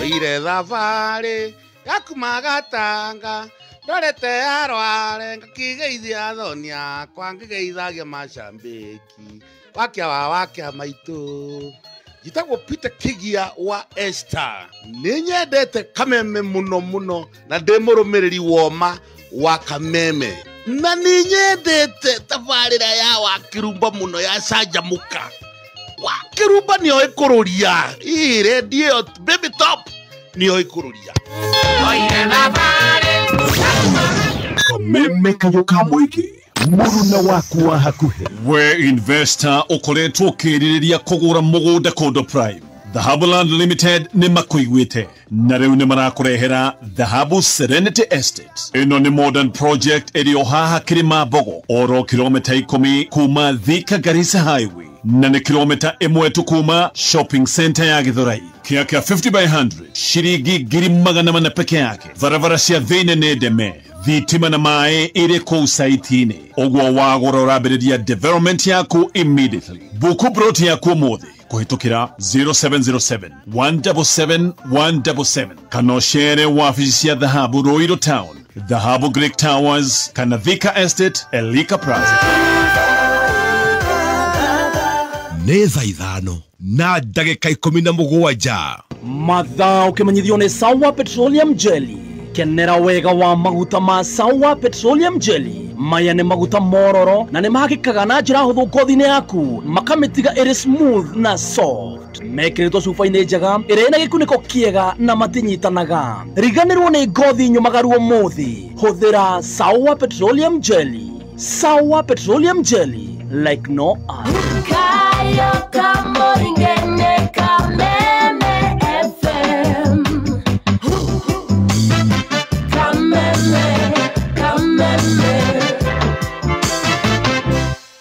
Oire thabarĩ ya kuma Gatanga ndorete arware ngakigeithia athoni akwa ngĩgeithagia macambĩki wakia wa wakia maitũ. Njĩtagwo Peter Kigia wa Esther. Nĩ nyendete Kameme mũno mũno na ndĩ mũrũmĩrĩri woma wa Kameme. Na nĩ nyendete tabarĩra ya Wakĩrumba mũno ya Canjamũka. Wakĩrumba nĩoĩ kũrũria. Ĩ redio ĩyo Baby Top nĩoĩ kũrũria. Kameme kayo ka mũingĩ mũruna waku wa hakuhĩ. We investor ũkoretwo ũkĩrirĩria kũgũra mũgũnda kũndũ prime, Dhahabu Limited nĩ makũiguĩte na rĩu nĩ marakũrehera Dhahabu Serenity Estate. Ĩno nĩ modern project ĩrĩ o haha Kĩrĩma Mbogo, oro kilomita 10 kuma Thika Garissa Highway na nĩ kilomita 1 tu kuma shopping center ya Githurai. Kĩa kĩa 50 by 100 shiringi 400,000 peke yake. Barabara cia thĩinĩ nĩ ndeme, thitima na maĩ ĩrĩ kũu site-inĩ. Ũguo wagũra ũrambĩrĩria development yaku immediately. Buku broti yaku ũmũthĩ kũhĩtũkĩra 0707 177 177 kana ũcere wabici cia Dhahabu Ruiru Town, Dhahabu Greek Towers kana Thika Estate, Elika Plaza. Nĩ thaa 5 na ndagĩka 17. Mathaa ũkĩmenyithio nĩ Sawa Petroleum Jelly. Kenera wega wa maguta ma Sawa Petroleum Jelly. Maya nĩ maguta mororo na nĩ mahakĩkaga na njĩra hũthũ ngothi-inĩ yaku, makamĩtiga ĩrĩ smooth na soft. Mekĩrĩtwo cuba-inĩ njega ĩrĩa ĩna gĩkunĩko kĩega na matinyitanaga. Riganĩrwo nĩ ngothi nyũmagaru ũmũthĩ. Hũthĩra Sawa Petroleum Jelly. Sawa Petroleum Jelly, like no other. Kayo kamoingene Kameme FM. Kameme, Kameme.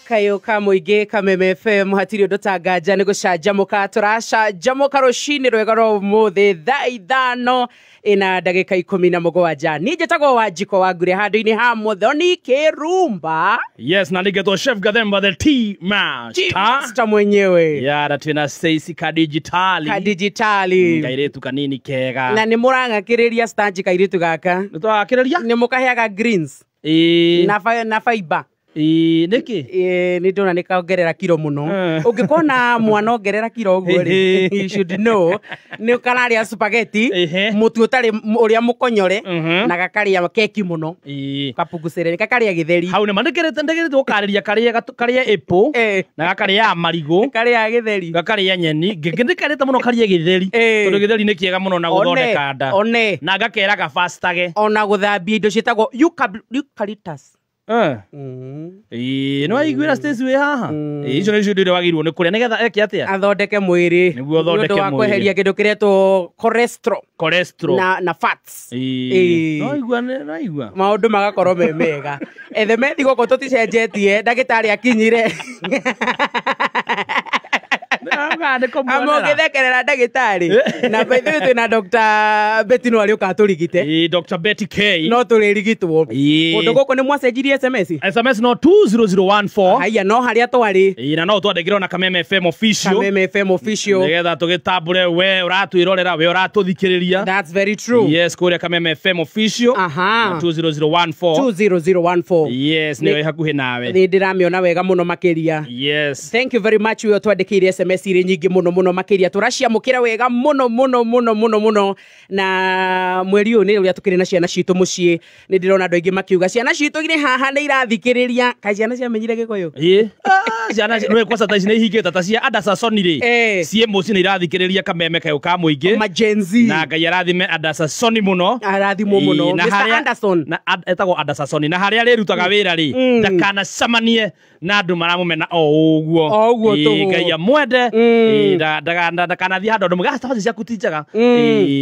Kayo kamoige Kameme FM hatiri ũndũ ta nganja nĩ gũcanjamũka tũracanjamũka rũcinĩ rwega rwa ũmũthĩ thaa 5 ina ndagĩka 17. Niĩ njĩtagwo Wanjiko wa Ngure handũ-inĩ ha Muthoni Kĩrumba. Yes, na nĩgetwo Chef Gathemba the Tea Master. Master mwenyewe. Yara twĩna Stacy Kadijitali. Kadijitali. Kairĩtu kanini kega. Na nĩ mũrang'akĩrĩria stanji kairĩtu gaka. Nĩ tũragakĩrĩria? Nĩ mũkaheaga greens. Ĩĩ. Na fiber. Ĩĩ, nĩkĩ? Ĩĩ, nĩ ndona nĩ kaongerera kiro mũno. Ũngĩkona mwana ongerera kiro ũguo rĩ, you should know nĩ kararĩa spaghetti, mũtu ũtarĩ ũrĩa mũkonyore, na gakarĩa keki mũno. Kapugucĩrĩria, gakarĩa gĩtheri. Hau nĩ ma ndĩkĩrĩte gũkarĩria karĩe apple, na gakarĩa marigũ, gakarĩa gĩtheri, gakarĩa nyeni. Ndĩkarĩte mũno karĩe gĩtheri, tondũ gĩtheri nĩ kĩega mũno na gũthondeka nda. One. Na gakera gabastage. Ona gũthambia indo ciĩtagwo eucalyptus. Ĩĩ, nĩ waiguĩra Stacy wĩ haha? Icio nĩcio indo iria wagĩrĩirwo nĩ kũrĩa nĩgetha eke atĩa? Athondeke mwĩrĩ. Nĩguo athondeke Nĩ ũndũ wa mwĩrĩ. kweheria kĩndũ kĩretwo cholesterol. Cholesterol. Na fats. Ĩĩ. No waigua. Maũndũ magakorwo me mega. Ethe methi gũkũ tũticenjetie, ndagĩtarĩ akinyire. Amũgĩthekerera ndagĩtarĩ. Na by the way twĩna Dr. Betty no arĩũka atũrigite. Ĩĩ, Dr. Betty K. No tũrĩrigitwo. Kũndũ gũkũ nĩ mwacenjirie SMS? SMS no 20014. Haiya, no harĩa twarĩ. Ĩĩ, na no twandĩkĩrwo na Kameme FM official. Kameme FM official. Nĩgetha tũgĩtambũre we ũratwĩrorera, we ũratũthikĩrĩria. That's very true. Yes, kũrĩa Kameme FM official. Aha. 20014. 20014. Yes, nĩyo ĩ hakuhĩ nawe. Nĩ ndĩramĩona wega mũno makĩria. Yes. Thank you very much we twandĩkĩire SMS irĩ nyingĩ mũno mũno makĩria. Tũraciamũkĩra wega mũno mũno mũno mũno mũno. Na mweri ũyũ nĩ ũrĩa tũkĩrĩ na ciana citũ mũciĩ. Nĩ ndĩrona andũ aingĩ makiuga ciana citũ irĩ haha nĩ irathikĩrĩria. Kaĩ ciana ciamenyire Gĩkũyũ? Ĩĩ. Ciana nĩ kwanza thaa ici nĩ ihingĩte ta cia Adasasoni rĩ. Ciĩ mũciĩ nĩ irathikĩrĩria Kameme kayũ ka mũingĩ. Ma Gen Z. Na Ngai arathime Adasasoni mũno. Arathimwo mũno. Na Mr. harĩa Anderson. Na etagwo Adasasoni. Na harĩa arĩrutaga wĩra rĩ, ndakanacemanie na andũ maramũmena o ũguo. O ũguo tũhũ. Ngai amwende. Ndakanathiĩ handũ andũ mauge, cabaci ciaku ti njega.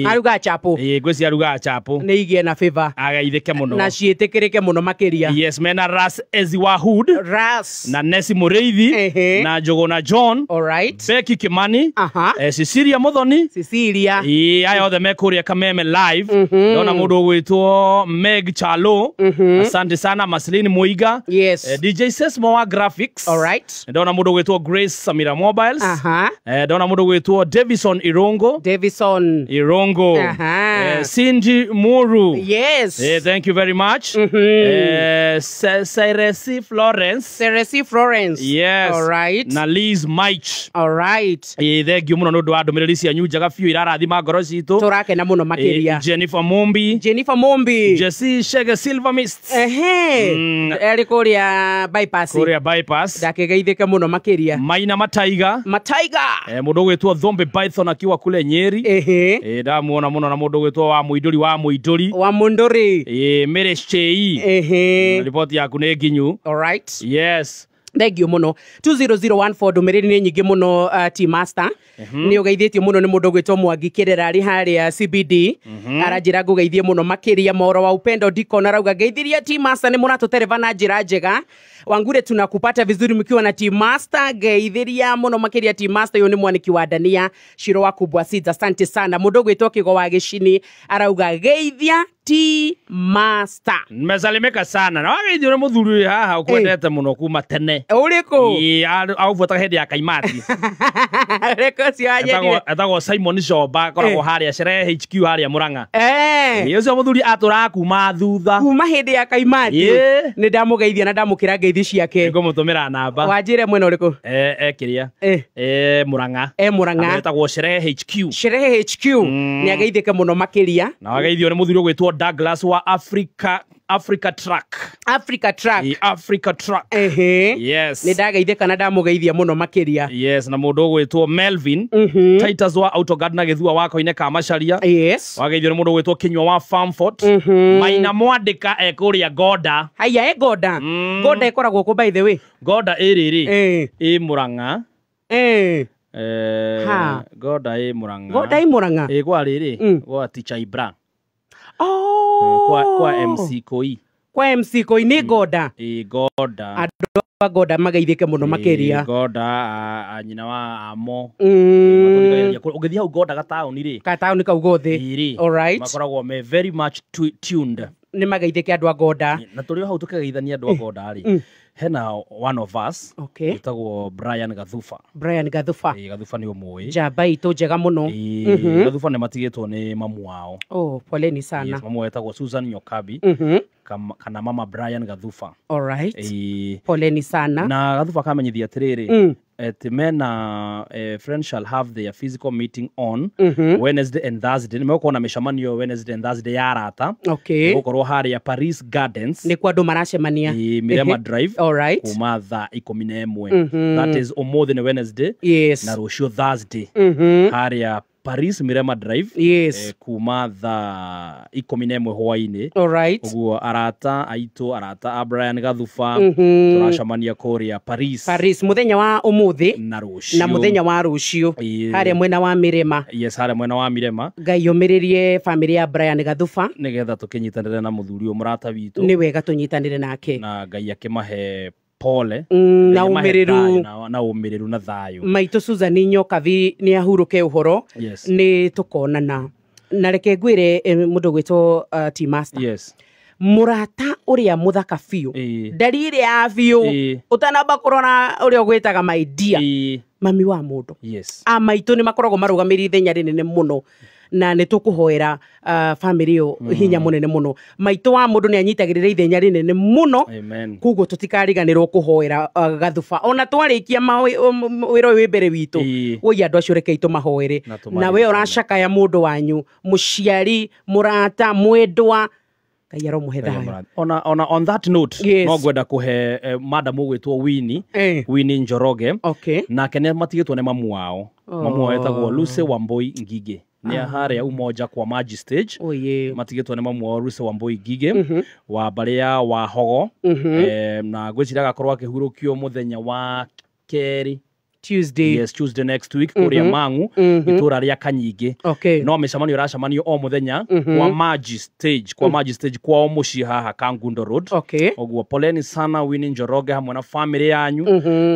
Arugaga chapo. Ĩĩ, ngwĩciria arugaga chapo. Nĩ igĩe na favor. Ageithĩke mũno. Na ciĩtĩkĩrĩke mũno makĩria. Yes, mena Ras Eziwahud. Ras. Na Nesi Mũrĩithi. Na Njũgũna John. All right. Becky Kimani. Cecilia Muthoni. Cecilia. Ĩĩ, aya othe me kũrĩa Kameme live. Ndona mũndũ ũgwĩtwo Meg Chalo. Asante sana Marceline Muiga. Yes. DJ Sesmo wa Graphics. All right. Ndona mũndũ ũgwĩtwo Grace Samira Mobiles. Ndona mũndũ gwĩtwo Davison Irongo. Davison Irongo. Aha. Cindy Muru. Yes. Thank you very much. Seresi Florence. Seresi Florence. Yes. All right. Na Liz Mich. All right. Thank you muno nĩ ũndũ wa ndũmĩrĩri cianyu njega biũ irarathima ngoro citũ. Tũrakena mũno makĩria. Jennifer Mumbi. Jennifer Mumbi. Jesse Shege Silver Mist. Ehe. Arĩ kũrĩa bypass. Kũrĩa bypass. Ndakĩgeithĩke mũno makĩria. Maina Mataiga. Mataiga. Mũndũ ũgwĩtwo Thombe Python akiwa kule Nyeri. Ehe. Ndamuona mũno na mũndũ ũgwĩtwo wa Mũindũri wa Mũindũri. Wa Mũndũri. Mary Shei. Ehe. Riboti yaku nĩ nginyu. All right. Yes. Thank you muno. 20014 ndũmĩrĩri nĩ nyingĩ mũno, T Master. Nĩ ũgeithĩtio mũno nĩ mũndũ ũgwĩtwo Mwangi Kĩrĩra arĩ harĩa CBD. Aranjĩra ngũgeithie mũno makĩria. Moro wa Upendo Dikon arauga ngeithirie T Master, nĩ mũratũtereba na njĩra njega. Wangure tunakupata vizuri mkiwa na T Master. Ngeithiria mũno makĩria T Master, ũyũ nĩ mwaniki wa Dania Shiro wa Kubwa Seeds. Asante sana. Mũndũ ũgwĩtwo Kĩgo wa Gĩcini arauga geithia T Master. Nimesalimika sana. Na wageithio nĩ mũthuri wĩ haha ũkwendete mũno kuma tene. Ũrĩkũ? Aũbuataga hĩndĩ ya Kaimati. Ũrĩkũ ũcio wanyendire? Etagwo Simon Coba, akoragwo harĩa Sherehe HQ harĩa Murang'a. Ũcio mũthuri atũraga kuma thutha. Kuma hĩndĩ ya Kaimati. Nĩ ndamũgeithia na ndamũkĩra ngeithi ciake. Nĩngũmũtũmĩra namba. Wanjĩre mwena ũrĩkũ? Kĩrĩa? Murang'a. Murang'a. Etagwo Sherehe HQ. Sherehe HQ. Nĩ ageithĩke mũno makĩria. Na wageithio nĩ mũthuri ũgwĩtwo Douglas wa Africa Truck. Africa Truck. Africa Truck. Yes. Nĩ ndageithĩka na ndamũgeithia mũno makĩria. Yes, na mũndũ ũgwĩtwo Melvin Titus wa Autoguard na Gĩthua wa Koine ka Macharia. Yes. Wageithio nĩ mũndũ ũgwĩtwo Kinyua wa Farmfort. Maina Mwandĩka e kũrĩa Goda. Haya, e Goda. Goda ĩkoragwo kũ by the way? Goda ĩrĩrĩ. Ĩ Murang'a. Goda ĩ Murang'a. Goda ĩ Murang'a. Ĩ kwa rĩrĩ, gwa Teacher Ibra. Oh. Kwa MC Koi. Kwa MC Koi nĩ Goda. Goda. Andũ a Goda mageithĩke mũno makĩria. Goda a nyina wa Amo. Ũgĩthiĩ hau Goda gataũni rĩ. Gataũni kau gothe. All right. Makoragwo me very much tuned. Nĩ mageithĩke andũ a Goda. Na tũrĩ o hau tũkĩgeithania andũ a Goda rĩ. Hena one of us. Wĩtagwo Brian Gathuba. Brian Gathuba. Gathuba nĩ ũmũĩ. Njamba itũ njega mũno. Gathuba nĩ matigĩtwo nĩ mamu wao. Oh, poleni sana. Yes, mamu wao etagwo Susan Nyokabi. Kana mama Brian Gathuba. All right. Poleni sana. Na Gathuba kamenyithia atĩrĩrĩ. Ati mena friends shall have their physical meeting on Wednesday and Thursday. Nĩmegũkorwo na mĩcemanio Wednesday and Thursday ya arata. Okay. Nĩgũkorwo harĩa Paris Gardens. Nĩkuo andũ maracemania. Mirema Drive. All right. Kuma thaa 11. That is ũmũthĩ nĩ Wednesday. Yes. Na rũciũ Thursday. Harĩa Paris Mirema Drive. Yes. Kuma thaa 11 hwaĩ-inĩ. All right. Ũguo arata aitũ, arata a Brian Gathuba, tũracemania kũrĩa Paris. Paris mũthenya wa ũmũthĩ na rũciũ. Na mũthenya wa rũciũ. Harĩa mwena wa Mirema. Yes, harĩa mwena wa Mirema. Ngai ũmĩrĩrie family ya Brian Gathuba. Nĩgetha tũkĩnyitanĩre na mũthuri ũyũ mũrata witũ. Nĩ wega tũnyitanĩre nake. Na Ngai akĩmahe pole. Na ũmĩrĩru. Na ũmĩrĩru na thayũ. Maitũ Susan Nyokabi nĩ ahurũke ũhoro. Yes. Nĩ tũkonana. Na reke ngwĩre mũndũ ũgwĩtwo T Master. Yes. Mũrata ũrĩa mũthaka biũ. Ndariri ya biũ. Ũtanamba kũrora ũrĩa ũgwĩtaga my dear. Mami wa mũndũ. Yes. A maitũ nĩ makoragwo marũgamĩrĩire ithenya rĩnene mũno. Na nĩ tũkũhoera family ĩyo hinya mũnene mũno. Maitũ wa mũndũ nĩ anyitagĩrĩra ithenya rĩnene mũno. Amen. Koguo tũtikariganĩrwo kũhoera Gathuba. Ona twarĩkia wĩra ũyũ wĩ mbere witũ. Woi andũ acio rekei tũmahoere. Na we ũracakaya mũndũ wanyu, mũciari, mũrata, mwendwa, Ngai aromũhe thayũ. Ona on that note, no ngwenda kũhe madam ũgwĩtwo Winnie, Winnie Njoroge. Okay. Nake nĩ matigĩtwo nĩ mamu wao. Mamu wao etagwo Lucy Wambui Ngige. Nĩ harĩa Umoja kwa Maji Stage. Matigĩtwo nĩ mamu wao Lucy Wambui Ngige wa mbarĩ ya Wahogo. Na ngwĩciria agakorwo akĩhurũkio mũthenya wa kerĩ. Tuesday. Yes, Tuesday next week kuria Mangu itura ria Kanyingi. Okay. No micemanio iracemanio o muthenya kwa Maji Stage, kwa Maji Stage kwao mucii haha Kangundo Road. Okay. Oguo poleni sana Winnie Njoroge hamwe na family yanyu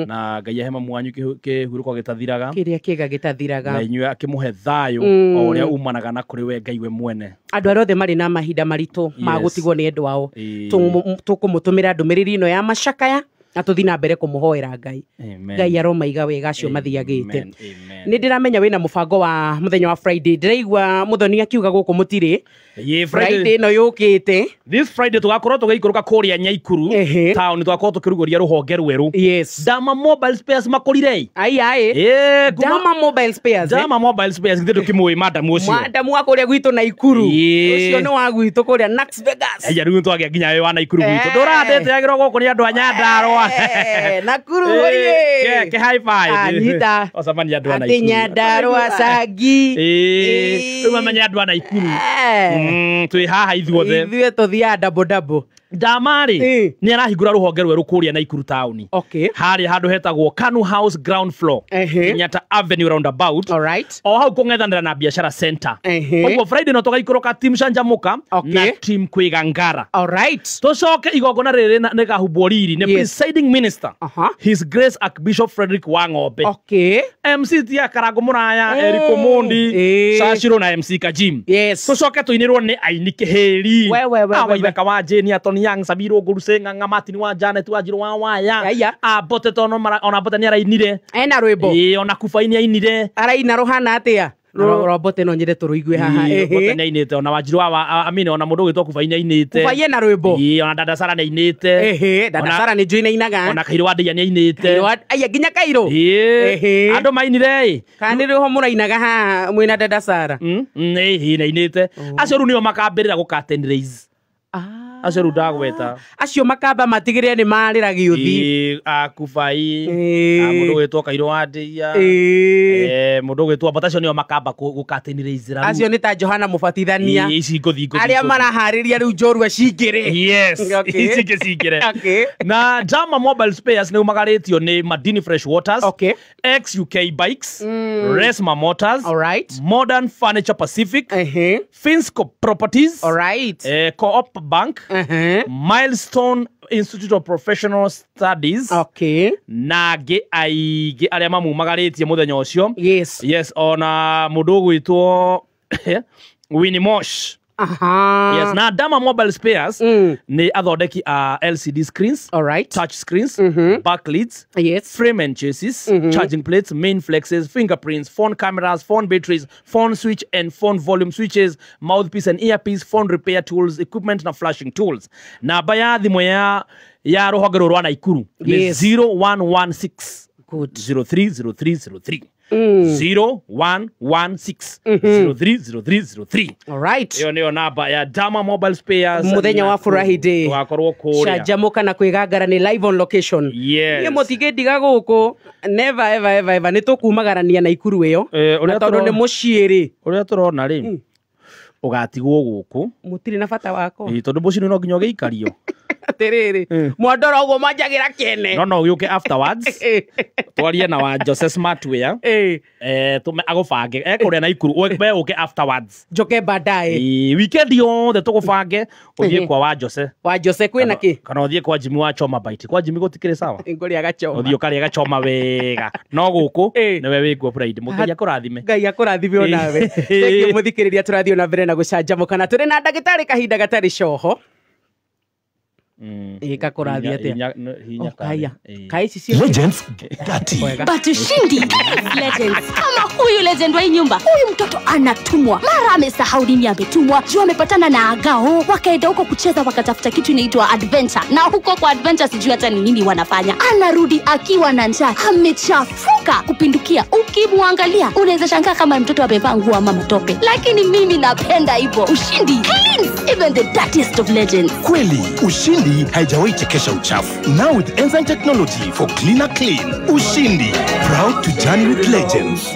na Ngai ahe mamu wanyu kihuruko gitathiraga. Kiria kiga gitathiraga. Na inyuĩ akimuhe thayo o uria umanaga na kuri we Ngai we mwene. Andu aria othe mari na mahinda maritu ma gutigwo ni endwa ao. Tukumutumira ndumiriri ino ya macakaya. Na tũthiĩ na mbere kũmũhoera Ngai. Amen. Ngai aromaiga wega acio mathiagĩte. Amen, amen. Nĩ ndĩramenya wĩna mũbango wa mũthenya wa Friday. Ndĩraigua mũthoni akiuga gũkũ mũtirĩ. Ye, Friday ĩno yũkĩte. This Friday tugakorwo tũgĩikũrũka kũrĩa Nyaikuru Ehe. town, tugakorwo tũkĩrugũria rũhonge rwerũ. Yes. Dama Mobile Spares makũrire. Ai ai. Eh, kuma Dama Mobile Spares. Dama Mobile Spares githĩ ndũkĩmũĩ madam ũcio. Madamu wa kũrĩa gwitũ Naikuru. Ĩĩ. Ũcio nĩ wa gwitũ kũrĩa Nax Vegas. Aya rĩu twagĩa nginya wĩ wa Naikuru gwitũ. Eh. Ndũrandĩtĩagĩrwo gũkũ nĩ andũ a Nyandarũa. Eh, Nakuru Eh, oye. ke high five. Anyita. Ocemania andũ a Atĩ Naikuru. Nyandarũa Cangi. Ĩĩ, rĩu mamenye andũ a Naikuru. Eh. Twĩ haha ithuothe. Ithuĩ tũthiaga double double. Dama-rĩ, Ĩĩ. nĩ arahingũra rũhonge rwerũ kũrĩa Naikuru taũni. Okay. Harĩa handũ hetagwo Kanu House ground floor. Ehe. Kenyatta Avenue roundabout. All right. O hau kũng'ethanĩra na Biashara Center. Ehe. Ũguo Friday no tũgaikũrũka team Canjamũka Okay. na team Kwĩgangara. All right. Tũcoke igongona rĩrĩ rĩkahumbwo riri nĩ Yes. presiding minister. Aha. His Grace Archbishop Frederick Wang'ombe. Okay. MC tia Karango Muraya, Eh. Eric Omondi, Eh. Shashiro na MC Kajim. Yes. Tũcoke tũinĩrwo nĩ aini Kĩhĩri. We, we, we, we, Waithaka wa Jane, Atoni Young, Sabiro Ngũruse, Ng'ang'a Martin wa Janet wa Njirũ wa Waya. Aya. Abote tono ona Bote nĩ arainire. Ena rwĩmbo. Ĩĩ, ona Kubai nĩ ainire. Araina rũhana atĩa? Robote no nyende tũrũigue haha. Ĩĩ, Bote Ehe. nĩ ainĩte ona Wanjirũ wa I mean, ona mũndũ ũgwĩtwo Kubai nĩ ainĩte. Kubai ena rwĩmbo. Ĩĩ, ona Dada Sara nĩ ainĩte. Ehe, Dada Ona- Sara nĩ njũĩ nĩainaga. Ona Kairũ wa Ndeia nĩ ainĩte. Kairũ aya nginya Kairũ. Ĩĩ. Ehe. Andũ mainire ĩ. Kana nĩ rĩho mũrainaga haha mwĩna Dada Sara? Ĩĩ, nĩ ainĩte. Acio rĩu nĩo makambĩrĩra gũ curtain raise. Acio rĩu ndagweta. Acio makamba matigĩrĩre nĩ marĩra gĩũthi. Ĩĩ, a Kubai, Ĩĩ. a mũndũ ũgwĩtwo Kairũ wa Ndeia. Ĩĩ. Eh, mũndũ ũgwĩtwo Mbata, acio nĩo makamba gũ curtain raise rĩu. Acio nĩ ta Johana Mũbatithania. Ĩĩ, ici ngũthi ngũthi Arĩa ngũthi. maraharĩria rĩu njorua cingĩrĩ. Yes. Okay. Ici ingĩ cingĩre. Okay. Na Jama Mobile Spares nĩ umagarĩtio nĩ Madini Fresh Waters. Okay. XUK Bikes, Resma Motors, All right. Modern Furniture Pacific, Ehe. Finsco Properties, All right. Co-op Bank, Ehe. Milestone Institute of Professional Studies, Okay. na angĩ aingĩ arĩa mamumagarĩtie mũthenya ũcio. Yes. Yes, ona mũndũ ũgwĩtwo Winnie Mosh. Aha. Yes, na Dama Mobile Spares nĩ athondeki a LCD screens, All right. touch screens, backlights, Yes. frame and chassis, charging plates, main flexes, fingerprints, phone cameras, phone batteries, phone switch and phone volume switches, mouthpiece and earpiece, phone repair tools, equipment na flashing tools. Namba ya thimũ ya rũhonge rũrũ rwa Naikuru nĩ Yes. 0116 Good. 030303 0116 030303. All right. Ĩyo nĩyo namba ya Dama Mobile Spares. Mũthenya wa Furahi Day. Tũgakorwo kũrĩa. Canjamũka na kwĩgangara nĩ live on location. Yes. Niĩ mũtingĩndiga gũkũ. Never ever ever ever. Nĩ tũkumagarania Naikuru ĩyo. Eh, ũrĩa Na tondũ nĩ mũciĩ rĩ. Ũrĩa tũrona rĩ, ũgatigwo gũkũ. Mũtirĩ na bata wakwa. Ĩĩ, tondũ mũciĩ no nginya ũgĩikario. Atĩrĩrĩ. Mwandora ũguo mwanjagĩra kĩene. No ũgĩũke afterwards twarie na wa Jose Smartwear. Ĩĩ. Eh, tũme agũbange ekũrĩa Naikuru, we ũke afterwards. Njoke baadaye. Ĩĩ, weekend yothe tũgũbange ũthiĩ kwa wa Jose. Wa Jose kwĩna kĩ? Kana ũthiĩ kwa Jimmy wa Choma Bite. Kwa Jimmy gũtikĩrĩ sawa. Ngũrĩa gachoma. Ũthiĩ ũkarĩa gachoma wega. No gũkũ Ĩĩ. nĩwe wĩkuo Friday. Mũngai akũrathime. Ngai akũrathime onawe. Thengiũ mũthikĩrĩria, tũrathiĩ ona mbere na gũcanjamũka na tũrĩ na ndagĩtarĩ kahinda gatarĩ coho. Ĩĩ, gakũrathiĩ atĩa? Hinya Oh, kaya. Ĩĩ. Kaĩ ici cio Legends Gati. Wega. But ushindi legends kama huyu legend wa hii nyumba, huyu mtoto anatumwa mara amesahau nini ametumwa, juu amepatana na agao, wakaenda huko kucheza, wakatafuta kitu inaitwa adventure, na huko kwa adventure sijui hata ni nini wanafanya. Anarudi akiwa na njaa, amechafuka kupindukia. Ukimwangalia unaweza shangaa kama mtoto amevaa nguo ama matope, lakini mimi napenda hivyo. Ushindi cleans even the dirtiest of legends. Kweli, ushindi haijawahi chekesha uchafu. Now with enzyme technology for cleaner clean. Ushindi, proud to journey with legends.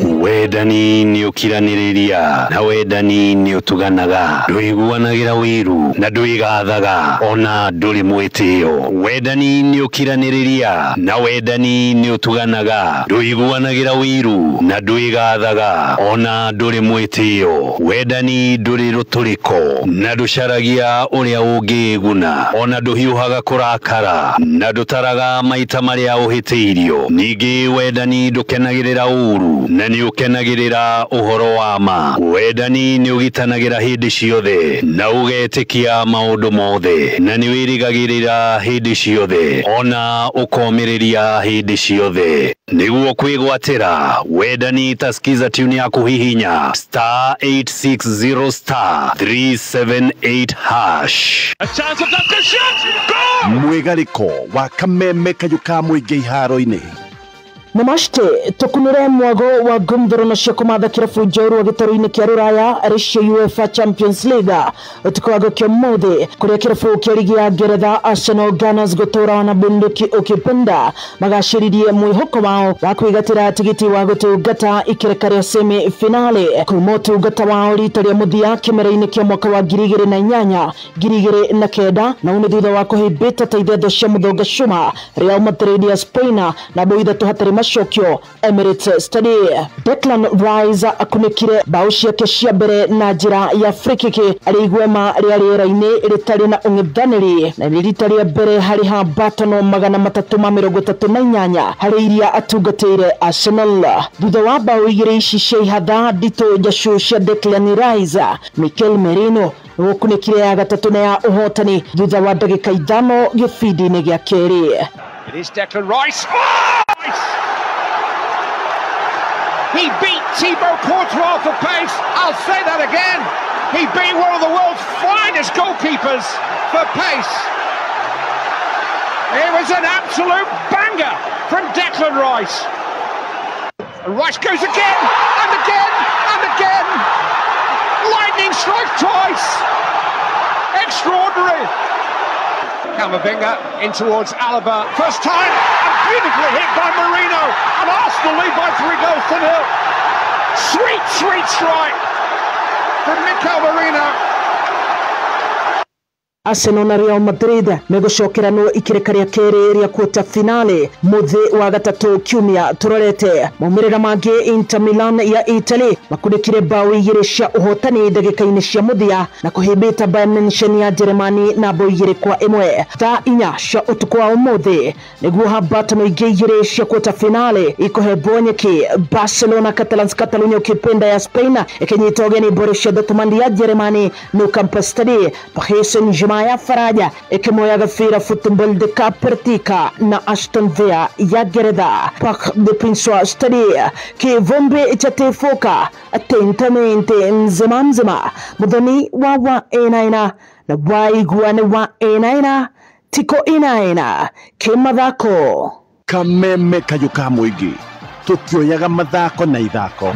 Wendani nĩ ũkiranĩrĩria na wendani nĩ ũtuganaga, ndũiguanagĩra wĩiru na ndwĩgathaga ona ndũrĩ mwĩtĩo. Wendani nĩ ũkiranĩrĩria na wendani nĩ ũtuganaga, ndũiguanagĩra wĩiru na ndwĩgathaga ona ndũrĩ mwĩtĩo. Wendani ndũrĩ rũtũrĩko na ndũcaragia ũrĩa ũngĩĩguna ona ndũhiũhaga kũrakara na ndũtaraga maita marĩa ũhĩtĩirio. Ningĩ wendani ndũkenagĩrĩra ũũru na na nĩ ũkenagĩrĩra ũhoro wa ma. Wendani nĩ ũgitanagĩra hĩndĩ ciothe na ũgetĩkia maũndũ mothe, na nĩ wĩrĩgagĩrĩra hĩndĩ ciothe ona ũkomĩrĩria hĩndĩ ciothe. Nĩguo kwĩgwatĩra wendani, ta skiza tune ya kũhihinya star 860 star 378 hash. Mwĩgarĩko wa Kameme kayũ ka mũingĩ iharo-inĩ. Namaste, tukunire mwago wa gumthoro cia kũmatha kĩrabu njorua gĩtarũ-inĩ kĩa Rũraya arĩcio UEFA Champions League ũtukũ wa gũkĩa ũmũthĩ kũrĩa kĩrabu kĩa ligi ya Ngeretha Arsenal Gunners gũtũra na bunduki ũkipenda magacĩririe mwĩhoko wao wa kwĩgatĩra tigiti wa gũtungata ikereka rĩa semi finale kuma ũtungata wao rita rĩa mũthia kĩmera-inĩ kĩa mwaka wa 2008 2009 na ũũ nĩ thutha wa kũhĩmbĩta ta ithetho cia mũthonga cuma Real Madrid ya Spain na bao ithatũ hatarĩ macokio Emirates Stadium. Declan Rice akunĩkire bao ciake cia mbere na njĩra ya free kick arĩ igwema rĩa rĩera-inĩ rĩtarĩ na ũng'ethanĩri na nĩ rita rĩa mbere harĩ hambatano 338 harĩ iria atungatĩire Arsenal. Thutha wa bao igĩrĩ ici cia ihatha nditũ njacũ cia Declan Rice, Mikel Merino gũkunĩkire ya gatatũ na ya ũhotani thutha wa ndagĩka 5 gĩbindi-inĩ gĩa kerĩ. It is Declan Rice. Oh! He beat Thibaut Courtois for pace. I'll say that again. He beat one of the world's finest goalkeepers for pace. It was an absolute banger from Declan Rice. And Rice goes again, and again, and again. Lightning strikes twice. Extraordinary. Camavinga in towards Alaba. First time, and beautifully hit by Marino. And Arsenal lead by 3-0. Sweet, sweet strike from Mikel Merino. Arsenal na Real Madrid megũcokeranwo ikĩrĩka rĩa kerĩ rĩa quarter finale mũthĩ wa gatatũ kiumia tũrorete. Maumĩrĩra mangĩ, Inter Milan ya Italy makunĩkire bao 2 cia ũhotani ndagĩka-inĩ cia mũthia na kũhĩmbĩta Bayern Munich ya Jeremani na bao 2-1. Thaa 4 cia ũtukũ wa ũmũthĩ nĩguo hambatano ingĩ 2 cia quarter finale ikũhembwo nyeki. Barcelona Catalans Catalunya ũkipenda ya Spain ĩkĩnyita ũgeni Borussia Dortmund ya Jeremani Nou Camp Stadium. Paris Saint-Germain ya Faraja ikimoya gabira Football de Capertica na Aston Villa ya Ngeretha. Parc des Princes Stadium kivumbi chatifuka atentamente mzima mzima muthoni wa wa enaina na waiguane wa enaina tiko inaina kimathako. Kameme kayũ ka mũingĩ tũtioyaga mathako na ithako.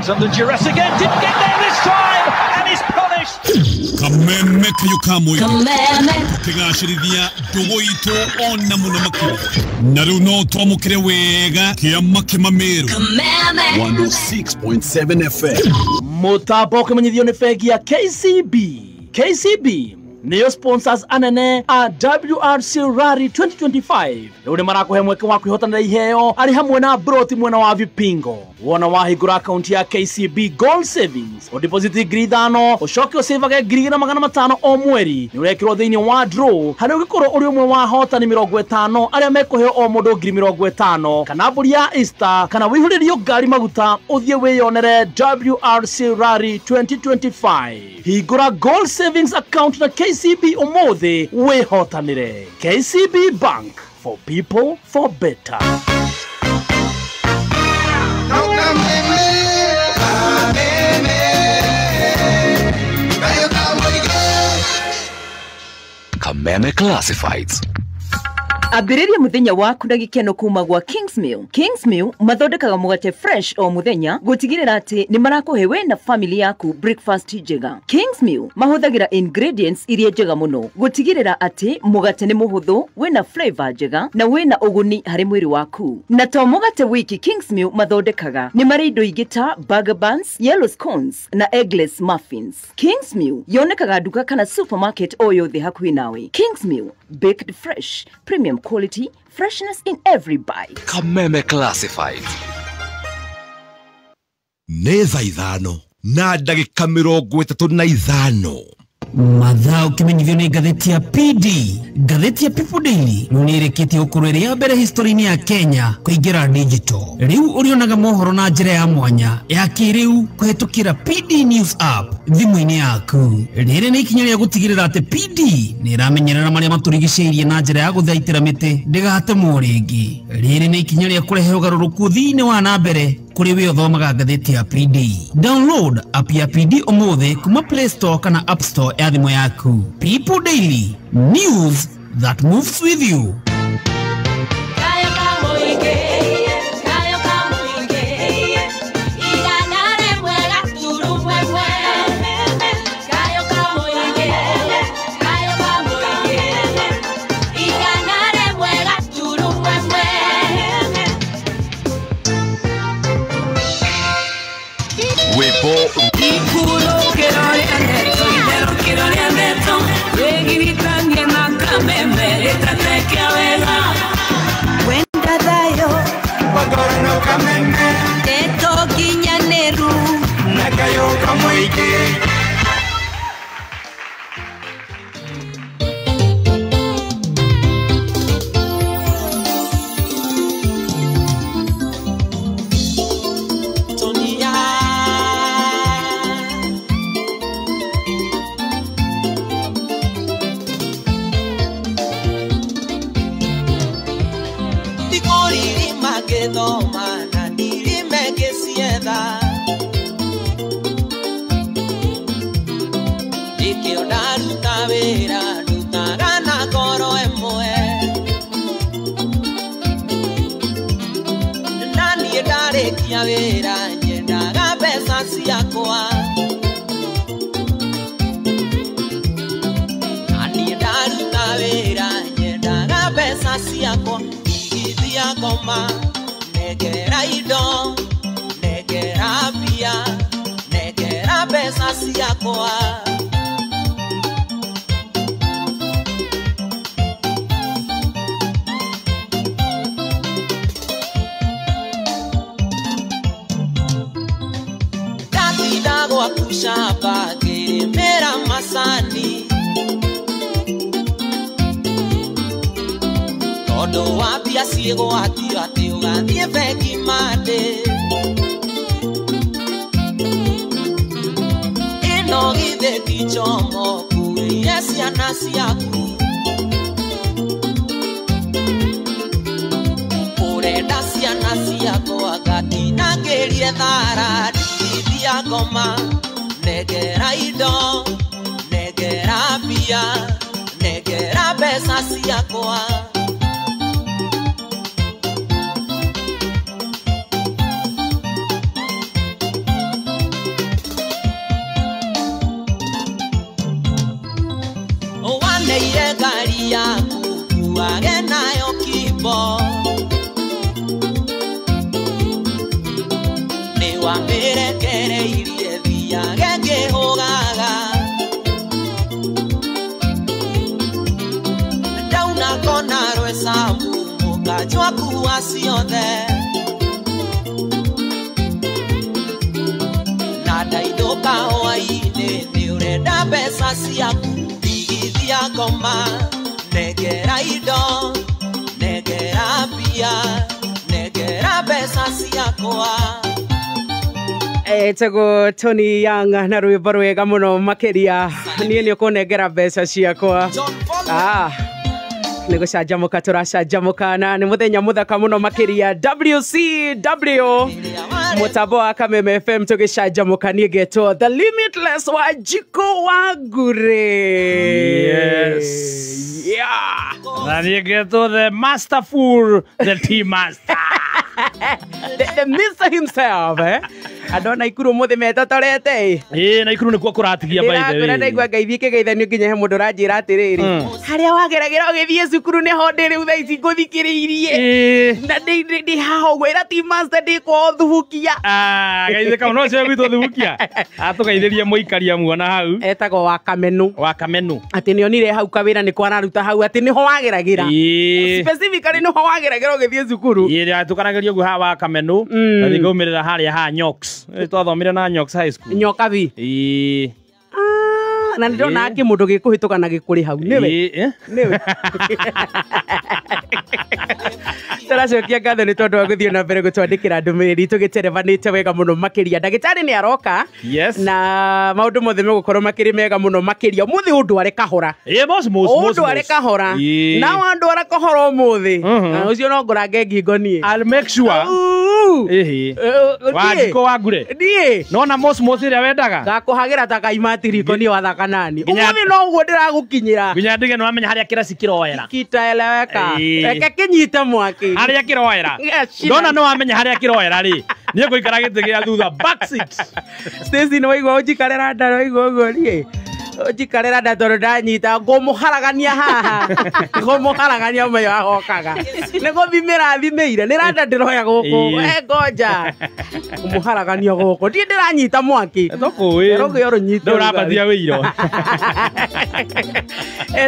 Kameme kayũ ka mũingĩ tũkĩgacĩrithia ndũgũ itũ ona mũno makĩria na rĩu no twamũkĩre wega kĩama kĩmamĩrũ 106.7 FM. Mũtambo ũkĩmenyithio nĩ bengi ya KCB. KCB nĩyo sponsors anene a WRC Rally 2025. Rĩu nĩ marakũhe mweke wa kwĩhotanĩra iheo arĩ hamwe na broti mwena wa Vipingo. Wona wahingũra akaunti ya KCB Gold Savings, ũdeposit 5,000 ũcoke ũcĩvage 1,500 o mweri. Nĩ ũrekĩrwo thĩinĩ wa draw harĩa ũngĩkorwo ũrĩ ũmwe wa ahotani 50 arĩa mekũheo o mũndũ 50,000 kana mbũri ya Easter kana wĩihũrĩrio ngari maguta ũthiĩ wĩyonere WRC Rally 2025. Hingũra Gold Savings account na KCB ũmũthĩ wĩhotanĩre. KCB Bank, for people for better. Kameme Classifieds. Ambĩrĩria mũthenya waku na gĩkeno kuma gwa Kingsmill. Kingsmill mathondekaga mũgate fresh o mũthenya gũtigĩrĩra atĩ nĩ marakũhe we na family yaku breakfast njega. Kingsmill mahũthagĩra ingredients iria njega mũno gũtigĩrĩra atĩ mũgate nĩ mũhũthũ, wĩna flavor njega na wĩna ũguni harĩ mwĩrĩ waku. Na to mũgate wiki Kingsmill mathondekaga, nĩ marĩ indo ingĩ ta burger buns, yellow scones na eggless muffins. Kingsmill yonekaga nduka kana supermarket o yothe hakuhĩ nawe. Kingsmill, baked fresh, premium quality, freshness in every bite. Kameme Classified. Nĩ thaa 5 na ndagĩka 35. Mathaa ũkĩmenyithio nĩ ngathĩti ya PD. Ngathĩti ya People Daily rĩu nĩ ĩrĩkĩtie gũkorwo ĩrĩ ya mbere history-inĩ ya Kenya kũingĩra digital. Rĩu ũrĩonaga mohoro na njĩra ya mwanya ya kĩrĩu kũhetũkĩra PD News app thimũ-inĩ yaku. Rĩrĩ nĩ ikinya rĩa gũtigĩrĩra atĩ PD nĩ ĩramenyerera marĩa matũrigicĩirie na njĩra ya gũthaitĩra mĩtĩ ndĩgatemwo rĩngĩ. Rĩrĩ nĩ ikinya rĩa kũrehe ũgarũrũku thĩinĩ wa na mbere kũrĩ we ũthomaga ngathĩti ya PD. Download app ya PD ũmũthĩ kuma Play Store kana App Store ya thimũ yaku. People Daily, news that moves with you. Etagwo Tony Young na rwĩmbo rwega mũno makĩria niĩ nĩ ũkũnengera mbeca ciakwa. Nĩ gũcanjamũka tũracanjamũka na nĩ mũthenya mũthaka mũno makĩria WCW mũtambo wa Kameme FM tũgĩcanjamũka niĩ ngetwo The Limitless wa Jiko wa Ngure. Yes. Yeah. Na niĩ ngetwo The Masterful, the Tea Master. The Mr himself, eh? Andå na ikuru må thä metotorete ä na ikuru nä kuo kå ratigia ndä ndaigua ngeithie kä geithanio nginya he må ndå ranjä ra atä rä rä harä a wageragä ra å gä thiä cukuru nä ho ndä rä u thaa ici ngå thikä rä irie na ndä haha å guo ä ra ti master ndä kwao thubukia geithä kau no cio gwitwo thubukia atå geithä rie må ikaria muona hau etagwo wa Kamenu wa Kamenu atä nä onire hau kawä ra nä kwararuta hau atä nä ho wageragä ra specifically nä ho wageragä ra å gä thiä cukuru tå kanagä ria å guo haha wa Kamenu na thä ngaumä rä ra harä a ha Nyox. Twathomire na Nyox High School. Nyokabi. Ĩĩ. Na ndĩrona kĩ mũndũ gĩkũhĩtũka na gĩkũrĩ hau nĩwe nĩwe. Tũracokia ngatho nĩ tondũ wa gũthiĩ na mbere gũtwandĩkĩra ndũmĩrĩri tũgĩterebanĩte wega mũno makĩria. Ndagĩtarĩ nĩ aroka na maũndũ mothe megũkorwo makĩrĩ mega mũno makĩria. Ũmũthĩ ũndware kahora. Ũndware kahora. Na wandwara kahora ũmũthĩ ũcio no ngũrange ngingo niĩ. I'll make sure. Ĩhĩ. Wanjikũ wangure. Niĩ. Nona mosmos ĩrĩa wendaga. Ngakũhagĩra ta kaimati riko niĩ wathaka nani. Ũmũthĩ no ũguo ndĩragũkinyĩra. Nginya ndige nĩ wamenya harĩa kĩraci kĩroera. Kitaeleweka. Reke kĩnyite mwaki. Harĩa kĩroera. Ndona nĩ wamenya harĩa kĩroera rĩ. Niĩ ngũikara gĩtĩ gĩa thutha back seat. Stacy nĩ waigua ũnjikarĩra nda waigua ũguo niĩ. Ũnjikarĩra nda tondũ ndanyita ngũmũharagania haha. Ngũmũharagania ũmenyo ahokaga. Nĩ gũthimĩra thimĩire. Nĩ randa ndĩroya gũkũ. Ngoja. Ngũmũharagania gũkũ. Ndiĩ ndĩranyita mwaki. Tũkũĩ. Rũgĩo rũnyite. Ndũrabatia wĩiro.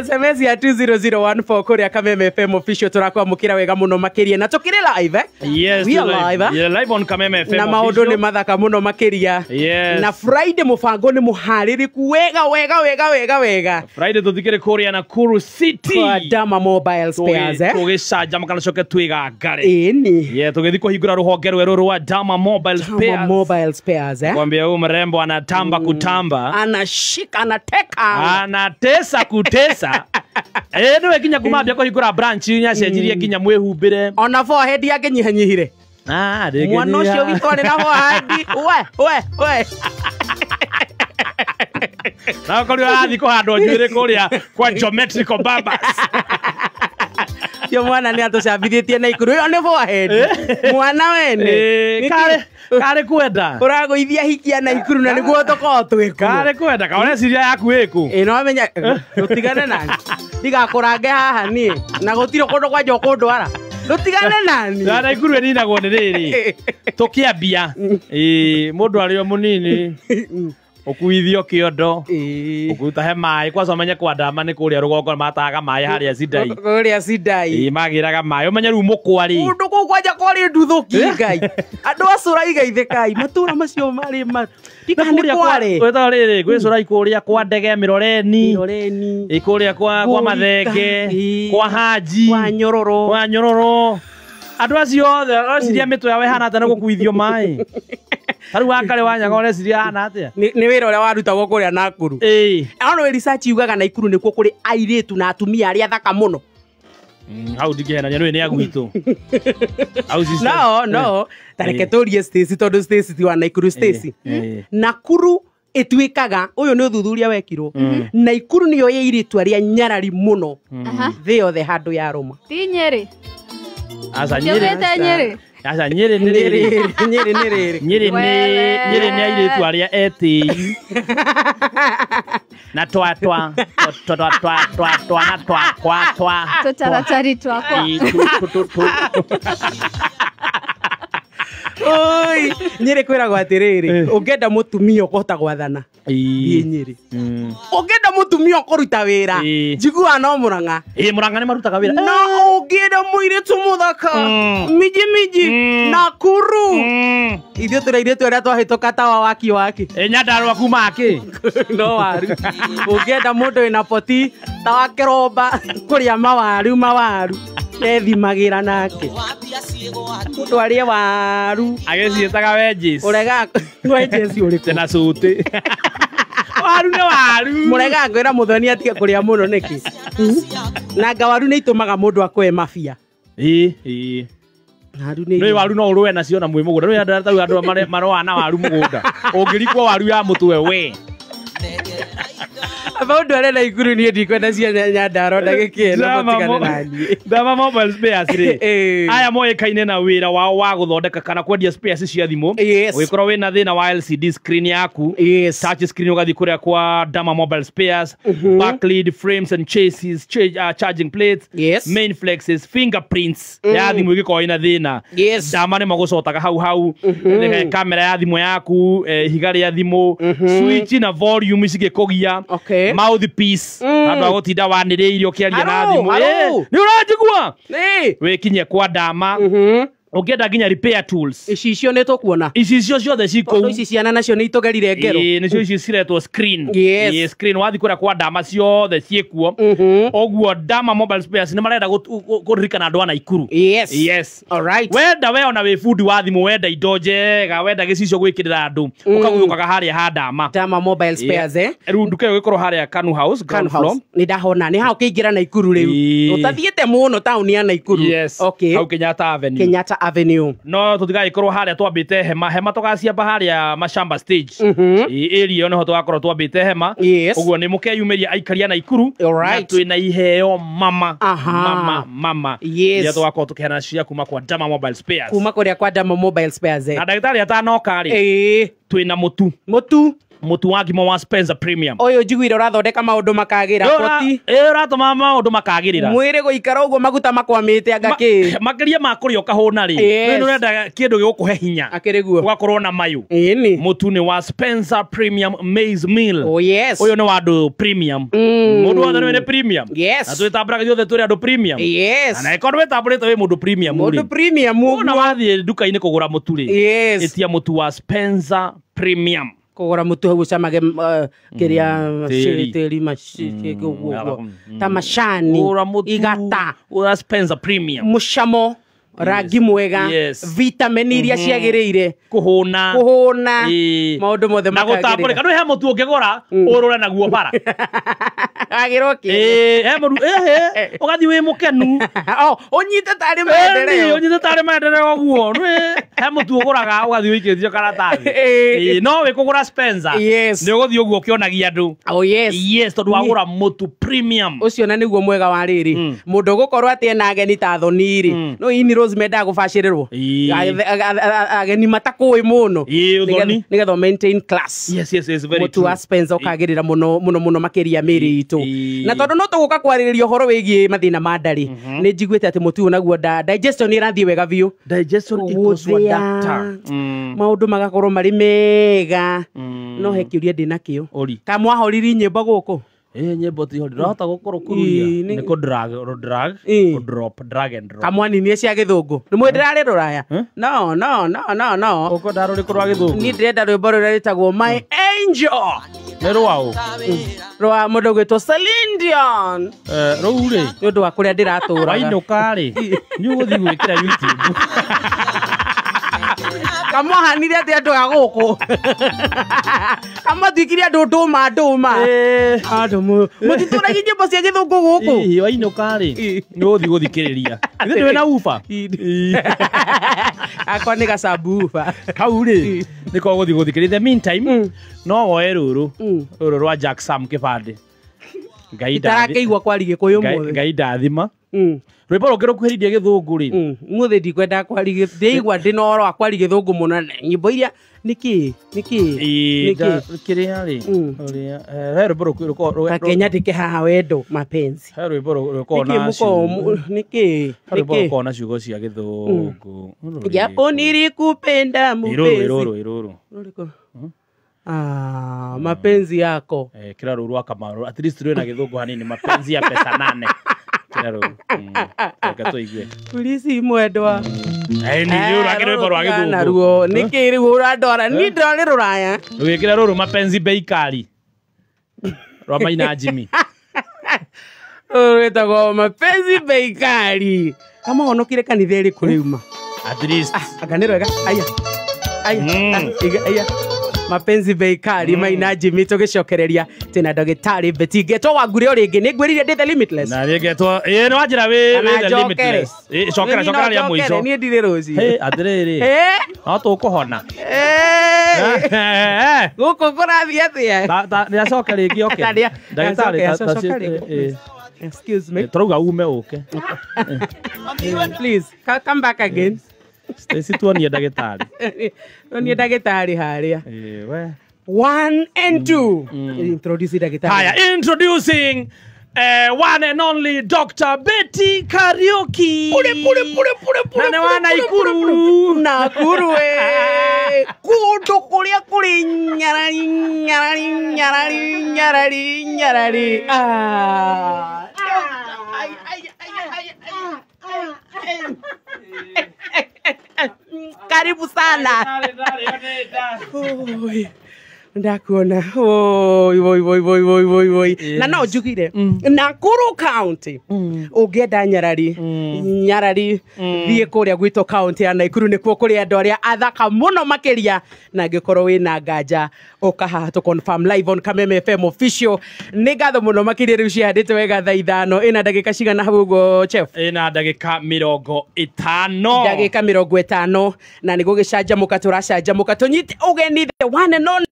SMS ya 20014 kũrĩa Kameme FM official tũrakwamũkĩra wega mũno makĩria na tũkĩrĩ live. Yes, we are live. Yeah, live on Kameme FM. Na maũndũ nĩ mathaka mũno makĩria. Yes. Na Friday mũbango nĩ mũharĩrĩku wega wega wega wega wega. Friday tũthikĩrĩ kũrĩa Nakuru City. Kwa Dama Mobile Spares Tũgĩcanjamũka na coke twĩgangare. Ĩni. Yeah, tũgĩthiĩ kũhingũra rũhonge rwerũ rwa Dama Mobile Spares. Dama Mobile Spares Kwambia huyu mrembo anatamba kutamba. Anashika anateka. Anatesa kutesa. Nĩwe nginya kumambia kũhingũra branch nĩacenjirie nginya mwĩhumbĩre. Ona forehead yake nyihanyihire. Mwana ũcio witũ arĩ na forehead. We we we. Na ũkorirwo arathiĩ kũhandwo njuĩrĩ kũrĩa kwa geometrical barbers. Cio mwana nĩ atũcambithĩtie na ikuru. Ĩyo nĩ forehead. Mwana wene. Karĩ kwenda. Ũragũithia hikia na ikuru na nĩguo tũkorwo twĩkuo. Karĩ kwenda. Ka ũreciria yaku ĩkũ? Ĩ no wamenya tũtigane nani. Ndigakũrange haha niĩ. Na gũtirĩ kũndũ kwanja ũkũndwara. Tũtigane nani. Na ikuru ĩninagwo nĩ rĩrĩ. Tũkĩambia. Mũndũ arĩ o mũnini. Ũkuithio kĩondo. Ũkũtahe maĩ kwanza ũmenye kwa Dama nĩ kũrĩa rũgongo matahaga maĩ harĩa Sidai. Kũrĩa Sidai. Magĩraga maĩ ũmenye rĩu mũkwa rĩ. Kũndũ kũu kwanja kwarĩ nduthũki Ngai. Andũ a Cũrai geithĩkai matũra macio marĩ ma. Ndikana kwarĩ. Gwĩtagwo rĩrĩ gwĩ Cũrai kũrĩa kwa Ndege Mĩroreni. Mĩroreni. Kũrĩa kwa Mathenge, kwa Haji, kwa Nyororo. Kwa Nyororo. Andũ acio othe ũreciria mĩtwe yao ĩhana atĩa nĩ gũkuithio maĩ. Tarĩu wakare wa Nyaga ũreciria ahana atĩa? Nĩ wĩra ũrĩa warutagwo kũrĩa Nakuru. Ono research yugaga Nakuru nĩkuo kũrĩ airĩtu na atumia arĩa athaka mũno. Hau ndingĩhenania nĩũĩ nĩ a gwitũ. No no ta reke tũrie Stacy tondũ Stacy ti wa Nakuru. Stacy Nakuru ĩtuĩkaga ũyũ nĩ ũthuthuria wekirwo. Nakuru nĩyo ĩ airĩtu arĩa nyarari mũno thĩ yothe handũ ya rũma. Ti Nyĩrĩ. Aca Nyĩrĩ. Aca Nyĩrĩ nĩ rĩrĩ. Nyĩrĩ nĩ rĩrĩ. Nyĩrĩ nĩ airĩtu arĩa etĩi. Na twa twa twa twa twa twa twa na twa kwa twa. Tũtaratari twakwa. Oi, Nyĩrĩ kwĩragwo atĩrĩrĩ, ũngĩenda mũtumia ũkũhota gwathana. Thiĩ Nyĩrĩ. Ũngĩenda mũtumia ũkũruta wĩra, njiguaga no Mũrang'a. Mũrang'a nĩ marutaga wĩra. No ũngĩenda mũirĩtu mũthaka, miji miji, Nakuru. Ithuĩ tũrĩ airĩtu arĩa twahĩtũka tawa waki waki. Nyandarũa kuma kĩ? No waru. Ũngĩenda mũndũ wĩna poti ta wa kĩromba kũrĩa mawaru mawaru. Ethimagĩra nake. Mũndũ arĩe waru. Agĩciĩtaga wedges. Ũrega wedges ũrĩkũ? Na cuti. Waru nĩ waru. Mũrega ngwĩra Mũthoni atige kũrĩa mũno nĩkĩ? Na anga waru nĩ itũmaga mũndũ akũe mabia. Ĩĩ. Waru nĩ Nĩ waru no ũrũe nacio na mwĩ mũgũnda. Nĩ andũ tarĩu andũ maroa na waru mũgũnda. Ũngĩrikwo waru ya mũtwe we. Maũndũ arĩa Naikuru niĩ ndikwenda cia Nyandarua ndagĩka ĩno mũtigane na niĩ. Dama Mobile Spares rĩ. Aya moĩkaine na wĩra wao wa gũthondeka kana kwendia spares cia thimũ. Ũngĩkorwo wĩna thĩna wa LCD screen yaku, touch screen ũgathiĩ kũrĩa kwa Dama Mobile Spares, backlit frames and chassis, charging plates, main flexes, fingerprints ya thimũ ĩngĩkorwo ĩna thĩna. Dama nĩ magũcotaga hau hau. Kamera ya thimũ yaku, ihiga rĩa thimũ, switch na volume cigĩkũgia. Mouthpiece andũ a gũtinda wanĩrĩire ũkĩaria na thimũ. Nĩ ũranjigua? Wĩkinye kwa Dama. Ũngĩenda nginya repair tools, icicio nĩ tũkuona. Icicio ciothe cikũu. Tondũ ici ciana nacio nĩ itũgerire ngero. Ĩĩ, nĩcio ici ciretwo screen. Yes. Ĩĩ, screen wathiĩ kũrĩa kwa Dama ciothe ciĩkuo. Ũguo Dama Mobile Spares nĩ marenda kũririkana andũ a Naikuru. Yes. Yes. All right. Wenda we ona wĩ bundi wa thimũ, wenda indo njega, wenda gĩcicio gwĩkĩrĩra andũ, ũkaguthũkaga harĩa ha Dama. Dama Mobile Spares, eh? Rĩu nduka ĩyo ĩgĩkorwo harĩa Kanu House, ground Kanu House. floor. Nĩ ndahona nĩ hau kĩingĩra Naikuru rĩu. Ĩĩ. Ũtathiĩte mũno taũni ya Naikuru. Yes. Okay. Hau Kenyatta Avenue. Kenyatta Avenue. No tũtigagĩkorwo harĩa twambĩte hema, hema tũgaciamba harĩa Mashamba stage. Ĩĩ, area ĩyo nĩho tũgakorwo twambĩte hema. Yes. Ũguo nĩ mũkeyumĩria aikari a Naikuru. Alright. Na twĩna iheo mama. Aha. Mama, mama. Yes. Iria tũgakorwo tũkĩheana cia kuma kwa Dama Mobile Spares. Kuma kũrĩa kwa Dama Mobile Spares, eh. Na ndagĩtarĩ atanoka rĩ, Ĩĩ. twĩna mũtu. Mũtu. Mũtu wa ngima wa Spencer Premium. Ũyũ njiguire ũrathondeka maũndũ makagĩra. Poti. Ĩĩ, ũratũma maũndũ makagĩrĩra. Mwĩrĩ gũikara ũguo maguta makwamĩte anga kĩ. Makĩria ma kũrĩa ũkahũna rĩ, Yes. nĩ ũrenda kĩndũ gĩgũkũhe hinya. Akĩrĩ guo. Ũgakorwo na mayũ. Ĩni. Mũtu nĩ wa Spencer Premium Maize Meal. Oh yes. Ũyũ nĩ wa andũ premium. Mũndũ wothe nĩ premium. Yes. Na twĩtambũraga ithuothe tũrĩ andũ premium. Yes. Na angĩkorwo ndwĩtambũrĩte wĩ mũndũ premium rĩ. Mũndũ premium ũguo. Wona wathiĩ nduka-inĩ kũgũra mũtu rĩ. Yes. Ĩtia mũtu wa Spencer Premium. Kũgũra mũtu hau ũcamage kĩrĩa Tĩri. tĩri ũguo ta macani, Gũra mũtu. igata, Gũra Spencer Premium. mũcamo, rangi mwega, Yes. vitamin iria ciagĩrĩire, Kũhũna. kũhũna, Ĩĩ. maũndũ mothe Na gũtambũrĩka. makagĩrĩra. Ndũĩ he mũtu ũngĩgũra ũrũre naguo bara. Wagĩrwo kĩ? Ĩĩ, he mũtu, ĩhĩ, ũgathiĩ wĩ mũkenu. Oh, ũnyite tarĩ maendeleo. Ĩni, ũnyite tarĩ maendeleo ũguo. Ndũĩ, he mũtu ũgũraga ũgathiĩ ũikĩtio karatathi. Ĩĩ. Ĩĩ, no wĩ kũgũra Spencer. Yes. Nĩ ũgũthiĩ ũguo ũkĩonagia andũ. Oh yes. Yes, tondũ wagũra mũtu premium. Ũcio na nĩguo mwega wa rĩrĩ. Mũndũ ũgũkorwo atĩ ena ageni ta thoni rĩ, no ini Rose mendaga gũbacĩrĩrwo. Ĩĩ. Ageni matakũĩ mũno. Ĩĩ, ũthoni. Nĩgetha ũ maintain class. Yes, yes, yes, very Mũtu true. wa Spencer ũkagĩrĩra mũno mũno mũno makĩria mĩĩrĩ itũ. Ĩĩ. Na tondũ no tũgũka kwarĩrĩria ũhoro wĩgiĩ mathĩna ma nda rĩ, nĩ njiguĩte atĩ mũtu ũyũ naguo digestion nĩ ĩrathiĩ wega biũ. Digestion equals to Gũthĩa, adapter. maũndũ magakorwo marĩ mega. No he kĩũria ndĩ nakĩo. Ori. Ka mwahoriri nyĩmbo gũkũ? Ĩĩ, nyĩmbo ti hori. Ndĩrahota gũkorwo kururia. Ĩĩ, Nĩ kũ drag, drag, Ĩĩ. kũ drop, drag and drop. Kamwaninie cia gĩthũngũ. Nĩ mwĩ ndĩrarĩ rũraya? No, no, no, no, no. Ũkwenda rũrĩkũ rwa gĩthũngũ? Niĩ ndĩrenda rwĩmbo rũrĩa rwĩtagwo My Angel. Nĩ rwaũ? Rwa mũndũ ũgwĩtwo Celine Dion. Rũu rĩ? Nĩ ũndũ wa kũrĩa ndĩratũraga. Wainũka rĩ, nĩ ũgũthiĩ gwĩkĩra YouTube. Kamwahanire atĩ andũ a gũkũ. Kamwatuĩkire andũ ndũma ndũma. Andũ mũtitũragia nyĩmbo cia gĩthũngũ gũkũ. Ĩĩ, wainũka rĩ, nĩ ũgũthiĩ gũthikĩrĩria. Ithuĩ ndũrĩ na uba? Akwa nĩ gacabuba. Kau rĩ, nĩko ũgũthiĩ gũthikĩrĩria. In the meantime, no woe rũrũ, rũrũ rwa Jack Sam kĩbandĩ. Ngai Itarakĩigua kwari gĩkũyũ mũthĩ. Ngai ndathima. Rwĩmbo rũngĩ rũkuhĩrĩirie gĩthũngũ rĩ. Mũthĩ ndikwenda kwari ndĩigua ndĩ na ũhoro wa kwari gĩthũngũ mũno na nyĩmbo iria nĩkĩ nĩkĩ nĩkĩ kĩrĩa rĩ, ũrĩa, he rwĩmbo Ta Kenya ndĩke haha wendo mapenzi. He rwĩmbo rũkoragwo Nĩkĩ na mũkoragwo ciugo. nĩkĩ He rwĩmbo nĩkĩ rũkoragwo na ciugo cia gĩthũngũ. Japo nilikupenda Ĩrũrũ, mpenzi. ĩrũrũ, ĩrũrũ. Rũrĩkũ? Ah, mapenzi yako. Kĩra rũrũ rwa Kamaru. At least rwĩna gĩthũngũ hanini, mapenzi ya pesa nane. Kĩra rũrũ. Reke tũigue. Polisi mwendwa. Nĩ rũrũ rwĩmbo rwa gĩthũngũ. Naruo nĩkĩ rĩu ũrandwara? Niĩ ndĩrona nĩ rũraya. Rũgĩkĩra rũrũ mapenzi bei kali. Rwa Maina Jimmy. Rũrũ rwĩtagwo mapenzi bei kali. Kamahonokire kanitha ĩrĩkũ rĩu ma? At least. Anga nĩ rwega. Aya. Aya. Aya. Mapenzi bei kali Maina Jimmy tũgĩcokereria twĩna ndagĩtarĩ Betty Ngetwo wa Ngure o rĩngĩ. Nĩ ngwĩrire ndĩ the limitless. Na niĩ ngetwo, ĩĩ, nĩ wanjĩra wĩ Kana the njokere. limitless. Ĩĩ, cokera, Niĩ no cokera rĩa njokere, mũico. niĩ ndirĩ rũciũ. Hĩ, atĩrĩrĩ. Ĩ? No tũkũhona. Gũkũ kũrathiĩ atĩa? Nĩ acoke rĩngĩ oke. Ta nĩa- Ndagĩtarĩ, acoke, ta- acoke rĩngĩ. Excuse me. Tũrauga ume ũke. Please, come back again. Stacy tuonie ndagĩtarĩ. Tuonie ndagĩtarĩ harĩa. Ĩĩ, we. 1 and 2. Introduce ndagĩtarĩ. Haya, introducing one and only Dr. Betty Kariuki. Pure, pure, pure, pure, pure, Na nĩ wa pure, pure, Naikuru. pure. Nakuru we. Kũndũ kũrĩa kũrĩ nyarari, nyarari, nyarari, nyarari, nyarari. Ah. Ai, ai, ai, ai, ai, ai. Karibu sana. Ndakuona. Oi oi oi oi oi oi oi. Na no njugire Nakuru County ungienda nyarari nyarari thie kuria gwitũ county ya Nakuru nikuo kuri andu aria athaka muno makiria na ngikorwo wina nganja uka haha tu confirm live on Kameme FM official. Ni ngatho muno makiria riu cihandite wega thaa 5 ina ndagika cigana hau uguo chef? Ina ndagika 50. Ndagika 50 na niguo gicanjamuka turacanjamuka tunyite ugeni the one and only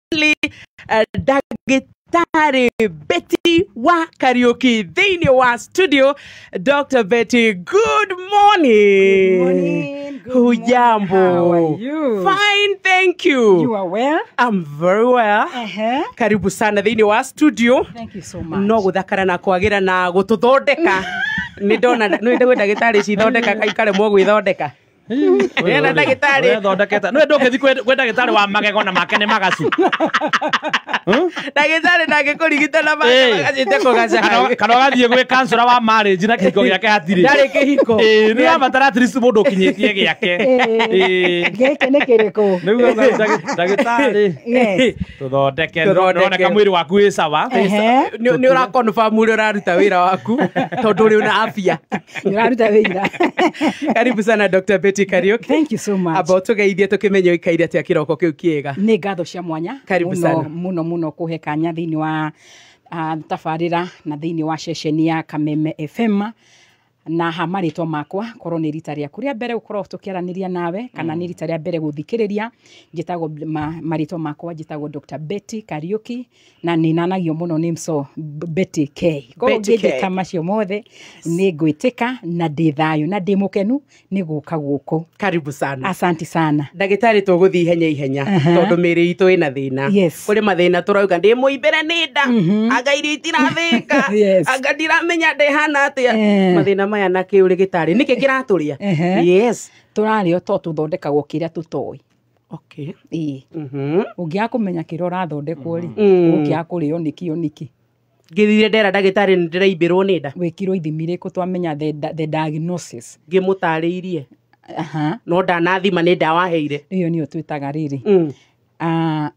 Daktari Betty wa Kariuki thĩinĩ wa studio. Dr. Betty, good morning. Good morning. Hujambo? How are you? Fine, thank you. You are well? I'm very well. Karibu sana thĩinĩ wa studio. Thank you so much. No guthakara na kwagira na gututhondeka. Nĩ ndona nĩ ndagwĩ ndagĩtarĩ cithondeka ikaremwo gwĩthondeka. Ena ndagĩtarĩ wethondekete nĩ ndũngĩthiĩ kwĩ ndagĩtarĩ wa magego na make nĩ magacu. Ndagĩtarĩ ndangĩkũrigita na magacĩte kũgaca. Kana ũgathiĩ gwĩ kansũra wa marriage na kĩhiko gĩake hatirĩ. Ndarĩ kĩhiko. Ĩĩ nĩ ũrabatara at least mũndũ ũkinyĩtie gĩake. Gĩkĩ nĩ kĩrĩkũ? Nĩguo ndagĩtarĩ tũthondeke nĩũroneka mwĩrĩ waku wĩ sawa. Nĩ ũra confirm ũrĩa ũraruta wĩra waku tondũ ũrĩ na afya. Nĩ ũraruta wĩra. Karibu sana Dr. Betty Kariuki. Thank you so much. Aba tugeithie tukimenye uikaire atia kiroko kiu kiega. Nĩ ngatho cia mwanya. Karibu sana. Muno muno kuhe kanya thiini wa tabarĩra na thiini wa ceceni ya Kameme FM na ha marĩtwa makwa korwo nĩ rita rĩaku rĩa mbere gũkorwo tũkĩaranĩria nawe kana nĩ rita rĩa mbere gũthikĩrĩria, njĩtagwo marĩtwa makwa njĩtagwo Dr. Betty Kariuki na nĩ nanagio mũno nĩ mso Betty K. Korwo ngĩnjĩta macio mothe nĩ ngwĩtĩka na ndĩ thayũ na ndĩ mũkenu nĩ gũka gũkũ. Karibu sana. Asante sana. Ndagĩtarĩ tũgũthiĩ ihenya ihenya tondũ mĩĩrĩ itũ ĩna thĩna. Kũrĩ mathĩna tũrauga ndĩ mũimbĩre nĩ nda, anga irio itirathĩka, anga ndiramenya ndĩhana atĩa. Mathĩna maya na kĩ ũrĩgĩtarĩ nĩkĩ kĩratũrĩa? Yes, tũrarĩo to tũthondekagwo kĩrĩa tũtoĩ. Okay. Ĩĩ. Ũngĩaga kũmenya kĩrĩa ũrathondekwo rĩ, ũngĩaga kũrĩo nĩkĩ o nĩkĩ. Ngĩthire ndera ndagĩtarĩ nĩ ndĩraimbĩrwo nĩ nda. Wĩkirwo ithimi irĩkũ twamenya the diagnosis. Ngĩmũtarĩirie. No ndanathima nĩ ndawa aheire. Ĩyo nĩyo twĩtaga rĩrĩ.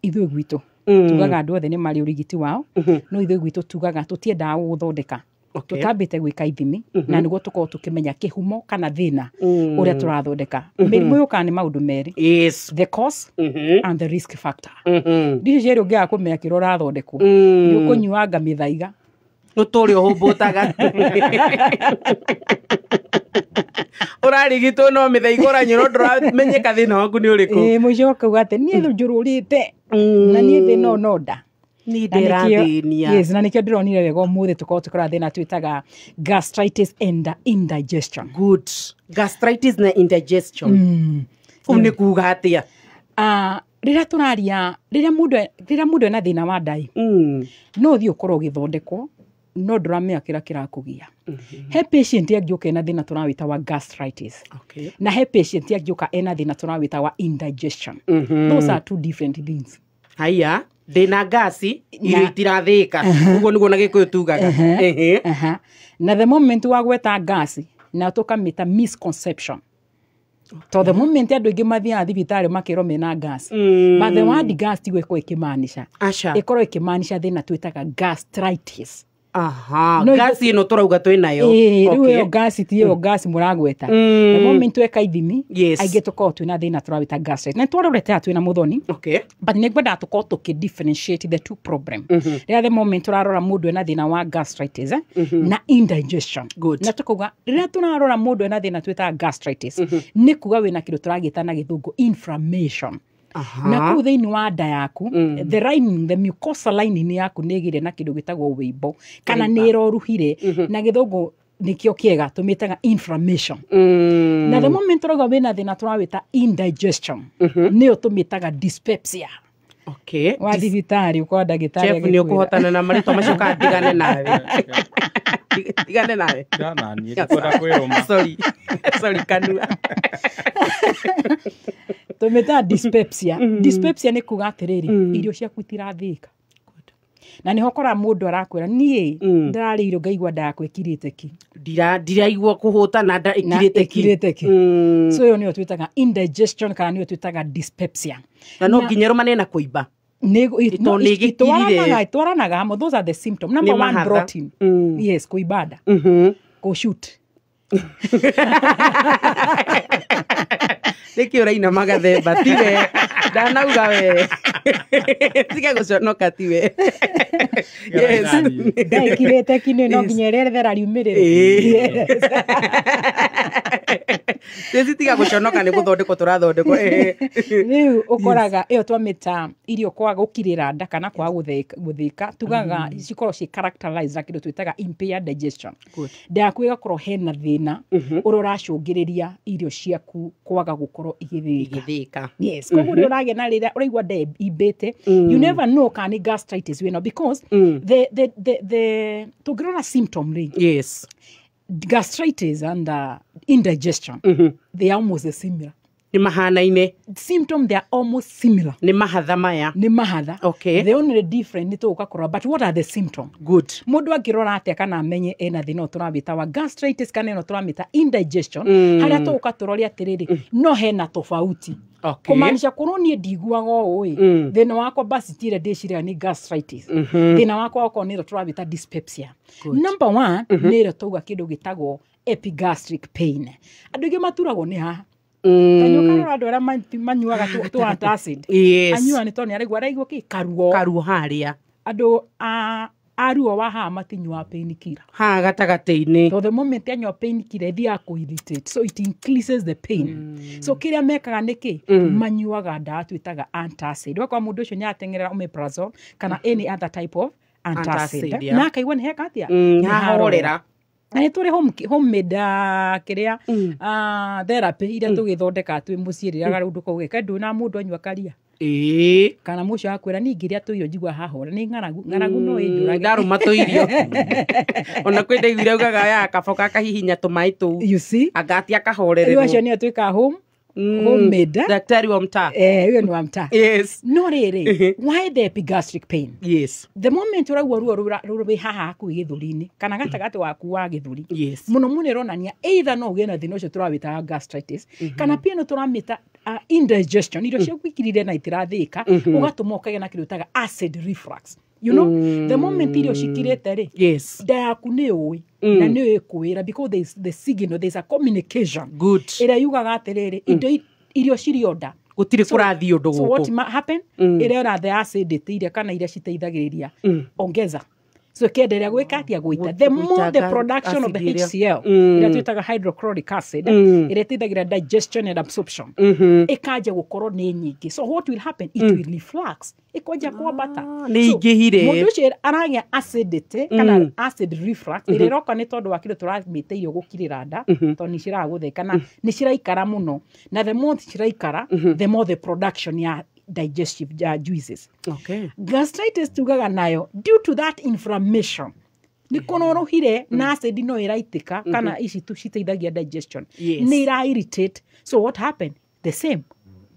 Ithuĩ gwitũ tugaga andũ othe nĩ marĩ ũrigiti wao, no ithuĩ gwitũ tugaga tũtiendaga gũgũthondeka. Tutambĩte gwĩka ithimi na nĩguo tũkorwo tũkĩmenya kĩhumo kana thĩna ũrĩa tũrathondeka. Mĩrimũ yũkaga nĩ maũndũ merĩ. Yes. The cause and the risk factor. Ndicio cierĩ ũngĩaga kũmenya kĩrĩa ũrathondekwo nĩ ũkũnyuanga mĩthaiga. Ũtũre ũhũmbũtaga. Ũrarigitwo no mĩthaiga ũranyua no ndũramenyeka thĩna waku nĩ ũrĩkũ. Ĩĩ mũico ũkauga atĩ niĩ njũrũrĩte na niĩ thĩna ũyũ no nda. Yes, na nikio ndironire wega umuthi tukorwo tukora thina twitaga gastritis and indigestion. Good. Gastritis na indigestion. Kuu ni kuga atia? Rĩrĩa tũraria, rĩrĩa mũndũ ena thĩna wa ndai, no ũthiĩ ũkorwo ũgĩthondekwo no ndũramenya kĩrĩa kĩrakũgia. He patient angĩũka ena thĩna tũrawĩta wa gastritis. Okay. Na he patient angĩũka ena thĩna tũrawĩta wa indigestion. Those are two different things. Haya, ndĩna gasi irio itirathĩka. Ũguo nĩguo na Gĩkũyũ tugaga. Na the moment wagweta gasi na tũkamĩta misconception. To the moment andũ aingĩ mathiaga thibitarĩ makĩrwo mena gas. But the word gas tiguo ĩkorwo ĩkĩmaanisha. Ĩkorwo ĩkĩmaanisha thĩna twĩtaga gastritis. Aha, gas ĩno tũrauga twĩ nayo. Rĩu ĩyo gas ti ĩyo gas mũragweta. The moment tweka ithimi, aingĩ tũkorwo twĩna thĩna tũrawĩta gastritis. Na twarorete haha twĩna Muthoni. Okay. But nĩ ngwendaga tũkorwo tũkĩ differentiate the two problem. Rĩrĩa the moment tũrarora mũndũ ena thĩna wa gastritis na indigestion. Good. Na tũkauga rĩrĩa tũrarora mũndũ ena thĩna twĩtaga gastritis, nĩ kuga wĩna kĩndũ tũragĩta na gĩthũngũ inflammation. Na kuu thĩinĩ wa nda yaku, the lining, the mucosa lining yaku nĩ ĩgĩire na kĩndũ gĩtagwo wĩimbo kana nĩ ĩroruhire, na gĩthũngũ nĩkĩo kĩega tũmĩtaga inflammation. Na the moment tũrauga wĩna thĩna tũrawĩta indigestion, nĩyo tũmĩtaga dyspepsia. Okay. Wa thibitarĩ ũkora ndagĩtarĩ Chef nĩ ũkũhotana na marĩtwa macio kana ndigane nawe. Tigane nawe. Tigana niĩ ndikwenda kwĩrũma. Sorry. Sorry kanua. Tũmĩtaga dyspepsia. Dyspepsia nĩ kuga atĩrĩrĩ, irio ciaku itirathĩĩka. Na nĩho ũkoraga mũndũ arakwĩra niĩ ndĩrarĩirwo ngaigua nda yakwa ĩkirĩte ki. Ndiraigua kũhũta na nda ĩkirĩte ki. Ĩkirĩte ki. So ĩyo nĩyo twĩtaga indigestion kana nĩyo twĩtaga dyspepsia. Na no nginya ĩrũmane na kũimba. Itwaranaga hamwe. Those are the symptoms. Number one, protein. Yes, kũimba nda. Kũshoot. Nĩkĩ ũraina magathemba tiwe ndanauga we tiga gũconoka tiwe. Yes. Ndaikirĩte kinĩ no nginya ĩrethera riumĩrĩre. Tĩci tiga gũconoka nĩ gũthondekwo tũrathondekwo. Rĩu ũkoraga ĩyo twamĩta irio kwaga gũkirĩra nda kana kwaga gũthĩka tugaga cikorwo ciĩ characterized na kĩndũ twĩtaga impaired digestion. Nda yaku ĩgakorwo hena thĩna ũrĩa ũracũngĩrĩria irio ciaku kwaga gũkorwo igĩthĩka. Yes. Koguo rĩrĩa ũragĩa na rĩrĩa ũraigua nda imbĩte, you never know kana nĩ gastritis wĩna because the tũngĩrora symptom rĩ. Yes. Gastritis and indigestion, they are almost similar. Nĩ mahanaine. Symptom, they are almost similar. Nĩ mahatha maya. Nĩ mahatha. Okay. The only difference nĩ tũgũka kũrora, but what are the symptoms? Good. Mũndũ angĩrora atĩa kana amenye ena thĩna ũyũ tũrawĩta wa gastritis kana ĩno tũramĩta indigestion, harĩa tũgũka tũrore atĩrĩrĩ, no hena tofauti. Okay. Kũmaanisha korwo niĩ ndiguaga ũũ ĩ, thĩna wakwa basi ti ĩrĩa ndĩciragia nĩ gastritis. Thĩna wakwa okorwo nĩ ĩrĩa tũrawĩta dyspepsia. Number one, nĩ ĩrĩa tauga kĩndũ gĩtagwo epigastric pain. Andũ aingĩ maturagwo nĩ haha. Tanyuka andũ arĩa manyuaga tũ antacid. Yes. Anyua nĩ tondũ nĩ araigua araigua kĩ karuo. Karuo harĩa. Andũ a ruo wa haha matinyuaga painkiller. Haha gatagatĩ-inĩ. So the moment anyua painkiller ĩthiaga kũ irritate. So it increases the pain. So kĩrĩa mekaga nĩ kĩ? Manyuaga ndawa twĩtaga antacid. Ũgakora mũndũ ũcio nĩ ateng'erera omeprazole kana any other type of antacid. Na akaigua nĩ heka atĩa? Nĩ hahorera. Na nĩ tũrĩ homemade kĩrĩa therapy iria tũgĩthondekaga twĩ mũciĩ rĩrĩa kaũndũ kau geka ndũĩ na mũndũ anyua karia. Ĩĩ. Kana mũcio akwĩra niĩ ngĩrĩa tũirio njigua hahora nĩ ng'aragu, ng'aragu no ĩnjũrage. Ndarũma tũirio. Ona kwĩ ndaiguire augaga ya kaboka akahihinya tũmaĩ tũu. You see? Angatia akahorererwo. Rĩu acio nĩo twĩkaga homemade. Daktari wa mtaa. Eh, huyo ni wa mtaa. Yes. No rĩrĩ, why the epigastric pain? Yes. The moment ũraigua ruo rũrĩ haha hakuhĩ gĩthũri-inĩ kana gatagatĩ waku wa gĩthũri. Yes. Mũno mũno ĩronania either no ũgĩe na thĩna ũcio tũrawĩtaga gastritis kana pia no tũramĩta indigestion, irio ciaku ikirire na itirathĩka, ũgatũma ũkagĩa na kĩndũ gĩtaga acid reflux. You know, the moment irio cikirĩte rĩ, yes, nda yaku nĩ ũĩ na nĩ ĩkwĩra because there is the signal, there is a communication. Good. Ĩrĩa yugaga atĩrĩrĩ, indo irio cirĩ nda gũtirĩ kũrathiĩ ũndũ gũkũ. So what happen? Ĩrĩa ĩrathe acidity iria kana iria citeithagĩrĩria ongeza. So ĩkĩenderea gwĩka atĩa? Gũita. The more the production of the HCl, ĩrĩa twĩtaga hydrochloric acid, ĩrĩa ĩteithagĩrĩria digestion and absorption, ĩkanjia gũkorwo nĩ nyingĩ. So what will happen? It will reflux. Ĩkwanjia kwambata. Nĩ ingĩhire. Mũndũ ũcio aragĩa acidity kana acid reflux, ĩrĩa ĩroka nĩ tondũ wa kĩndũ tũramĩte irio gũkirĩra nda, tondũ nĩ ciraga gũthĩka na nĩ ciraikara mũno. Na the more ciraikara, the more the production ya digestive juices. Okay. Gastritis tugaga nayo due to that inflammation nĩ kũnorohire na acid no ĩraitĩka kana ici tu citeithagia digestion. Nĩ ira irritate. So what happened? The same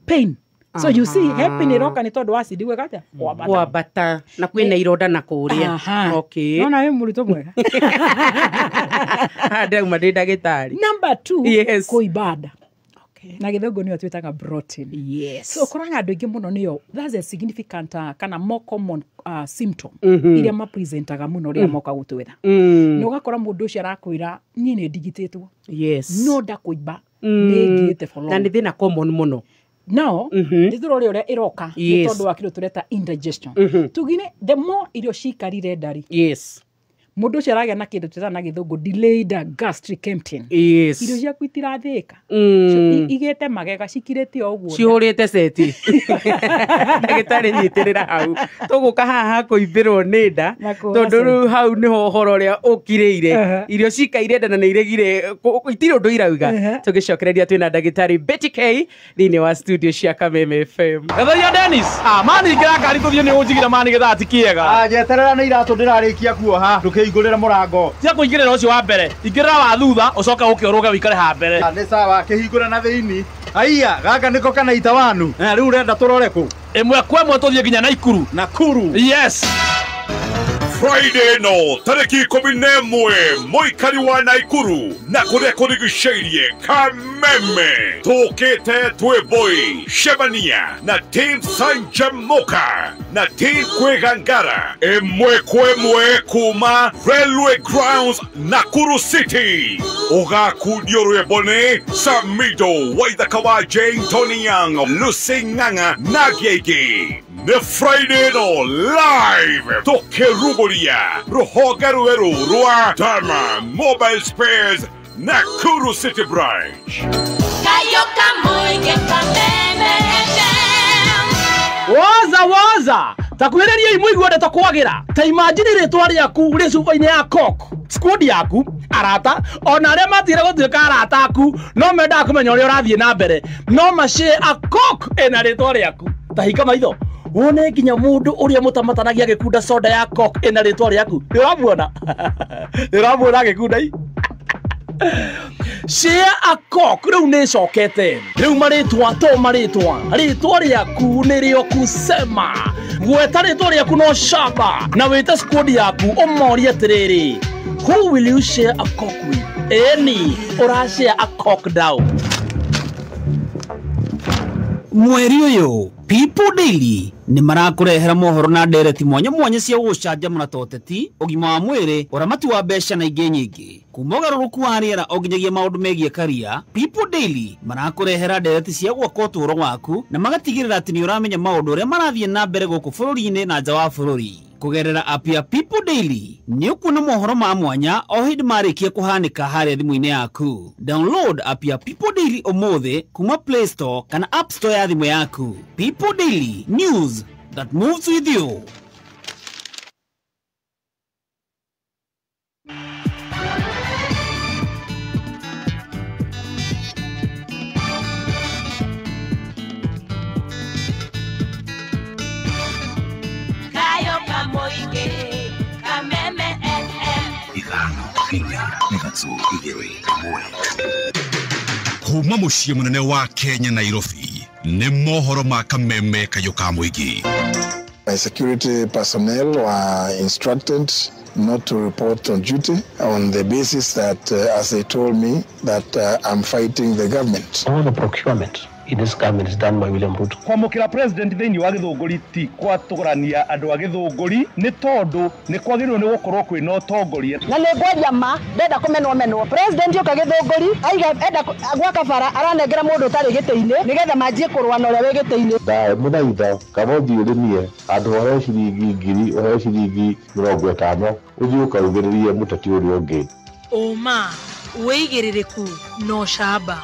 pain. So you see happen ĩroka nĩ tondũ acid gwĩka atĩa? Kwambata. Na kwĩna ironda na kũrĩa. Okay. Nona wĩ mũrutwo mwega. Ndauma ndĩ ndagĩtarĩ. Number 2, yes, kũimba nda. Na gĩthũngũ nĩyo twĩtaga bloating. Yes. So ũkoraga andũ aingĩ mũno nĩyo that's a significant kana more common symptom iria mapresentaga mũno rĩrĩa moka gũtwĩra. Na ũgakora mũndũ ũcio arakwĩra niĩ nĩ ndigitĩtwo. Yes. No ndakũimba nĩ ngĩte for long. Na nĩ thĩna common mũno. No, nĩ tũrore ũrĩa ĩroka nĩ tondũ wa kĩndũ tũreta indigestion. Tugine the more irio cikarire ndari. Yes. Mũndũ ũcio aragĩa na kĩndũ twĩtaga na gĩthũngũ delayed gastric emptying. Yes. Irio ciaku itirathĩĩka. Igĩte magega cikirĩte o ũguo. Cihũrĩte seti. Ndagĩtarĩ nyitĩrĩra hau. Tũgũka haha kũimbĩrwo nĩ nda tondũ rĩu hau nĩho ũhoro ũrĩa ũkirĩire. Irio cikaire nda na nĩ iregire itirĩ ũndũ irauga. Tũgĩcokereria twĩna ndagĩtarĩ Betty K thĩinĩ wa studio cia Kameme FM. Gatharia Dennis. Ah, mani ingĩra ngari tũthiĩ nĩ ũnjigire mani gĩthaa ti kĩega. Njeterera nĩ iratũ ndĩrarĩkia kuoha. Ndũkĩhingũrĩre mũrango. Tia kũingĩrĩra ũcio wa mbere. Ingĩrĩra wa thutha ũcoke ũke ũrũge wĩikare ha mbere. Nĩ sawa kĩhingũre na thĩinĩ. Aiya, gaka nĩko kana itawanu. Rĩu ũrenda tũrore kũ? Ĩmwe kwa ĩmwe tũthiĩ nginya Naikuru. Nakuru. Yes. Friday no tarĩki 11 mũikari wa Naikuru na kũrĩa kũrigicĩirie Kameme tũkĩte twĩ boy Shebania na team Sanjamoka na team Kwegangara ĩmwe kwa ĩmwe kuma Railway Grounds Nakuru City. Ũgakundio rwĩmbo nĩ Samido Waithaka wa Jane Tony Young Lucy Ng'ang'a na Gĩgĩ. Nĩ Friday no live tũkĩrugũria rũhonge rwerũ rwa Dama Mobile Spares Nakuru City Branch. Kayoka Muingi Kameme FM. Woza woza takwĩrĩria imwe ndeto kwagĩra ta imagine rĩtwa rĩaku rĩ cuba-inĩ ya Coke squad yaku arata ona arĩa matigire gũtuĩka arata aku no mendaga kũmenya ũrĩa ũrathiĩ na mbere no macĩe a Coke ĩna rĩtwa rĩaku ta hinga maitho wone nginya mũndũ ũrĩa mũtamatanagia agĩkunda soda ya Coke ĩna rĩtwa rĩaku nĩũramuona nĩũramuona agĩkunda i share a Coke rĩu nĩcokete rĩu marĩtwa to marĩtwa rĩtwa rĩaku nĩrĩo kusema gweta rĩtwa rĩaku no shamba na wĩte squad yaku ũmorie atĩrĩrĩ who will you share a Coke with ĩni ũra share a Coke down. Mweri ũyũ People Daily nĩ marakũrehera mohoro na ndereti mwanya mwanya cia gũgũcanjamũra ta ũteti, ũgima wa mwĩrĩ, ũramati wa mbeca na ingĩ nyingĩ. Kuma ũgarũrũku wa rĩera o nginyagia maũndũ megiĩ karia, People Daily marakũrehera ndereti cia gwaka ũtũũro waku na magatigĩrĩra atĩ nĩ ũramenya maũndũ ũrĩa marathiĩ na mbere gũkũ bũrũri-inĩ na nja wa bũrũri. Kũgerera app ya People Daily nĩ ũkuona mohoro ma mwanya o hĩndĩ marĩkia kũhanĩka harĩa thimũ-inĩ yaku. Download app ya People Daily ũmũthĩ kuma Play Store kana App Store ya thimũ yaku. People Daily, news that moves with you. Kameme FM. 5 4 3 2 1. Kuma mũciĩ mũnene wa Kenya Nairobi nĩ mohoro ma Kameme kayũ ka mũingĩ. My security personnel were instructed not to report on duty on the basis that, as they told me, that I'm fighting the government. All the procurement in this government is done by William Ruto. Kwamũkĩra president thĩinĩ wa Gĩthũngũri ti kwatũrania andũ a Gĩthũngũri nĩ tondũ nĩ kwagĩrĩirwo nĩ gũkorwo kwĩna ũtongoria. Na nĩ ngwaria ma ndenda kũmenwo menwo president yoka Gĩthũngũri aiga enda gwaka bara aranengera mũndũ ũtarĩ gĩtĩ-inĩ nĩgetha manjie kũrũa na ũrĩa wĩ gĩtĩ-inĩ. Ndamũthaitha kaba ũthiĩ ũrĩmie handũ ũheo ciringi 1000 ũheo ciringi 50 ũthiĩ ũkarugĩrĩrie mũteti ũrĩa ũngĩ. Ũma wĩigĩrĩrĩku na ũcamba.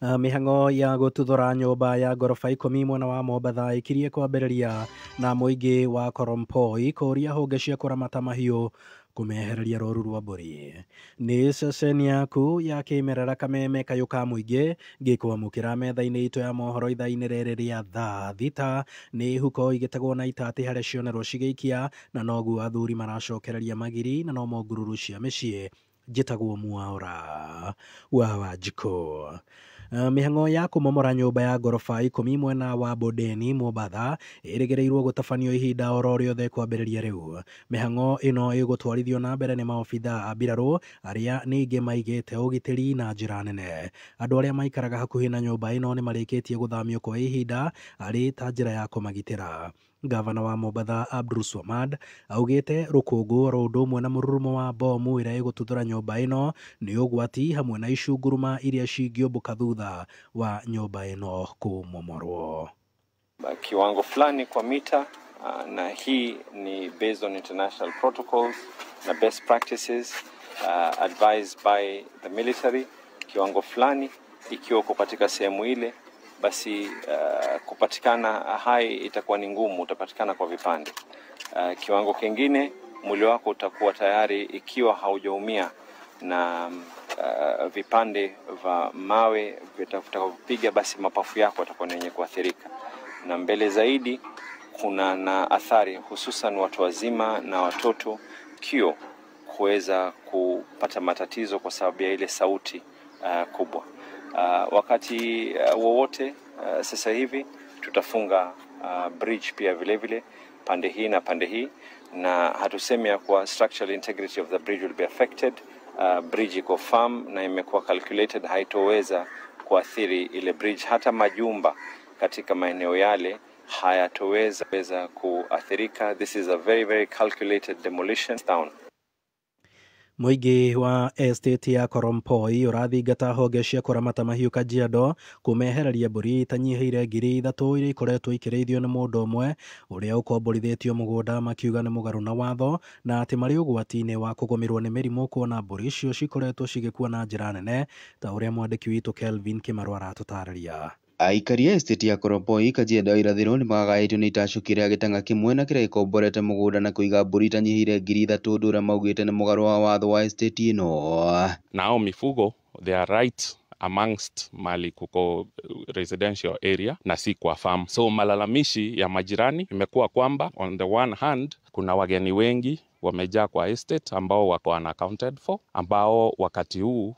Mĩhang'o ya gũtuthũra nyũmba ya ngoroba 10 mwena wa Mombatha ĩkirie kwambĩrĩria na mũingĩ wa Korompoi kũũria honge cia kũramata mahiũ kũmehereria rũru rwa mbũri. Nĩ ceceni yaku ya kĩmerera Kameme kayũ ka mũingĩ ngĩkwamũkĩra metha-inĩ itũ ya mohoro ithaa-inĩ rĩrĩ rĩa thaa 6 nĩ huko igĩtegwo na itati harĩa cionerwo cigĩikia na noguo athuri maracokereria magiri na nomo ngururu cia mĩciĩ. Njĩtagwo Mwaura wa Wanjikũ. Mĩhang'o ya kũmomora nyũmba ya ngoroba 10 mwena wa Bondeni Mombatha ĩrĩgĩrĩirwo gũtabanio ihinda oro rĩothe kwambĩrĩria rĩu. Mĩhang'o ĩno ĩgũtwarithio na mbere nĩ maobitha a mbirarũ arĩa ningĩ maigĩte ũgitĩri na njĩra nene. Andũ arĩa maikaraga hakuhĩ na nyũmba ĩno nĩ marĩkĩtie gũthamio kwa ihinda arĩ ta njĩra ya kũmagitĩra. Gavana wa Mombatha Abdul Swamad augĩte rũkũngũ oro ũndũ ũmwe na mũrurumo wa bomu ĩrĩa ĩgũtuthũra nyũmba ĩno nĩ ũgwati hamwe na icunguruma iria cingĩũmbũka thutha wa nyũmba ĩno kũmomorwo. Kiwango fulani kwa mita, na hii ni based on international protocols na best practices advised by the military. Kiwango fulani ikiwa uko katika sehemu ile, basi kupatikana hai itakuwa ni ngumu, utapatikana kwa vipande. Kiwango kingine, mwili wako utakuwa tayari ikiwa haujaumia na vipande vya mawe vitakavyopiga, basi mapafu yako yatakuwa ni yenye kuathirika. Na mbele zaidi kuna na athari hususan watu wazima na watoto kio kuweza kupata matatizo kwa sababu ya ile sauti kubwa. Wakati wowote sasa hivi tutafunga bridge pia vile vile pande hii na pande hii, na hatusemi ya kuwa structural integrity of the bridge will be affected. Bridge iko firm na imekuwa calculated, haitoweza kuathiri ile bridge. Hata majumba katika maeneo yale hayatoweza kuathirika. This is a very very calculated demolition down. Mũingĩ wa estate ya Korompoi ũrathingata honge cia kũramata mahiũ Kajiado kũmehereria mbũri itanyihĩire 3,000 iria ikoretwo ikĩrĩithio nĩ mũndũ ũmwe ũrĩa ũkomborithĩtio mũgũnda, makiuga nĩ mũgarũ na watho na atĩ marĩ ũgwati-inĩ wa kũgũmĩrwo nĩ mĩrimũ kuona mbũri icio cikoretwo cigĩkua na njĩra nene, ta ũrĩa mwandĩki witũ Kelvin Kĩmarũ aratũtarĩria. Aikari a estate ya Korompoi Kajiado irathĩro nĩmagagaĩtio nĩ itacũki rĩa gĩtang'a kĩmwe na kĩrĩa gĩkomborete mũgũnda na kũiga mbũri itanyihĩire 3,000 ũndũ ũrĩa maugĩte nĩ mũgarũ wa watho wa estate ĩno. Nao mifugo they are right amongst mali kuko residential area na si kwa farm. So malalamishi ya majirani imekuwa kwamba on the one hand kuna wageni wengi wamejaa kwa estate ambao wako unaccounted for, ambao wakati huu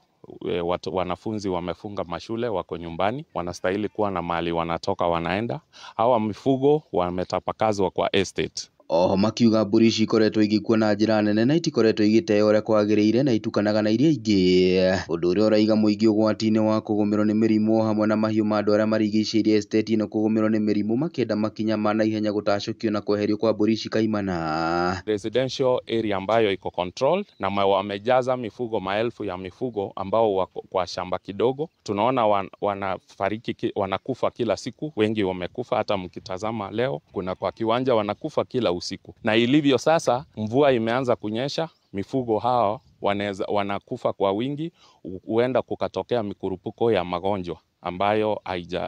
wanafunzi wamefunga mashule, wako nyumbani, wanastahili kuwa na mali wanatoka wanaenda. Hawa mifugo wametapakazwa kwa estate. Oho makiuga mbũri ici ikoretwo igĩkua na njĩra nene na itikoretwo igĩteo ũrĩa kwagĩrĩire na itukanaga na iria ingĩ, ũndũ ũrĩa ũraiga mũingĩ ũgwati-inĩ wa kũgũmĩrwo nĩ mĩrimũ hamwe na mahiũ ma andũ arĩa marigicĩirie estate ĩno kũgũmĩrwo nĩ mĩrimũ, makĩenda makinya ma naihenya gũtacũkio na kweherio kwa mbũri ici kaimana. Residential area ambayo iko controlled na wamejaza mifugo, maelfu ya mifugo ambao wako kwa shamba kidogo. Tunaona wanafariki, wanakufa kila siku, wengi wamekufa. Hata mkitazama leo kuna kwa kiwanja wanakufa kila usiku. Na ilivyo sasa, mvua imeanza kunyesha, mifugo hao wanakufa kwa wingi, huenda kukatokea mikurupuko ya magonjwa ambayo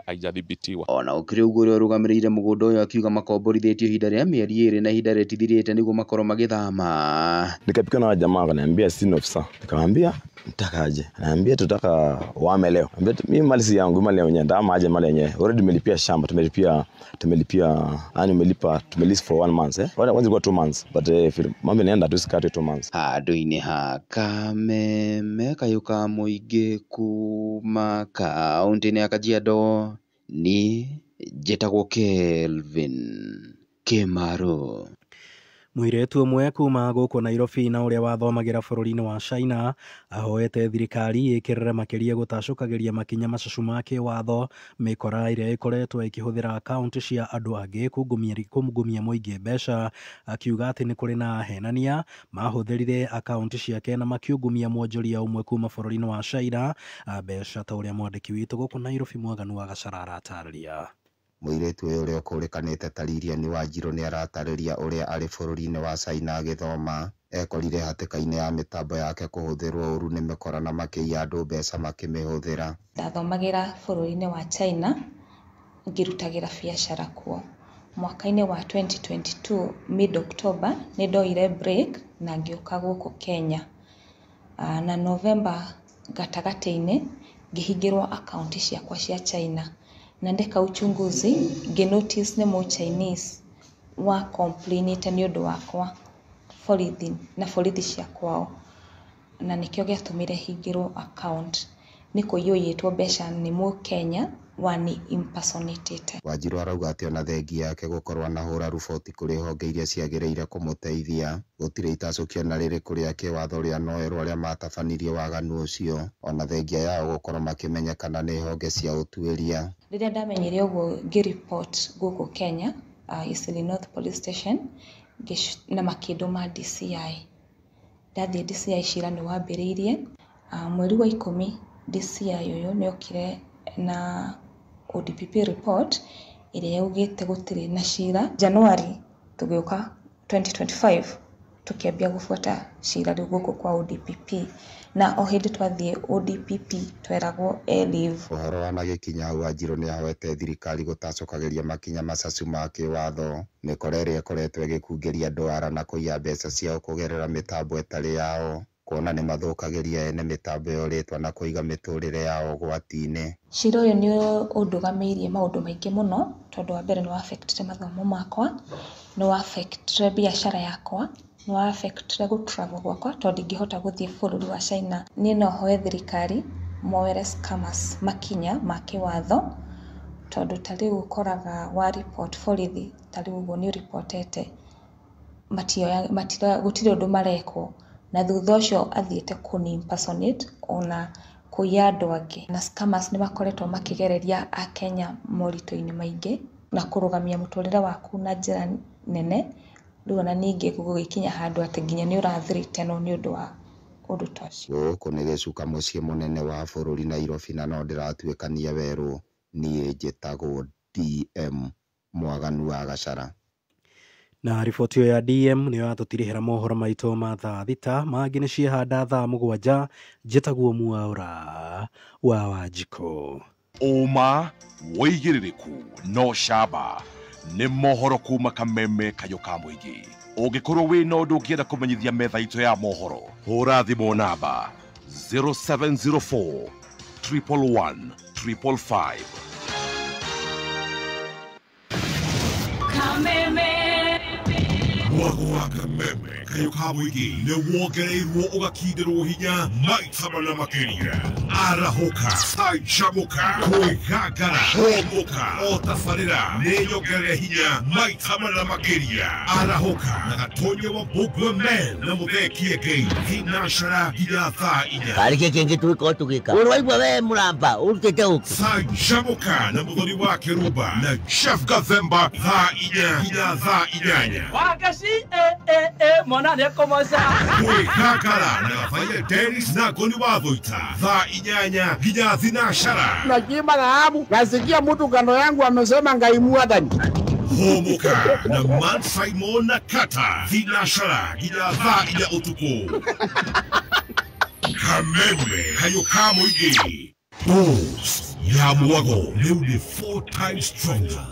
haijadhibitiwa. Ona ũkĩrĩ ũguo ũrĩa ũrũgamĩrĩire mũgũnda ũyũ akiuga makomborithĩtio ihinda rĩa mĩeri 2 na ihinda rĩtithirĩte nĩguo makorwo magĩthama. Nikapika na jamaa akaniambia sisi ni ofisa. Nikamwambia mtakaje? Ananiambia tutaka wame leo. Anambia mimi mali si yangu, mali ya wenyewe, ndama aje mali yenyewe. Already nimelipia shamba, tumelipia yani nimelipa, tumelease for 1 month Kwanza ilikuwa 2 months, but mambo inaenda tu sikate 2 months. Handũ-inĩ ha Kameme kayũ ka mũingĩ kuma kaũntĩ ya Kajiado ni njĩtagwo Kelvin Kĩmarũ. Mũirĩtu ũmwe kuma gũkũ Nairobi na ũrĩa wathomagĩra bũrũri-inĩ wa China ahoete thirikari ĩkĩrĩre makĩria gũtacũkagĩria makinya macacu ma kĩwatho mĩkora ĩrĩa ĩkoretwo ĩkĩhũthĩra akaunti cia andũ angĩ kungumia mũingĩ mbeca, akiuga atĩ nĩ kũrĩ na ahenania mahũthĩrire akaunti ciake na makiungumia mwonjoria ũmwe kuma bũrũri-inĩ wa China mbeca, ta ũrĩa mwandĩki witũ gũkũ Nairobi Mwaganu wa Gacara aratarĩria. Mũirĩtu ũyũ ũrĩa ũkũrĩkanĩte ta Lilian Wanjiru nĩaratarĩria ũrĩa arĩ bũrũri-inĩ wa China agĩthoma ekorire hatĩka-inĩ ya mĩtambo yake kũhũthĩrwo ũru nĩ mĩkora na makĩiya andũ mbeca makĩmĩhũthĩra. Ndathomagĩra bũrũri-inĩ wa China ngĩrutagĩra biacara kuo. Mwaka-inĩ wa 2022 mid October nĩ ndoire break na ngĩũka gũkũ Kenya. Na November gatagatĩ-inĩ ngĩhingĩrwo akaunti ciakwa cia China. Na ndeka uchunguzi ngĩ notice nĩ mũ Chinese wa complainĩte nĩ ũndũ wakwa borithi na borithi cia kwao, na nĩkĩo gĩatũmire hingĩrwo account nĩ kũiyũyĩtwo mbeca nĩ mũ Kenya wani impersonatĩte. Wanjiru arauga atĩ ona thengia yake gũkorwo anahũra riboti kũrĩ honge iria ciagĩrĩire kũmũteithia gũtirĩ itacũkio na rĩrĩkũ rĩa kĩwatho rĩanoerwo arĩa matabanirie waganu ũcio, ona thengia yao gũkorwo makĩmenyekana nĩ honge cia ũtuĩria. Rĩrĩa ndamenyire ũguo ngĩ-report gũkũ Kenya, Eastleigh North Police Station, na makĩndũma DCI. Ndathiĩ DCI cira nĩ wambĩrĩirie. Mweri wa 10 DCI ũyũ nĩ okire na ODPP report ĩrĩa yaugĩte gũtirĩ na cira. January tũgĩũka 2025 tũkĩambia gũbuata cira rĩu gũkũ kwa ODPP, na o hĩndĩ twathiĩ ODPP tweragwo e leave. Ũhoro wanagĩkinya hau Wanjiru nĩahoete thirikari gũtacũkagĩria makinya macacu ma kĩwatho mĩkora ĩrĩa ĩkoretwo ĩgĩkungĩria andũ ara na kũiya mbeca ciao kũgerera mĩtambo ĩtarĩ yao, kuona nĩ mathũkagĩria ene mĩtambo ĩyo rĩtwa na kũiga mĩtũrĩre yao ũgwati-inĩ. Cira ũyũ nĩ ũndũgamĩirie maũndũ maingĩ mũno, tondũ wa mbere nĩ wa-affectire mathomo makwa, nĩ wa-affectire biacara yakwa, nĩ wa-affectire gũ-travel gwakwa tondũ ndingĩhota gũthiĩ bũrũri wa China. Niĩ no hoe thirikari moere scammers makinya ma kĩwatho, Tondũ ta rĩu ũkoraga wa report borithi, ta rĩu ũguo nĩ ũribotete, matioya gũtirĩ ũndũ marekwo, na thutha ũcio athiĩte kũni impersonate ona kũiya andũ angĩ. Na scammers nĩ makoretwo makĩgereria akenya moritũ-inĩ maingĩ na kũrũgamia mũtũrĩre waku na njĩra nene. Rĩu ona ningĩ gũgĩkinya handũ atĩ nginya nĩ ũrathreatenwo nĩ ũndũ wa ũndũ ta ũcio. Gũkũ nĩ gĩcuka mũciĩ mũnene wa bũrũri Nairobi na no ndĩratuĩkania werũ. Niĩ njĩtagwo DM Mwaganu wa Gacara. Na riboti ĩyo ya DM nĩyo yatũtirihĩra mohoro maitũ ma thaa 6, mangĩ nĩ ciehanda thaa 7. Njĩtagwo Mwaura wa Wanjikũ. Ũma wĩigĩrĩrĩku no camba nĩ mohoro kuma Kameme Kayũ ka Mũingĩ. Ũngĩkorwo wĩna ũndũ ũngĩenda kũmenyithia metha itũ ya mohoro, hũra thimũ namba 0704 111 555. Kameme. Mwago wa Kameme Kayũ ka Mũingĩ nĩ wongereirwo ũgakindĩrwo hinya maita mana makĩria. Arahũka, canjamũka, kwĩgangara, hũmũka, o tabarĩra nĩ nyongerere hinya maita mana makĩria. Arahũka na Gatonye wa Mbũgue Men na Mũthee Kĩengei thinacara nginya thaa 4. Karĩ kĩ kĩngĩ tũgĩkorwo tũgĩka? Ũrwaigua we mũramba ũrutĩte ũkĩ? Canjamũka na Mũthoni wa Kĩrumba na Chef Gathemba thaa 4 nginya thaa 8. Wagaci mwana nĩ ekũmoca. Kwĩgangara na Gabaia Dennis na Ngoni wa Thũita thaa 8 nginya thinacara. Nachimba dhahabu, nasikia mtu kando yangu amesema Ngai mwathani. Hũmũka na Man Simon na Kata thinacara nginya thaa 4 ũtukũ. Kameme Kayũ ka Mũingĩ. Boss ya Mwago rĩu nĩ 4 times stronger.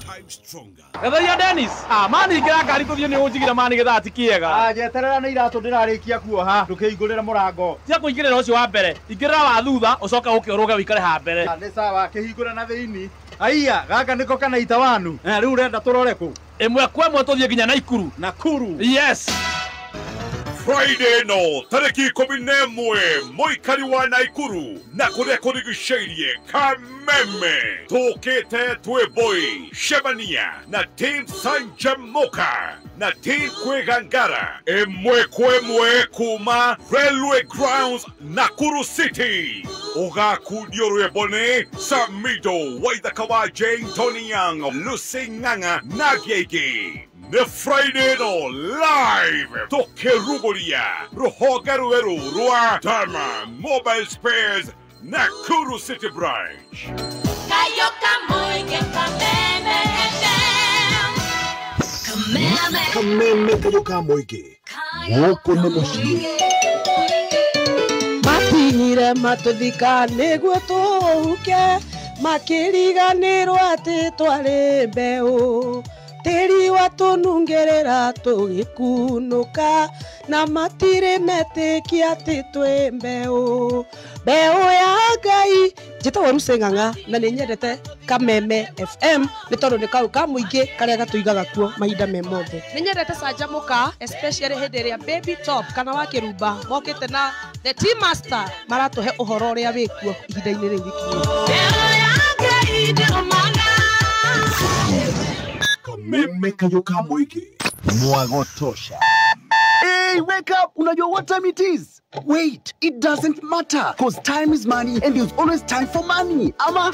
Gatharia Dennis, mani ingĩra ngari tũthiĩ nĩ ũnjigire mani gĩthaa ti kĩega. Njeterera nĩ iratũ ndĩrarĩkia kuoha, ndũkĩhingũrĩre mũrango. Tiga kũingĩrĩra ũcio wa mbere, ingĩrĩra wa thutha ũcoke ũke ũrũge ũikare ha mbere. Nĩ sawa, kĩhingũre na thĩinĩ. Aiya, gaka nĩko kanaita wanu. Rĩu ũrenda tũrore kũ? Ĩmwe kwa ĩmwe tũthiĩ nginya Naikuru. Nakuru. Yes. Friday no tarĩki 11 mũikari wa Naikuru na kũrĩa kũrigicĩirie Kameme tũkĩte twĩ boy Shebania na team Sanjamoka na team Kwĩgangara ĩmwe kwa ĩmwe kuma Railway Grounds Nakuru City. Ũgakundio rwĩmbo nĩ Samido Waithaka wa Jane Tony Young Lucy Ng'ang'a na angĩ. The Friday no live tũkĩrugũria rũhonge rwerũ rwa Dama Mobile Spares Nakuru City Branch. Kayũ ka Mũingĩ Kameme FM. Kameme. Kameme Kayũ ka Mũingĩ. Gũkũ nĩ mũciĩ. Matinyire matũthika nĩguo tũhuke, makĩriganĩrwo atĩ twarĩ mbeũ. Tĩri watũnungerera tũgĩkunũka, na matirĩ metĩkia atĩ twĩ mbeũ. Mbeũ ya Ngai. Njĩtagwo Lucy Ng'ang'a na nĩ nyendete Kameme FM nĩ tondũ nĩ kau ka mũingĩ karĩa gatũigaga kuo mahinda me mothe. Nĩ nyendete Canjamũka especially hĩndĩ ĩrĩa Baby Top kana wa Kĩrumba mokĩte na the Tea Master maratũhe ũhoro ũrĩa wĩkuo ihinda-inĩ rĩu rĩkinyĩte. Mbeũ ya Ngai ndĩrũmana. Kameme Kayũ ka Mũingĩ. Mwago tosha. Hey, wake up! Unajua what time it is? Wait, it doesn't matter, cause time is money and there's always time for money. Ama?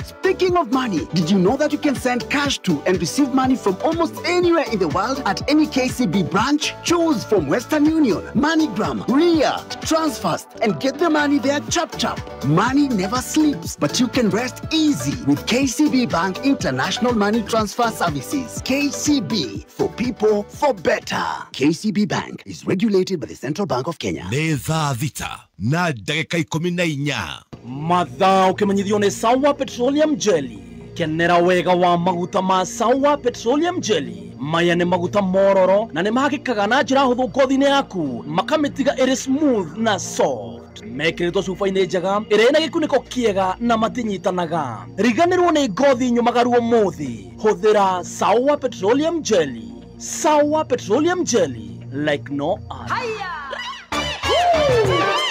Speaking of money, did you know that you can send cash to and receive money from almost anywhere in the world at any KCB branch? Choose from Western Union, MoneyGram, RIA, Transfast, and get the money there chap chap. Money never sleeps, but you can rest easy with KCB Bank International Money Transfer Services. KCB, for people, for better. KCB Bank is regulated by the Central Bank of Kenya. Nĩ thaa 6 na ndagĩka 14. Mathaa ũkĩmenyithio nĩ Sawa Petroleum Jelly. Kenera wega wa maguta ma Sawa Petroleum Jelly. Maya nĩ maguta mororo na nĩ mahakĩkaga na njĩra hũthũ ngothi-inĩ yaku, makamĩtiga ĩrĩ smooth na soft. Mekĩrĩtwo cuba-inĩ njega ĩrĩa ĩna gĩkunĩko kĩega na matinyitanaga. Riganĩrwo nĩ ngothi nyũmagaru ũmũthĩ. Hũthĩra Sawa Petroleum Jelly. Sawa Petroleum Jelly, like no other.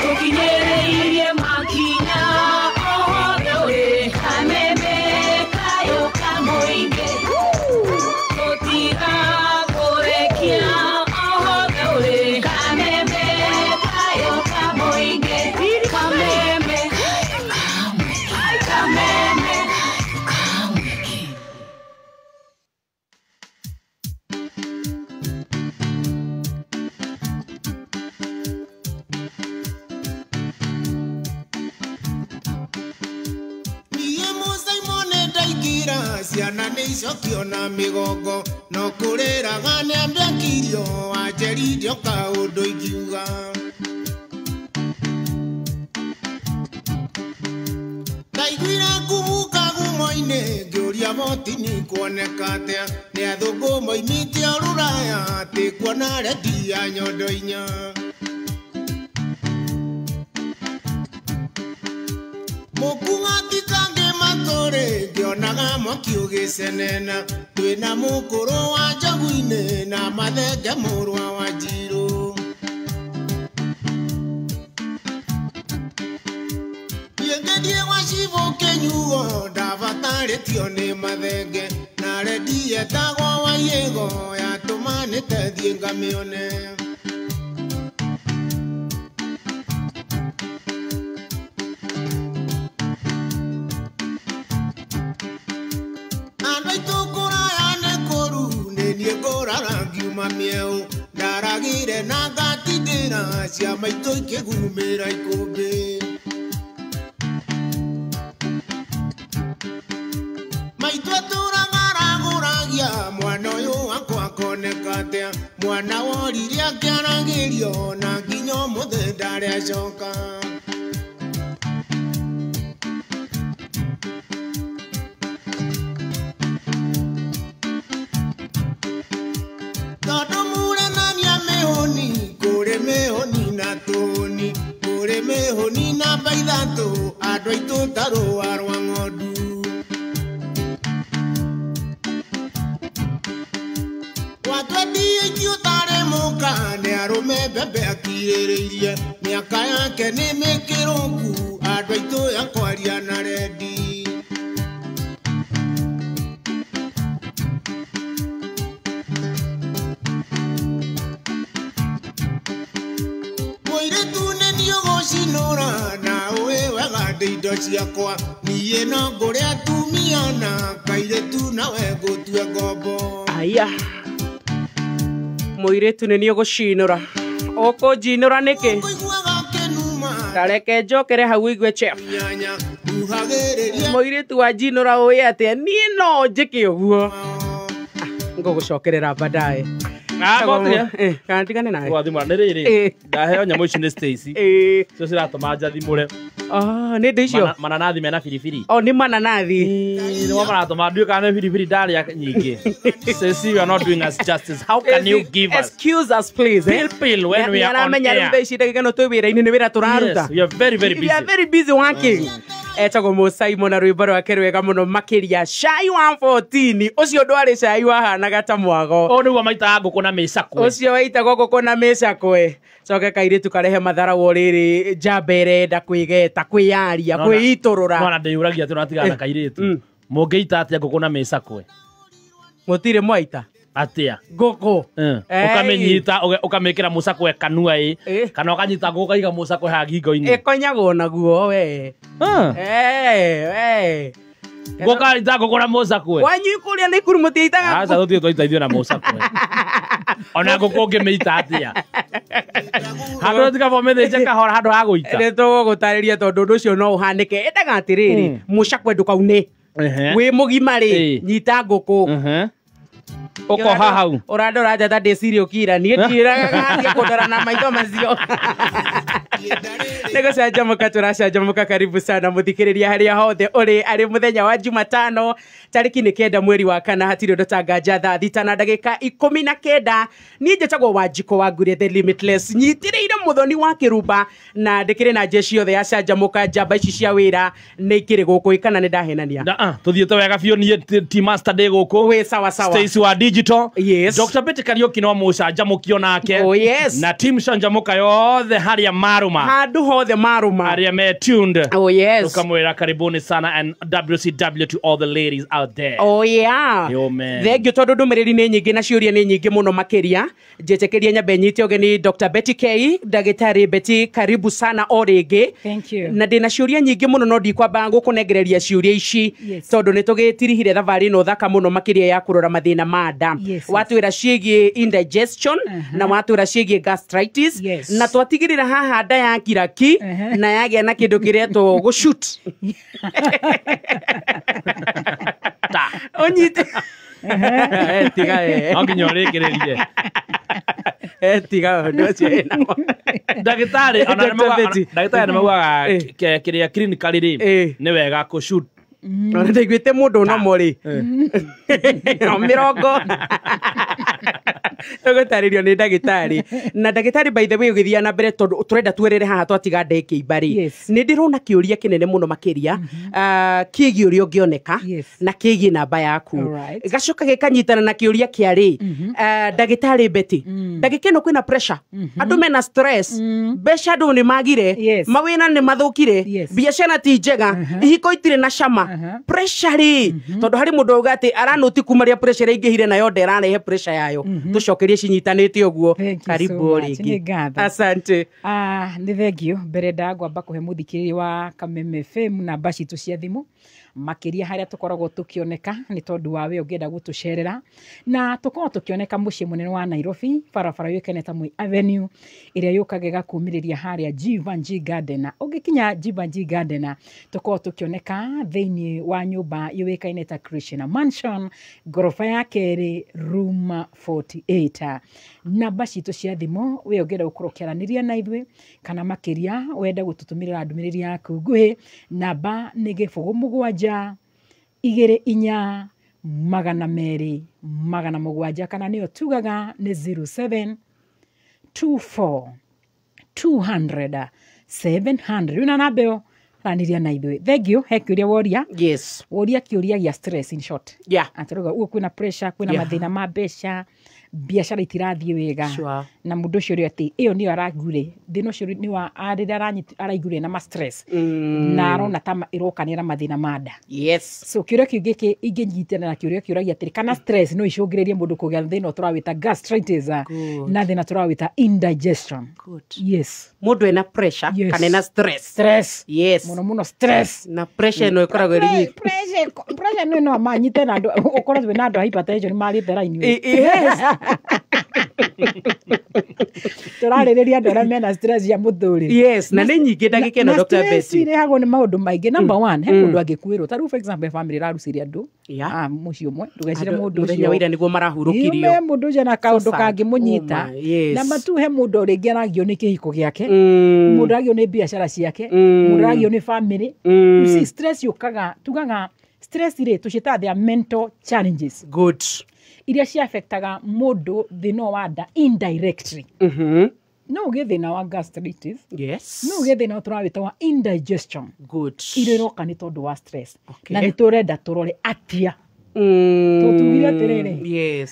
Tũkinyĩrĩirie makinya o hothe ũrĩ. Kameme. Nĩ icokio na mĩgongo no kũrĩraga nĩambe akirio wanjeririo kaũndũ ingiuga. Ndaiguire ngubuka gumo-inĩ ngĩũria botini kuoneka atĩa nĩ athũngũ moimĩte o rũraya atĩ kuona rendi ya nyondo inya. Mũkung'ati matũrĩ ngĩonaga mwaki ũgĩcenena twĩna mũkũrũ wa njogu-inĩ na mathenge mũrwa wa njirũ. Niĩ ngĩthiĩ gwa cibũ kĩnyuo ndabatarĩtio nĩ mathenge na rendi yetagwo Waiyego yatũmanĩte thiĩ ngamĩone. Ngiuma ndaragire na ngatindĩra cia maitũ ikĩgumĩra ikũmbĩ. Maitũ atũraga aragũragia mwana ũyũ wakwa akoneka atĩa mwana worire akĩaragĩrio na nginya ũmũthĩ ndarĩ acoka. Tondũ mũrenania mĩhũni kũrĩ mĩhũni na tũhũni kũrĩ mĩhũni namba ithatũ andũ aitũ ta rũa rwa ng'ondu. Watwendia ithiũ tarĩ mũka nĩ arũme mbembe akirĩrĩirie mĩaka yake nĩ mĩkĩrũku andũ aitũ ya kwaria na rendi. Mũirĩtu nĩ niĩ ũgũcinũra na ũĩ wega ndĩ indo ciakwa niĩ no ngũre atumia na kairĩtu nawe ngũtue ngombo. Aya mũirĩtu nĩ niĩ ũgũcinũra ũkũnjinũra nĩkĩ? Tareke njokere hau ũigue chef. Mũirĩtu wanjinũra ũĩ atĩa niĩ no njĩke ũguo. Ngũgũcokerera baadaye. Kana ndigane nawe gwathimũra nĩ rĩrĩ ndaheo nyamũ ici nĩ Stacy cio ciratũma njathimũre. Nĩ ndĩ icio mananathi mena biribiri. Nĩ mananathi nĩmo maratũma nduĩke kana nĩ biribiri ndarĩa nyingĩ. Stacy, you are not doing us justice. How can you give us excuse us please? Pill when we are on air. Nĩaramenya rĩu thaa ici ndagĩka ĩno twĩ wĩra-inĩ nĩ wĩra tũraruta. We are very very busy. We are very busy working. Etagwo Mo Simon na rwĩmbo rwake rwega mũno makĩria cai wa 14 ũcio ndwarĩ cai wahanaga ta mwago. Ũũ nĩguo maitaga ngũkũ na mĩcakwe. Ũcio waitagwo ngũkũ na mĩcakwe. Coke kairĩtu karehe matharau rĩrĩ njamba ĩrenda kwĩgeta kwĩyaria kwĩitũrũra. Mwana ndĩyũragia atĩ ũratigana na kairĩtu mũngĩita atĩa ngũkũ na mĩcakwe? Mũtirĩ mwaita atĩa ngũkũ ũkamĩnyita ũkamĩkĩra mũcakwe kanua ĩ kana ũkanyita ngũkũ ũkaiga mũcakwe haha ngingo-inĩ ĩkonyagwo naguo we. Ngũkaita ngũkũ na mũcakwe wanyu kũrĩa Nakuru mũtiaitaga. Aca tũtirĩ twaita ithuĩ na mũcakwe ona ngũkũ ũngĩmĩita atĩa handũ tikaba ũmĩthĩnje kahora handũ ha gũita. Nĩ tũgũgũtarĩria tondũ ũndũ ũcio no ũhanĩke. Endaga atĩrĩrĩ mũcakwe ndũkaune wĩ mũgima rĩ nyita ngũkũ ũkoha hau ũrandora njata ndĩcirie ũkira niĩ ndirĩraga gathiĩ kũndora na maitho macio. Nĩ gũcanjamũka tũracanjamũka. Karibu sana mũthikĩrĩria harĩa hothe ũrĩ arĩ mũthenya wa Jumatano tarĩki nĩ 9 mweri wa 4 hatirĩ ũndũ tanganja thaa 6 na ndagĩka 19. Niĩ njĩtagwo Wanjikũ wa Nguria the Limitless nyitĩrĩire mũthoni wa kĩrumba na ndĩkĩrĩ na jeshi yothe ya canjamũka. Njamba ici cia wĩra nĩ ikĩrĩ gũkũ kana nĩ ndahenania? Tũthiĩte wega biũ niĩ T Master ndĩ gũkũ wĩ sawa sawa. Stacy wa digital. Yes. Dr. Betty Kariuki no mũcanjamũkio nake. Oh yes. Na team canjamũka yothe harĩa marũma handũ hothe marũma arĩa me tuned. Oh yes. Tukamwĩra karibuni sana and WCW to all the ladies out there. Oh yeah. Yo man. Thank you tondũ ndũmĩrĩri nĩ nyingĩ na ciũria nĩ nyingĩ mũno makĩria. Njĩtĩkĩrie nyambe nyite ũgeni Dr. Betty K. Ndagĩtarĩ Betty, karibu sana o rĩngĩ. Thank you. Na ndĩna ciũria nyingĩ mũno no ndikwamba ngũkũnengereria ciũria ici tondũ nĩ tũgĩtirihire thabarĩ ĩno thaka mũno makĩria ya kũrora mathĩna ma nda. Watwĩra ciĩgiĩ indigestion na watwĩra ciĩgiĩ gastritis na twatigĩrĩra haha nda ya kiraki na yagĩa na kĩndũ kĩretwo gũshoot. Ta. Ũnyite. Tiga No nginya ũrĩkĩrĩrie. Tiga ũndũ ũcio wĩnamo. Ndagĩtarĩ ona Dr. Betty. Ndagĩtarĩ nĩ maugaga kĩrĩa clinically rĩ nĩ wega kũ shoot. Ona ndaiguĩte mũndũ nomo rĩ mĩrongo tũgũtarĩrio nĩ ndagĩtarĩ. Na ndagĩtarĩ, by the way, ũgĩthiĩ na mbere, tondũ tũrenda tuerere haha twatiga ndĩkĩimba rĩ, nĩ ndĩrona kĩũria kĩnene mũno makĩria kĩgiĩ ũrĩa ũngĩoneka na kĩgiĩ namba yaku, gacoka gĩkanyitana na kĩũria kĩa rĩ, ndagĩtarĩ Betty, ndagĩka ĩno kwĩna pressure, andũ mena stress, mbeca andũ nĩ magire, mawĩra nĩ mathũkire, biacara ti njega, ihiko itirĩ na cama, pressure rĩ, tondũ harĩ mũndũ auga atĩ aranũti kuma rĩa pressure ĩingĩhire nayo ndĩrarehe pressure yayo. Tũcokerie cinyitanĩte ũguo. Karibu rĩngĩ, asante. Nĩ thengio. Mbere ndagwamba kũhe mũthikĩrĩria wa Kameme FM namba citũ cia thimũ, makĩria harĩa tũkoragwo tũkĩoneka, nĩ tondũ wa we ũngĩenda gũtũcerera, na tũkoragwo tũkĩoneka mũciĩ mũnene wa Nairobi, barabara yũĩkaine ta Moi Avenue, ĩrĩa yũkaga ĩgakumĩrĩria harĩa Jeevanjee Garden. Ũngĩkinya Jeevanjee Garden, tũkoragwo tũkĩoneka thĩinĩ wa nyũmba yũĩkaine ta Krishna Mansion, ngoroba ya kerĩ, room 48. Namba citũ cia thimũ, we ũngĩenda gũkorwo ũkĩaranĩria na ithuĩ, kana makĩria wende gũtũtũmĩra ndũmĩrĩri yaku nguhĩ, namba nĩ 0 7 2 4 200 700, kana nĩyo tugaga nĩ 07 24 200 700. Wĩna namba ĩyo, aranĩria na ithuĩ. Thank you. He kĩũria woria. Yes. Woria kĩũria gĩa stress in short. Atĩrauga ũguo kwĩna pressure, kwĩna mathĩna ma mbeca, biacara itirathiĩ wega. Na mũndũ ũcio ũrĩa atĩ ĩyo nĩyo araiguire thĩna ũcio nĩ wa rĩrĩa araiguire na ma stress na arona ta ĩrokanĩra na mathĩna ma nda. So kĩũria kĩu gĩkĩ ingĩnyitana na kĩũria kĩũragia atĩrĩ, kana stress no icũngĩrĩrie mũndũ kũgĩa thĩna tũrawĩta gastritis na thĩna tũrawĩta indigestion? Yes. Mũndũ ena pressure kana ena stress? Stress. Yes. Mũno mũno stress. Na pressure ĩno ĩkoragwo ĩrĩ nyingĩ. Pressure nĩ no manyite na andũ ũkorwo wĩna andũ a hypertension marĩte raini. Yes. Tũrarĩrĩria andũ arĩa mena stress ya mũtũrĩre. Yes, na nĩ nyingĩ, ndagĩka ĩno, Na Dr. stress Betty. irehagwo nĩ maũndũ maingĩ. Number one, he mũndũ angĩkuĩrwo. Ta rĩu, for example, family ĩrarucire andũ mũciĩ ũmwe, ndũgecire Andũ mũndũ mũthenya ũcio wa ira nĩguo marahurũkirio. Ĩyo, mũndũ ũcio na kaũndũ So sad. kangĩmũnyita. Oh my, yes. Number two, he mũndũ rĩngĩ aragio nĩ kĩhiko gĩake, mũndũ aragio nĩ biacara ciake, mũndũ aragio nĩ family. You see, stress yũkaga, tugaga stress rĩ, tũciĩtaga their mental challenges. Iria ciafectaga mũndũ thĩna wa nda indirectly. No ũgĩe thĩna wa gastritis. No ũgĩe thĩna tũrawĩta wa indigestion. Iria iroka nĩ tondũ wa stress. Na nĩ tũrenda tũrore atia. Tũtugire atĩrĩrĩ,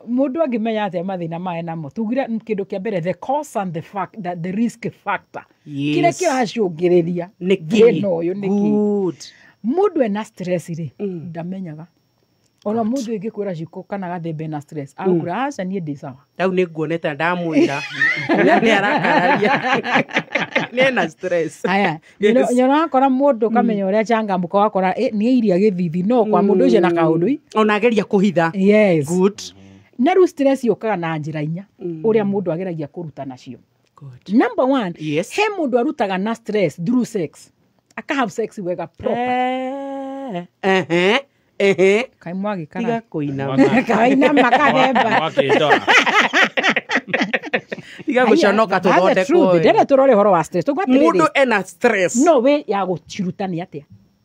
mũndũ angĩmenya atĩa mathĩna maya namo? Tugire kĩndũ kĩa mbere, the cause and the fact, that the risk factor, kĩrĩa kĩracũngĩrĩria Nĩkĩ? thĩna ũyũ nĩkĩ. Mũndũ ena stress rĩ, ndamenyaga. Ona mũndũ ĩngĩkwĩra ciko kana gathembe ena stress, agũkwĩra, "Aca, niĩ ndĩ sawa." Rĩu nĩ nguonete ndamwĩra nĩ arakararia nĩ ena stress. Aya, nyona wakora mũndũ ũkamenya ũrĩa changamka, wakora nĩ iria gĩthithi, no kwa mũndũ ũcio na kaũndũ i ona ageria kũhitha. Yes. Na rĩu stress yũkaga na njĩra inya ũrĩa mũndũ ageragia kũruta nacio. Number one, he mũndũ arutaga na stress through sex, aka have sex wega proper. Ehe ehe. Kaĩ mwagĩkara? Tiga kũinama. Kainama kathemba. Mwakĩndora. Tiga gũconoka, tũthondekwo. Ndĩrenda tũrore ũhoro wa stress. Tũguo atĩrĩrĩ, Mũndũ ena stress no we ya gũciruta nĩ atĩa?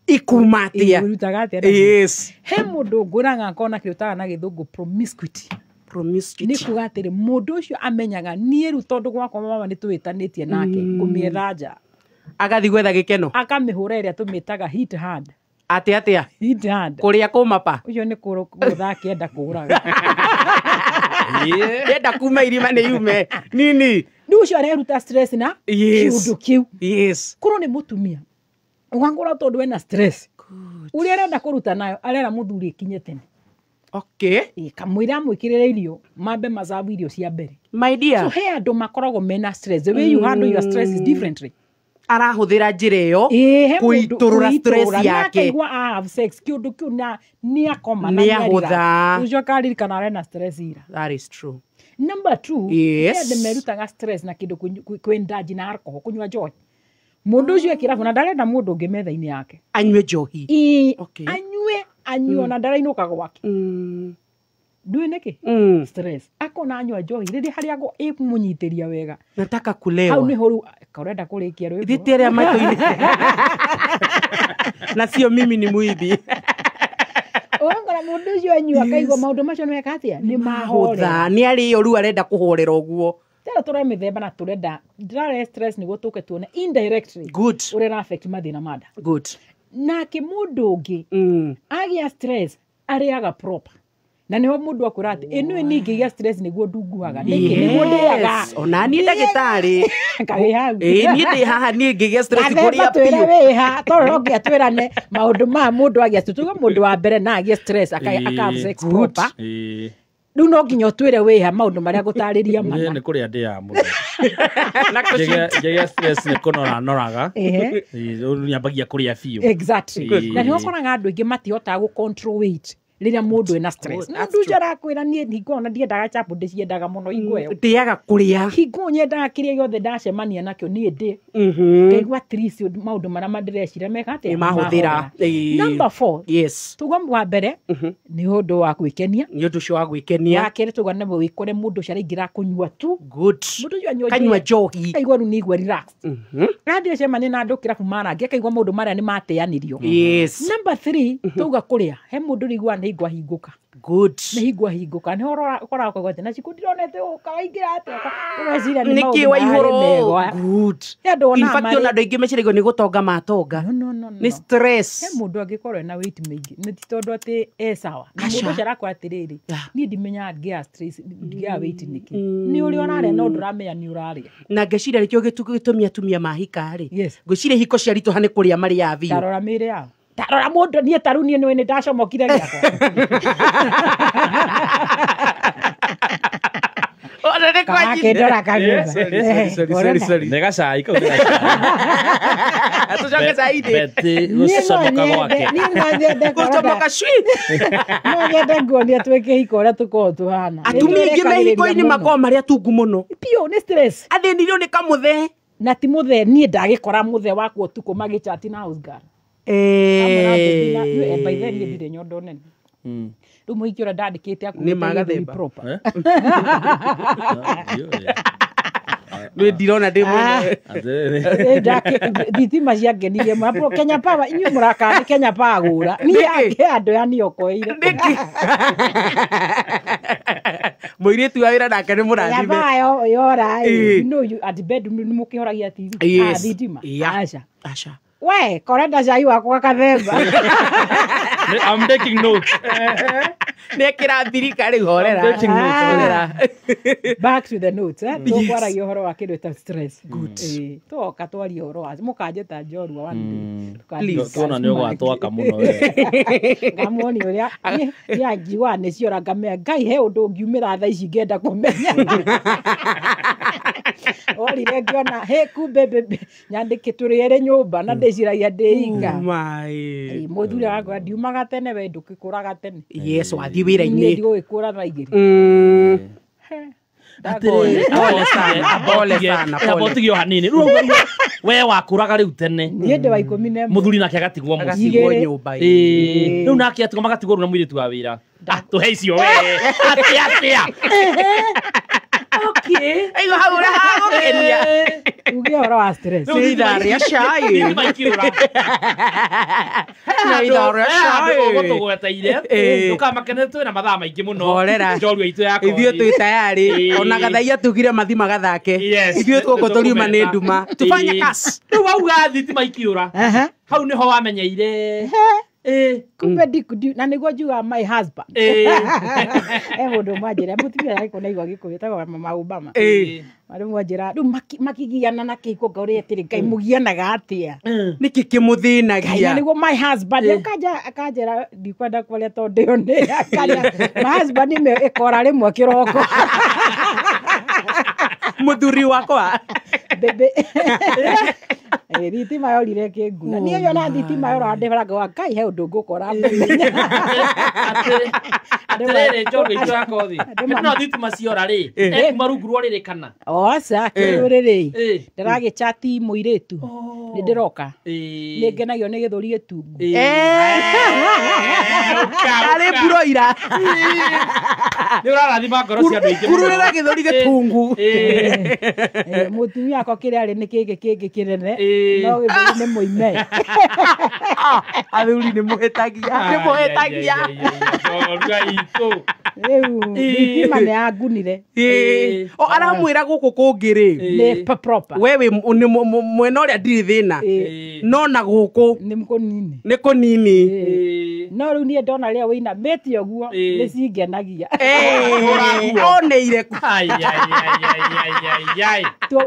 Ikuma atĩa? Ĩrutaga atĩa nacio? He mũndũ ngũraga akona kĩrĩa ũtaga na gĩthũngũ promiscuity. Promiscuity. Nĩ kuga atĩrĩ, mũndũ ũcio amenyaga niĩ rĩu tondũ gwakwa mama nĩ tũĩtanĩtie nake, ngũmĩetha nja. Agathiĩ gwetha gĩkeno. Akamĩhũra ĩrĩa tũmĩtaga hit hard. Atĩ atĩa? Hit hard. Kũrĩa kũmapa. Ũcio nĩ kũgũtha akĩenda kũũraga. Enda kuma irima nĩ yume nini. Rĩu ũcio areruta stress na kĩũndũ kĩu. Korwo nĩ mũtumia, ũgakora tondũ ena stress, ũrĩa arenda kũruta nayo, arera mũthuri ĩkinye tene. Kamũira amwĩkĩrĩre irio, mambe macabu irio cia mbere. My dear. So he andũ makoragwo mena stress, the way you handle your stress is differently. Arahũthĩra njĩra ĩyo Ĩĩ, he mũndũ kũitũrũra stress kũitũrũra, na yake. akaigua a have sex, kĩũndũ kĩu na nĩ akoma na Nĩ nĩarira. ahũtha. Ũcio akaririkana arena stress ira. That is true. Number two, he andũ merutaga stress na kĩndũ kwĩndaji na alcohol, kũnyua njohi. Mũndũ ũcio e kĩrabu na ndarenda mũndũ ũngĩ metha-inĩ yake. Anyue njohi. Ĩĩ, anyue Anyua na ndarainũka gwake. Ndũĩ nĩkĩ? Stress. Akona anyua njohi rĩrĩa harĩa ĩkũmũnyitĩria wega. Nataka kulewa. Hau nĩho rĩu ũrenda kũrĩkia rwĩmbo. Thiti ĩrĩa matũ-inĩ. Na sio mimi ni muibi. Ũgakora mũndũ ũcio anyua akaigua maũndũ macio nĩmeka atĩa? Nĩ mahorera. Nĩ arĩo rĩu arenda kũhorera ũguo. Tena tũrore mĩthemba na tũrenda ndĩrare stress nĩguo tũke tuone indirectly. Good. Ũrĩa ĩra affect mathĩna ma nda. Good. Nake mũndũ ũngĩ agĩa stress arĩaga proper. Na nĩho mũndũ akwĩra atĩ ĩnũĩ niĩ ingĩgĩa stress nĩguo ndunguhaga. Nĩkĩ? Nĩguo ndĩaga. Ona niĩ ndagĩtarĩ. Karĩ hau. Ĩĩ niĩ ndĩ haha niĩ ngĩgĩa stress Gathemba kũrĩa twĩre biũ. wĩha tondũ no nginya twĩrane maũndũ ma mũndũ agĩa stress. Tuge mũndũ wa mbere na agĩe stress aka have sex proper. Rĩu no nginya ũtwĩre wĩha maũndũ marĩa ngũtarĩria mana. Nĩ kũrĩa ndĩaga mũno. Ngĩgĩa stress nĩ kũnora noraga. Rĩu nyambagia kũrĩa biũ. Exactly. Na nĩho ũkoraga andũ aingĩ matihotaga gũ control weight rĩrĩa mũndũ ena stress. Good, Na that's mũndũ ũcio arakwĩra niĩ hingo ona ndiendaga chapo ndĩciendaga mũno hingo ĩyo. Ndĩaga kũrĩa. Hingo nyendaga kĩrĩa gĩothe ndacemania nakĩo niĩ ndĩ. Ngaigua at least maũndũ marĩa ndĩreciria meka atĩa? Nĩ mahũthĩra. Number 4. Yes. Tuga wa mbere nĩ ũndũ wa gwĩkenia. Nĩ ũndũ ũcio wa gwĩkenia. Wa kerĩ tuga nĩ wĩkore mũndũ ũcio araingĩra kũnyua tu. Good. Mũndũ ũcio anyua Kanyua njohi. Akaigua rĩu nĩ aigua relaxed. Athiĩ acemania na andũ kĩrabu marangi akaigua maũndũ marĩa nĩ mateanĩrio. Yes. Number 3 tuga kũrĩa. He mũndũ ũrĩiguaga nĩ hingwo ahingũka. Good. Nĩ hingwo ahingũka. Nĩho ũkoraga ũkaigua atĩ na cikũ ndironete ũka waingĩra atĩa. Ũgeciria nĩ Nĩkĩ maũndũ waihũrwo? marĩa mega. Good. Nĩ andũ In onaga fact marĩ ona andũ aingĩ meciragia nĩ gũtonga matonga. No. Nĩ stress. He mũndũ angĩkorwo ena weight mĩingĩ nĩ ti tondũ atĩ e sawa. Na Aca. mũndũ ũcio arakwĩra atĩrĩrĩ, niĩ ndimenyaga ngĩaga stress, ngĩaga weight nĩkĩ. Nĩ ũrĩa ũrarĩa no ndũramenya nĩ ũrarĩa. Na ngeciria nĩkĩo gĩtũmi atumia mahika rĩ. Ngwĩciria ihiko ciaritũha nĩ kũrĩa marĩaga biũ. Tarora mĩĩrĩ yao. Tarora mũndũ niĩ ta rĩu niĩ nĩũĩ nĩ ndacomokire gĩakwa. Ona nĩ Karakĩndora kanyũmba. Sorry. Nĩ gacai kau nĩ gacai. Tũcoke cai-inĩ. Betty gũcomoka gwake. Niĩ no nyende Gũcomoka cui. No nyende nguonia twĩ kĩhiko ũrĩa tũkoragwo tũhana. Atumia aingĩ me hiko-inĩ makoragwo marĩ atungu mũno. Biũ nĩ stress. Athĩnirio nĩ kamũthee. Na ti mũthee niĩ ndagĩkora mũthee wakwa ũtukũ magĩchati na house girl. By then niĩ ndirĩ nyondo nene. Rĩu mũhiki ũrĩa ndandĩkĩte Nĩ akuĩte ma gĩthũri gathemba. proper. Nĩ ndirona ndĩ mwenyewe. Thitima ciangenirie mũno. Kenya Power inyuĩ mũrakaga nĩ Kenya Power gũra. Niĩ angĩ andũ aya nĩokoeire. Mũirĩtu wa wĩra nake nĩ Kenya mũrathime. Power yora you know you at bed nĩ mũkĩhoragia TV. Yes. Thitima. Yeah. Aca. Aca. We korenda cai wakwa kathemba. I'm taking notes. Nĩ ekĩra thirika rĩu horera. I'm taking notes. Horera. Back to the notes. Tũkwaragia ũhoro wa kĩndũ ta stress. Good. Twoka twarie ũhoro wa mũkanjĩta njorua one day. Please. Tuona nĩ ũgatwaka mũno we. Ngamuonia ũrĩa niĩ anjiguaga nĩ ciora ngamenya Ngai he ũndũ ũngiumĩra thaa ici ngĩenda kũmenya. Orire ngĩona he kumbe bebe nyandĩke tũrĩ erĩ nyũmba na ndĩciragia ndĩ ika. My. Mũthuri wakwa ndiumaga tene we ndũgĩkũraga tene. Yes, wathiĩ wĩra-inĩ. Niĩ ndigũgĩkũra thaa 2. Atĩrĩrĩ, Pole sana, pole sana, pole. Amba ũtige o hanini. Rĩu we wakũraga rĩu tene. Niĩ ndĩ wa 11. Mũthuri nake agatigwo mũciĩ. Agatigwo nyũmba. Ĩĩ. Rĩu nake atigwo magatigwo rĩu na mũirĩtu wa wĩra. Tũhe icio we. Atĩa atĩa. Okay. Aigua hau ũrĩa hagũkenia. Uge ũhoro wa stress. Nĩ ithaa rĩa cai. Thitima ikĩũra. Nĩ ithaa rĩa cai. Ũgũtũgweteire. Ndũkamakene twĩna mathaa maingĩ mũno. Horera. Njorua itũ ya Ithuĩ twĩ tayari. Ĩĩ. Ona gathaia tugire mathi magathake. Yes. Ithuĩ tũgũkũ tũriuma nĩ nduma. Tufanye kazi. Rĩu wauga thitima ikĩũra. Hau nĩho wamenyeire. Kumbe na nĩguo njugaga my husband. He mũndũ ũmwe anjĩra mũtumia yake na igua Gĩkũyũ etagwo Mama Obama. Rĩu mwanjĩra rĩu makigiana na kĩhiko ngaũria atĩrĩ Ngai mũgianaga atĩa? Nĩkĩ kĩmũthĩnagia? Na nĩguo my husband akanjĩra ndikwenda kwaria tondũ ĩyo nĩ akanja my husband nĩ ĩkora rĩmwe kĩroko. Mũthuri wakwa. Bebe. Thitima yorire kĩnguna. Niĩ yona thitima yora ndĩbaraga wa Ngai he ũndũ ngũkora. Atĩrĩrĩ njorua itũ ya kothi. Hĩndĩ no thitima ciora rĩ, ekuma rungu rwa rĩrĩ kana? O aca kĩrũrĩrĩ. Ndĩragĩchati mũirĩtu. Nĩ ndĩroka. Nĩ ngenagio nĩ gĩthũri gĩtungu. Arĩ mburoira. Nĩ ũrarathima ngoro cia andũ aingĩ mũno. Kururĩra gĩthũri gĩtungu. Mũtumia akwa kĩrĩa arĩ nĩ kĩngĩ kĩngĩ kĩnene. No gĩthũri nĩ mũime. Athuri nĩ mũhĩtagia. Nĩ mũhĩtagia. Njorua itũ. Rĩu thitima nĩ yangunire. O aramwĩra gũkũ kũngĩ rĩ. Nĩ proper. We wĩ mwena ũrĩa ndirĩ thĩna. No na gũkũ nĩ kũnini. Nĩ kũnini. No rĩu niĩ ndona rĩrĩa wĩinamĩte ũguo nĩ cingenagia. Oneire.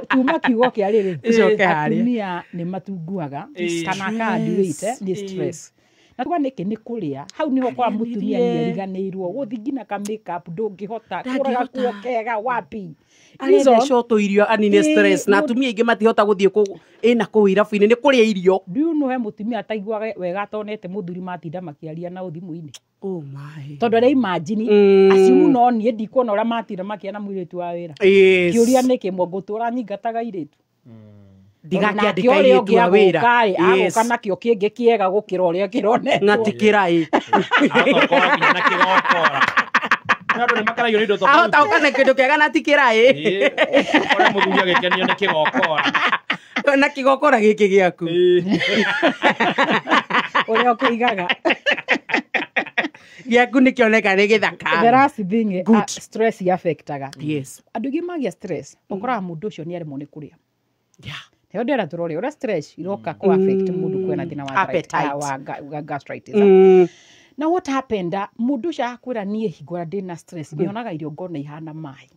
Tuma kiugo kĩa rĩrĩ. Tũcoke harĩa. Atumia nĩ matunguaga kana kanduĩte nĩ stress. Na tuga nĩkĩ nĩ kũrĩa hau niho kwa mũtumia nĩariganĩirwo gũthi nginya ka makeup ndũngĩhota kũraga kuo kega wapi. Arethecwo tũirio anine stress na atumia aingĩ matihota gũthiĩ ĩna kũu irabu-inĩ nĩ kũrĩa irio. Do you know he mũtumia ataiguaga wega atonete mũthuri matinda makĩaria na thimũ-inĩ. Oh my. Tondũ arĩa imagine acimu no niĩ ndikuona ũrĩa matinda makĩaria na mũirĩtu wa wĩra. Kĩũria nĩkĩ ngũtũra nyingataga airĩtu. Ndigakĩandĩka airĩtu a wĩra. Agũka nakĩo kĩngĩ kĩega gũkĩra ũrĩa kĩronetwo. Ng'atikĩra ĩ. Ahota nginya na kĩgokora. Andũ nĩ makaragio nĩ indo tofauti. Ahota gũka na kĩndũ kĩega na ti kĩra ĩ. Ũrĩa mũthuri agĩkenio nĩ kĩgokora. Na kĩgokora gĩkĩ gĩaku. Ũrĩa ũkĩigaga. Gĩaku nĩ kĩoneka nĩ gĩthaka. The last thing, stress affectaga. Yes. Andũ aingĩ magĩa stress, ũkoraga mũndũ ũcio nĩ aremwo nĩ kũrĩa. Nĩho ndĩrera tũrore ũrĩa stress iroka kũ affect mũndũ kwĩna thĩna wa gastritis. Na what happened, mũndũ ũcio akwĩra niĩ hingo ĩrĩa ndĩna stress nyonaga irio ngona ihana maĩ.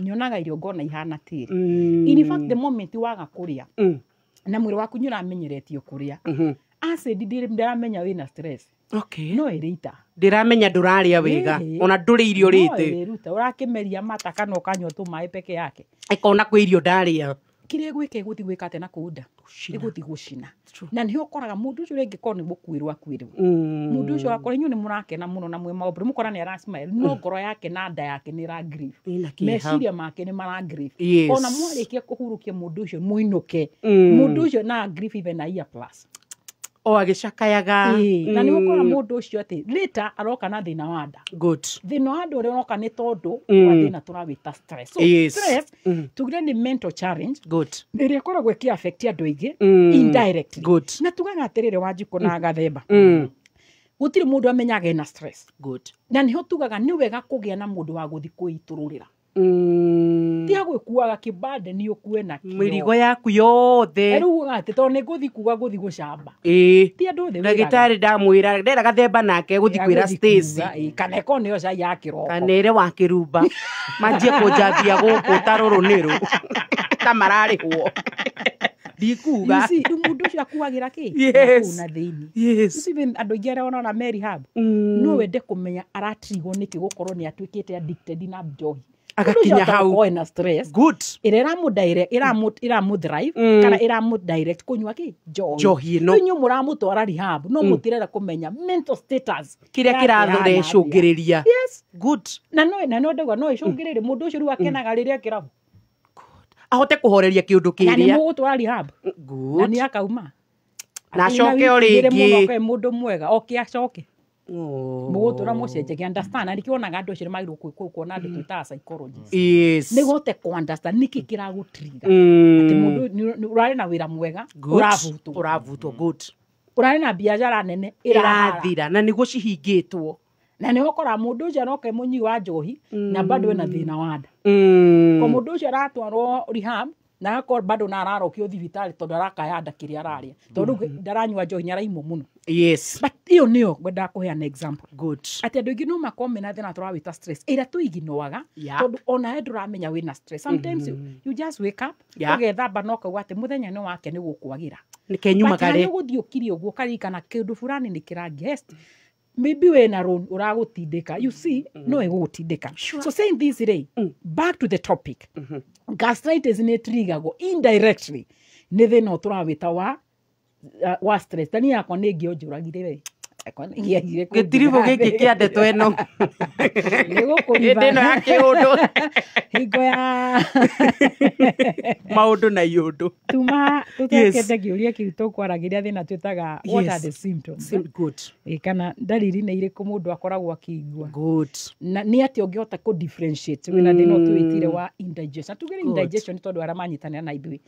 Nyonaga irio ngona ihana tĩri. In fact the moment waga kũrĩa na mwĩrĩ waku nĩ ũramenyeretio kũrĩa, acid ndĩramenya wĩna stress. Okay. No ĩrĩita. Ndĩramenya ndũrarĩa wega ona ndũrĩ irio rĩte. No ĩrĩruta ũrakĩmeria mata kana ũkanyua tũmaĩ peke yake. Ĩkona kwĩ irio ndarĩa. Kĩrĩa ĩgwĩka ĩgũthiĩ gwĩka atĩa na kũu nda? Ĩgũthiĩ gũcina. Na nĩho ũkoraga mũndũ ũcio rĩngĩ korwo nĩ gũkuĩrwo akuĩrwo. Mũndũ ũcio akora inyuĩ nĩ mũrakena mũno na mwĩ maũndũ mũkora nĩ ara smile no ngoro yake na nda yake nĩ ĩra grieve. Meciria make nĩ mara grieve. Ona mwarĩkia kũhurũkia mũndũ ũcio mũinũke. Mũndũ ũcio na grieve even a year plus. O agĩcakayaga. Na nĩ ũkora mũndũ ũcio atĩ later aroka na thĩna wa nda. Good. Thĩna wa nda ũrĩa ũroka nĩ tondũ wa thĩna tũrawĩta stress. So stress tugire nĩ mental challenge. Good. Ĩrĩa ĩkoragwo ĩkĩ affect andũ aingĩ indirectly. Good. Na tugaga atĩrĩrĩ Wanjikũ na Gathemba. Gũtirĩ mũndũ amenyaga ena stress. Good. Na nĩho tugaga nĩ wega kũgĩa na mũndũ wa gũthiĩ kwĩitũrũrĩra. Tiga gwĩkuaga kĩbande nĩ ũkue nakĩo. Mĩrigo yaku yothe. Rĩu ugaga atĩ tondũ nĩ ngũthiĩ kuga ngũthiĩ gũcamba. Ti andũ othe wĩraga. Ndagĩtarĩ ndamwĩra ndera Gathemba nake gũthiĩ kwĩra Stacy. Kana ĩkorwo nĩyo cai ya kĩroko. Kana ĩre wa kĩrumba. Manjie kũnjambia gũkũ ta rũrũ nĩrũ. Ta mararĩhwo. Ndikuga. You see, rĩu mũndũ ũcio akuagĩra kĩ? Yes. Kũu na thĩinĩ. Yes. You see, even andũ aingĩ arĩa ũrona me rehab, no wende kũmenya aratrigwo nĩkĩ gũkorwo nĩ atuĩkĩte addicted na njohi. Agakinya hau. Ena stress. Good. Ĩrĩa ĩramũ drive kana ĩramũ direct kũnyua kĩ? Njohi. Njohi ĩno. Rĩu inyuĩ mũramũtwara rehab no mũtirenda kũmenya mental status kĩrĩa kĩrathũrĩcũngĩrĩria. Yes. Good. Na no ndauga no ĩcũngĩrĩrie mũndũ ũcio rĩu akenaga rĩrĩa kĩrabu. Ahote kũhoreria kĩũndũ Na nĩ kĩrĩa. mũgũtwara rehab. Good. Na nĩ akauma. Na acoke o rĩngĩ. Mũndũ mwega oke acoke. Mũgũtũra mũcenjekie understand na nĩkĩo wonaga andũ acio nĩmagĩrĩirwo kuona andũ twĩtaga psychologists. Yes. Nĩguo ũhote kũ understand nĩkĩ kĩragũtrigger. Atĩ mũndũ ũrarĩ na wĩra mwega ũravutwo. Ũravutwo. Good. Ũrarĩ na biacara nene ĩrathira na nĩguo cihingĩtwo. Na nĩho ũkoraga mũndũ ũcio aroka e mũnyui wa njohi na bado ena thĩna wa nda. Ko mũndũ ũcio aratwarwo rehab na agakorwo bado na ararokio thibitarĩ tondũ arakaya nda kĩrĩa ararĩa. Tondũ rĩu ndaranyua njohi nĩaraimwo mũno. Yes. But ĩyo nĩyo ngwendaga kũheana example. Good. Atĩ andũ aingĩ no makorwo mena thĩna tũrawĩta stress ĩrĩa tũiginoaga tondũ onawe ndũramenya wĩna stress. Sometimes you just wake up ũgethamba na ũkauga atĩ mũthenya nĩ wake nĩ gũkwagĩra. Nĩke nyumagare. But harĩa ũgũthiĩ ũkire ũguo ũkaririkana kĩndũ fulani nĩ kĩrangia. Maybe wĩna loan ũragũtindĩka. You see, no ĩgũgũtindĩka. So saying this rĩ, back to the topic. Gastritis nĩ ĩtrigagwo indirectly Nĩ thĩna ũyũ tũrawĩta wa stress. Ta niĩ yakwa nĩ ĩngĩonjũragire we. Yakwa nĩ ĩngĩagire Gĩtiribũ gĩkĩ kĩa ndeto ĩno. Nĩ gũkũriba. Hĩndĩ ĩno ya kĩũndũ. Hingo ya maũndũ na iũndũ. Tuma tũtekete kĩũria kĩu tũkwaragĩria thĩna twĩtaga what are the symptoms. Good. Ĩ, kana ndariri nĩ irĩkũ mũndũ akoragwo akĩigua. Good. Na nĩ atĩa ũngĩhota kũ differentiate wĩna thĩna ũyũ tũwĩtire wa indigestion. Tugire indigestion nĩ tondũ arĩa manyitanĩra na ithuĩ.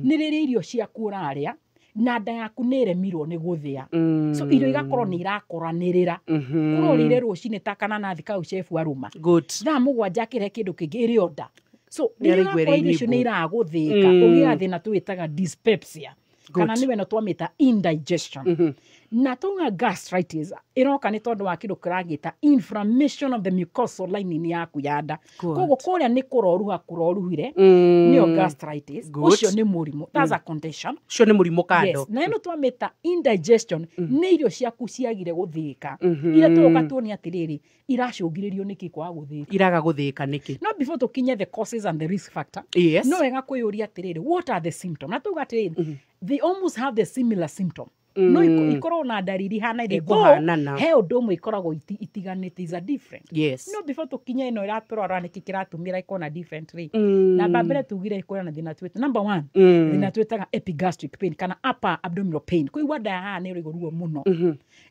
Nĩ rĩrĩa irio ciaku ũrarĩa na nda yaku nĩ ĩremirwo nĩ gũthĩa. So irio igakorwo nĩ irakoranĩrĩra. Kũrorĩire rũcinĩ ta kananathi kau chef arũma. Good. Thaa 7 akĩrehe kĩndũ kĩngĩ ĩrĩ o nda. So Nĩ rĩrĩa araigua ũrakora ĩrĩ irio icio nĩ nimbu. iragũthĩka, ũgĩaga thĩna tũwĩtaga dyspepsia. Kana nĩwe no twamĩta indigestion. Na tauga gastritis ĩroka nĩ tondũ wa kĩndũ kĩragĩta inflammation of the mucosal lining yaku ya nda. Good. Koguo kũrĩa nĩ kũroruha kũroruhire, nĩyo gastritis. Good. Ũcio nĩ mũrimũ. That's a condition. Ũcio nĩ mũrimũ kando. Yes. Na ĩno twamĩta indigestion nĩ irio ciaku ciagire gũthĩĩka. Iria tũroka tuone atĩrĩrĩ, iracũngĩrĩrio nĩkĩ kwaga gũthĩĩka. Iraga gũthĩĩka nĩkĩ? No before tũkinye the causes and the risk factor, Yes. no wega kwĩyũria atĩrĩrĩ, what are the symptoms? Na tuga atĩrĩrĩ, they almost have the similar symptom. No ikorwo na ndariri hanaine. Ikuhanana. He ũndũ ũmwe ikoragwo itiganĩte, is a different. Yes. No before tũkinye ĩno ĩratũrora nĩkĩ kĩratũmĩra ikorwo na different rĩ. Namba mbere tugire ikorwo na thĩna twĩta number 1, thĩna twĩtaga epigastric pain kana upper abdominal pain. Kũigua nda ya haha nĩ ĩraigua ruo mũno.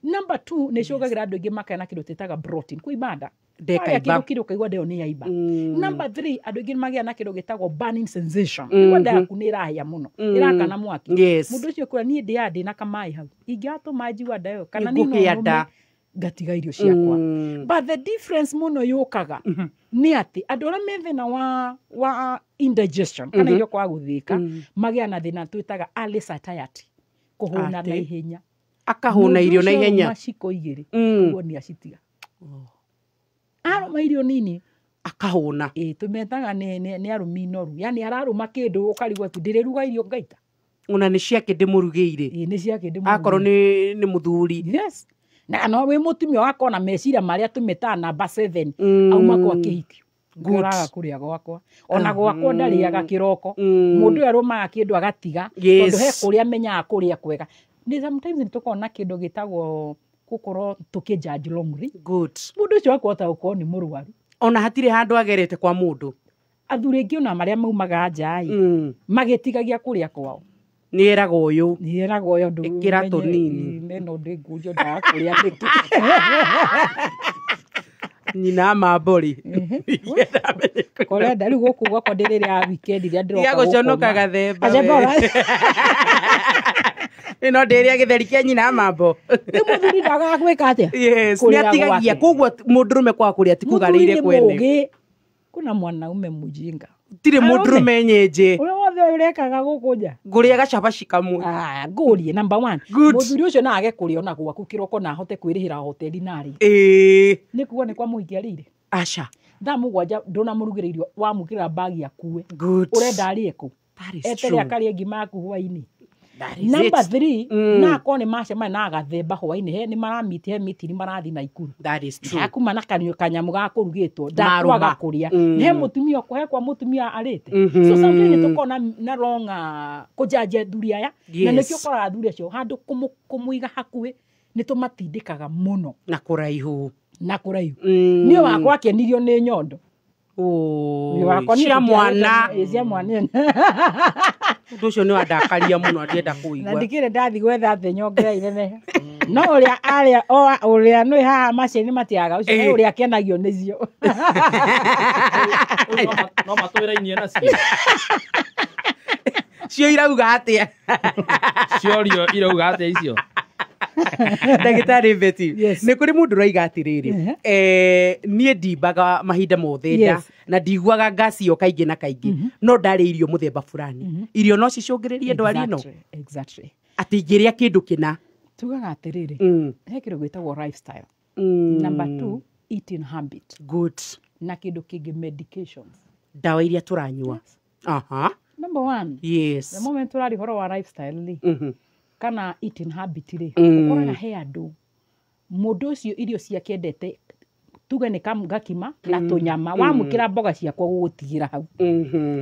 Number 2 nĩ icũngagĩra andũ aingĩ makaya na kĩndũ twĩtaga bloating, kũimba nda. Ndeka Warĩa imba. kĩndũ kĩrĩa ũkaigua nda ĩyo nĩ yaimba. Number 3, andũ aingĩ nĩmagĩaga na kĩndũ gĩtagwo burning sensation. Kũigua nda yaku nĩ ĩrahĩa mũno, ĩrakana mwaki. Yes. Mũndũ ũcio kwĩra niĩ ndĩaga ndĩna kamaĩ hau. Ingĩatũma njigua nda ĩyo kana Nĩ niĩ no ngũhĩa nũme, nda. ngatiga irio ciakwa. But the difference mũno yũkaga nĩ atĩ andũ arĩa me thĩna wa indigestion kana irio kwaga gũthĩĩka, magĩa na thĩna twĩtaga early satiety, kũhũna Atĩ? na ihenya. Akahũna irio na Mũndũ ũcio ihenya. arũma ciko igĩrĩ, ũguo nĩ acitiga. Arũma irio nini akahũna. Ĩ, tũmetaga nĩ arũmi noru, yani ararũma kĩndũ ũkarigwo tu ndĩrĩruga irio ngaita. Ona nĩ ciake ndĩmũrugĩire. Ĩ, nĩ ciake ndĩmũrugĩire. Akorwo nĩ mũthuri. Yes. Na no wĩ mũtumia ũgakorwo na meciria marĩa tũmetaga namba 7, auma kwa kĩhikio. Good. Ngũraga kũrĩa gwakwa. Ona gwakwa ndarĩaga kĩroko. Mũndũ ũyũ arũmaga kĩndũ agatiga, Yes. tondũ he kũrĩa amenyaga kũrĩa kwega. Nĩ sometimes nĩ tũkoragwo na kĩndũ gĩtagwo gũkorwo tũkĩ-judge wrongly. Good. Mũndũ ũcio akũhota gũkorwo nĩ mũrwaru. Ona hatirĩ handũ agerete kwa mũndũ. Athuri aingĩ ona marĩa maumaga nja ĩ, magĩtigagia kũrĩa kwao. Nĩ eragwo ũyũ. Nĩ eragwo ũyũ ndũ Ĩkĩra tũnini. Neno ndĩngũrio ndaga kũrĩa nĩkĩ. Nyina mambori. Kũrenda rĩu gũkũ gwakwa ndĩrĩrĩa weekend iria ndĩroka Tiga gũconoka gũkoma. gathemba Gathemba we. ũra- Ĩno ndĩrĩa gĩtheri kĩa nyina mambo. Nĩ mũthuri ndagaga gwĩka atĩa? Yes, nĩ Kũrĩa atigagia gwake. koguo mũndũrũme kwaga kũrĩa ti kuga Mũthuri arĩire nĩ kwene. mũũgĩ. Kuna mwanaume mjinga. Tirĩ mũndũrũme nyenje. Ũrĩa wothe ũrekaga gũkũ nja. Ngũrĩaga cabaci kamwe. Ah, ngũrie number 1. Good. Mũthuri ũcio no age kũrĩa ona gwaku kĩroko na ahote kwĩrĩhĩra hoteli na arĩe. Ĩĩ. Nĩ kuga nĩ kwa mũhiki arĩire. Aca. Thaa 7 ndũnamũrugĩra irio wamũkĩra bagi akue. Good. Ũrenda arĩe kũ? That is Etere true. akarĩe ngima yaku hwaĩ-inĩ. That is Number it. 3, na akorwo nĩ macemania na agathemba hwaĩ-inĩ, he nĩ maramiti, he mitiri marathiĩ Naikuru. That is true. Akuma na kanyamũ ga kũrugĩtwo, Marũma. ndakwaga kũrĩa. He mũtumia he kwa mũtumia arĩte. So sometimes nĩ tũkoragwo na wrong kũjudge athuri aya. Na Yes. nĩkĩo ũkoraga athuri acio handũ kũmũiga hakuhĩ nĩ tũmatindĩkaga mũno. Na kũraihu. Na kũraihu. Niĩ wakwa akenirio nĩ nyondo. Niĩ wakwa niĩ Cia mwana. Cia mwana. Ũndũ ũcio nĩ wandakaria mũno ndienda Na kũigua. ndikĩrĩ ndathi gwetha thĩ nyongera inenehe. No ũrĩa arĩa o ũrĩa nĩ haha macini matiaga ũcio he ũrĩa akenagio nĩcio. No matwĩrainie nacio. Cio irauga atĩa? Ciorio irauga atĩa icio? Ndagĩtarĩ Betty, nĩ kũrĩ mũndũ ũraiga atĩrĩrĩ, niĩ ndimbaga mahinda mothe nda na ndiguaga ngasi ĩyo kaingĩ na kaingĩ, no ndarĩa irio mũthemba fulani. Irio no cicũngĩrĩrie ndwari ĩno? Exactly. Atĩ ingĩrĩa kĩndũ kĩna. Tugaga atĩrĩrĩ, he kĩndũ gĩtagwo lifestyle. Number 2, eating habit. Good. Na kĩndũ kĩngĩ medications. Ndawa iria tũranyua. Aha. Number 1. Yes. The moment tũraria ũhoro wa lifestyle rĩ, kana eating habit rĩ, ũkoraga he andũ mũndũ ũcio irio ciake endete Tuge nĩ gakima na tũnyama, wamũkĩra mboga ciakwa gũgũtigĩra hau.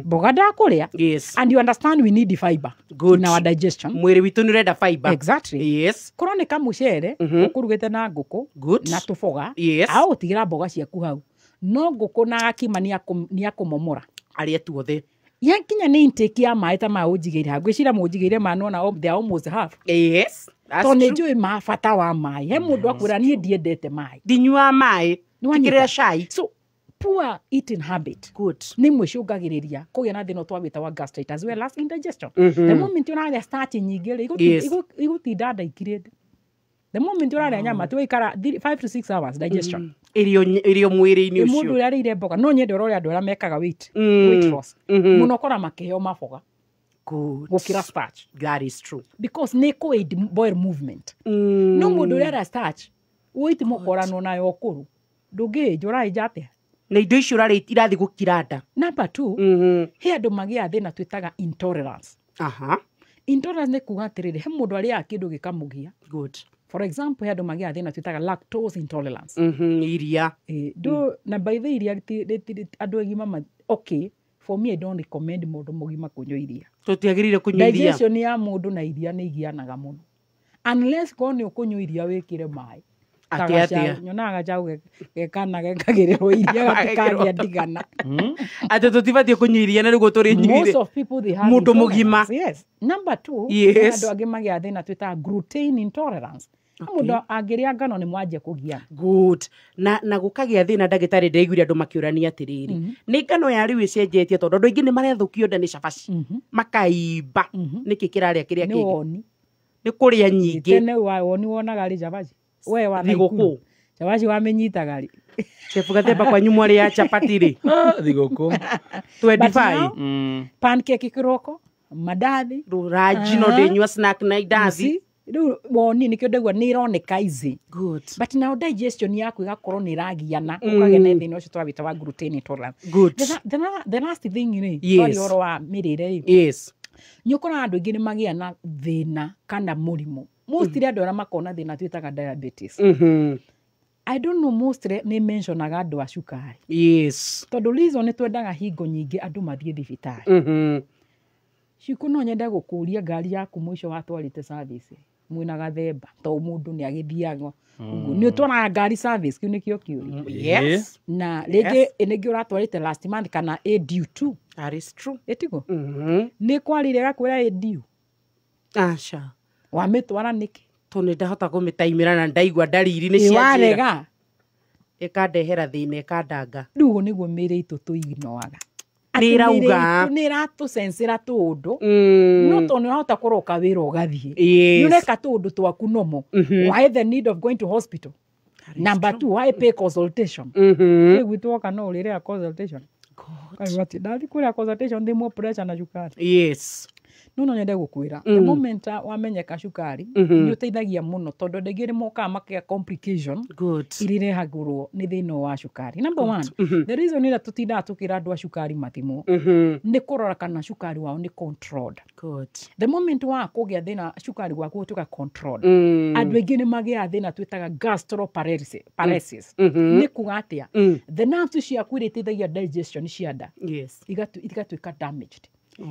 Mboga ndakũrĩa. Yes. And you understand we need the fiber. Good. In our digestion. Mwĩrĩ witũ nĩ ũrenda fiber. Exactly. Yes. Korwo nĩ kamũcere ũkũrugĩte na ngũkũ Good. na tũboga, Yes. agũtigĩra mboga ciaku hau. No ngũkũ na gakima nĩ akũmomora. Arĩa tuothe. Ya nginya nĩ intake ya maĩ ta maya ũnjigĩire hau. Ngwĩciria mũnjigĩire maĩ nona they are almost half. Yes. That's Tondũ nĩ true. njũĩ ma bata wa maĩ. He mũndũ akwĩra niĩ ndiendete maĩ. Ndinyuaga maĩ. Nĩwanyita? Njĩkĩrĩra cai. So poor eating habit. Good. Nĩ imwe icũngagĩrĩria kũgĩa na thĩna twawĩta wa gastritis as well as indigestion. The moment ũrarĩa starch nyingĩ rĩ, Yes. igũtinda nda ikirĩte. The moment ũrarĩa nyama tũgũikara 5 to 6 hours digestion. Irio mwĩrĩ-inĩ Ĩ mũndũ ũcio. ũrĩa arĩire mboga no nyende ũrore andũ arĩa mekaga weight, weight loss. Mũno ũkora makĩheo maboga Good. gũkĩra starch. That is true. Because nĩ kũ aid bowel movement. No mũndũ ũrĩa arĩa starch weight mũkoranwo nayo ũkũrũ ndũngĩĩnja ũraĩnja atĩa? Na indo icio ũrarĩa irathiĩ gũkira nda. Number 2, he andũ magĩaga thĩna twĩtaga intolerance. Aha. Intolerance nĩ kuga atĩrĩrĩ, he mũndũ arĩaga kĩndũ gĩkamũgia. Good. For example, he andũ magĩaga thĩna twĩtaga lactose intolerance. Iria. Na by the iria andũ agima okay, for me I don't recommend mũndũ mũgima kũnyua iria. Tũtiagĩrĩire kũnyua iria. Digestion ya mũndũ na iria nĩ igianaga mũno. Unless korwo nĩ ũkũnyua iria wĩkĩre maĩ. Atĩa, atĩa? Nyonaga gacaũ gekana gekagĩrĩrwo iria gatikagĩa ndigana. Atĩ tũtibatiĩ kũnyua iria na nĩguo tũrĩnyuire. Most of people they have Mũndũ mũgima. intolerance. Yes. Number 2, Yes. andũ angĩ magĩa thĩna twĩtaga gluten intolerance. Mũndũ angĩrĩa ngano nĩ mwanjia kũgiana. Good. Na gũkagĩa thĩna ndagĩtarĩ ndĩraiguire andũ makĩũrania atĩrĩrĩ. Nĩ ngano ya rĩu ĩcenjetie tondũ andũ aingĩ nĩ marethũkio nda nĩ cabaci. Makaimba. Nĩkĩ kĩrarĩa kĩrĩa Nĩ kĩngĩ? woni. Nĩ kũrĩa nyingĩ. Tene wa woni wonaga rĩ cabaci. We wa Thigũkũ. Naikuru. Cabaci wamĩnyitaga rĩ. Chef Gathemba kwanyu mwarĩ chapati rĩ. Thigũkũ. 25. Pancake kĩroko, mandathi. Rũranji no ndĩnyua snack na indathi. Rĩu woni nĩkĩo ndaigua nĩ ĩroneka easy. Good. But now digestion yaku ĩgakorwo nĩ ĩragiana, ũkagĩa na thĩna ũcio twawĩta wa gluten intolerance. Good. The last thing rĩ, Yes. twaria ũhoro wa mĩrĩre rĩ. Yes. Nĩ ũkoraga andũ aingĩ nĩ magĩa na thĩna kana mũrimũ. Mostly andũ arĩa makoragwo na thĩna twĩtaga diabetes. I don't know, mostly nĩ mentionaga andũ a cukari. Yes. Tondũ reason nĩ twendaga hingo nyingĩ andũ mathiĩ thibitarĩ. Ciku no nyende gũkũria ngari yaku mũico watwarĩte service mwĩna Gathemba to mũndũ nĩ agĩthiaga ũguo. Nĩ ũtwaraga ngari service kĩu nĩkĩo kĩũria. Yes. Na rĩngĩ nĩngĩ ũratwarĩte last month kana ĩ due to. That is true. Ĩtiguo? Nĩ kwarire gakwĩra ĩ due. Aca. Wamĩtwara nĩkĩ? Tondũ nĩ ndahota kũmĩtaimĩra na ndaigua ndariri nĩ Ĩ cianjĩra. warega. Ĩkandehera thĩna ĩkandanga. Rĩu ũguo nĩguo mĩĩrĩ itũ tũignoaga. Nĩ ĩrauga. Nĩ ĩratũcensĩra tũũndũ. No tondũ nĩ ũrahota kũroka wĩra ũgathiĩ. Yes. Nĩ ũreka tũũndũ twaku nomo. Why the need of going to hospital? Number 2, why pay consultation? Rĩu gwitũ woka no ũrĩrĩha consultation. Ndathiĩ kũrĩa consultation thimwo pressure na cukari. Yes. No nyende gũkwĩra the moment wamenyeka cukari nĩ ũteithagia mũno tondũ andũ aingĩ nĩ mokaga makĩgĩa complication iria irehagũrwo nĩ thĩna wa cukari. Number 1, the reason ĩrĩa tũtindaga tũkĩra andũ a cukari mathimwo nĩ kũrora kana cukari wao nĩ controlled. Good. The moment wa kũgĩa thĩna cukari waku ũtuĩka controlled, andũ aingĩ nĩ magĩaga thĩna twĩtaga gastroparesis. Nĩ kuga atĩa? The nerves ciaku iria iteithagia digestion cia nda Yes. igatuĩka damaged.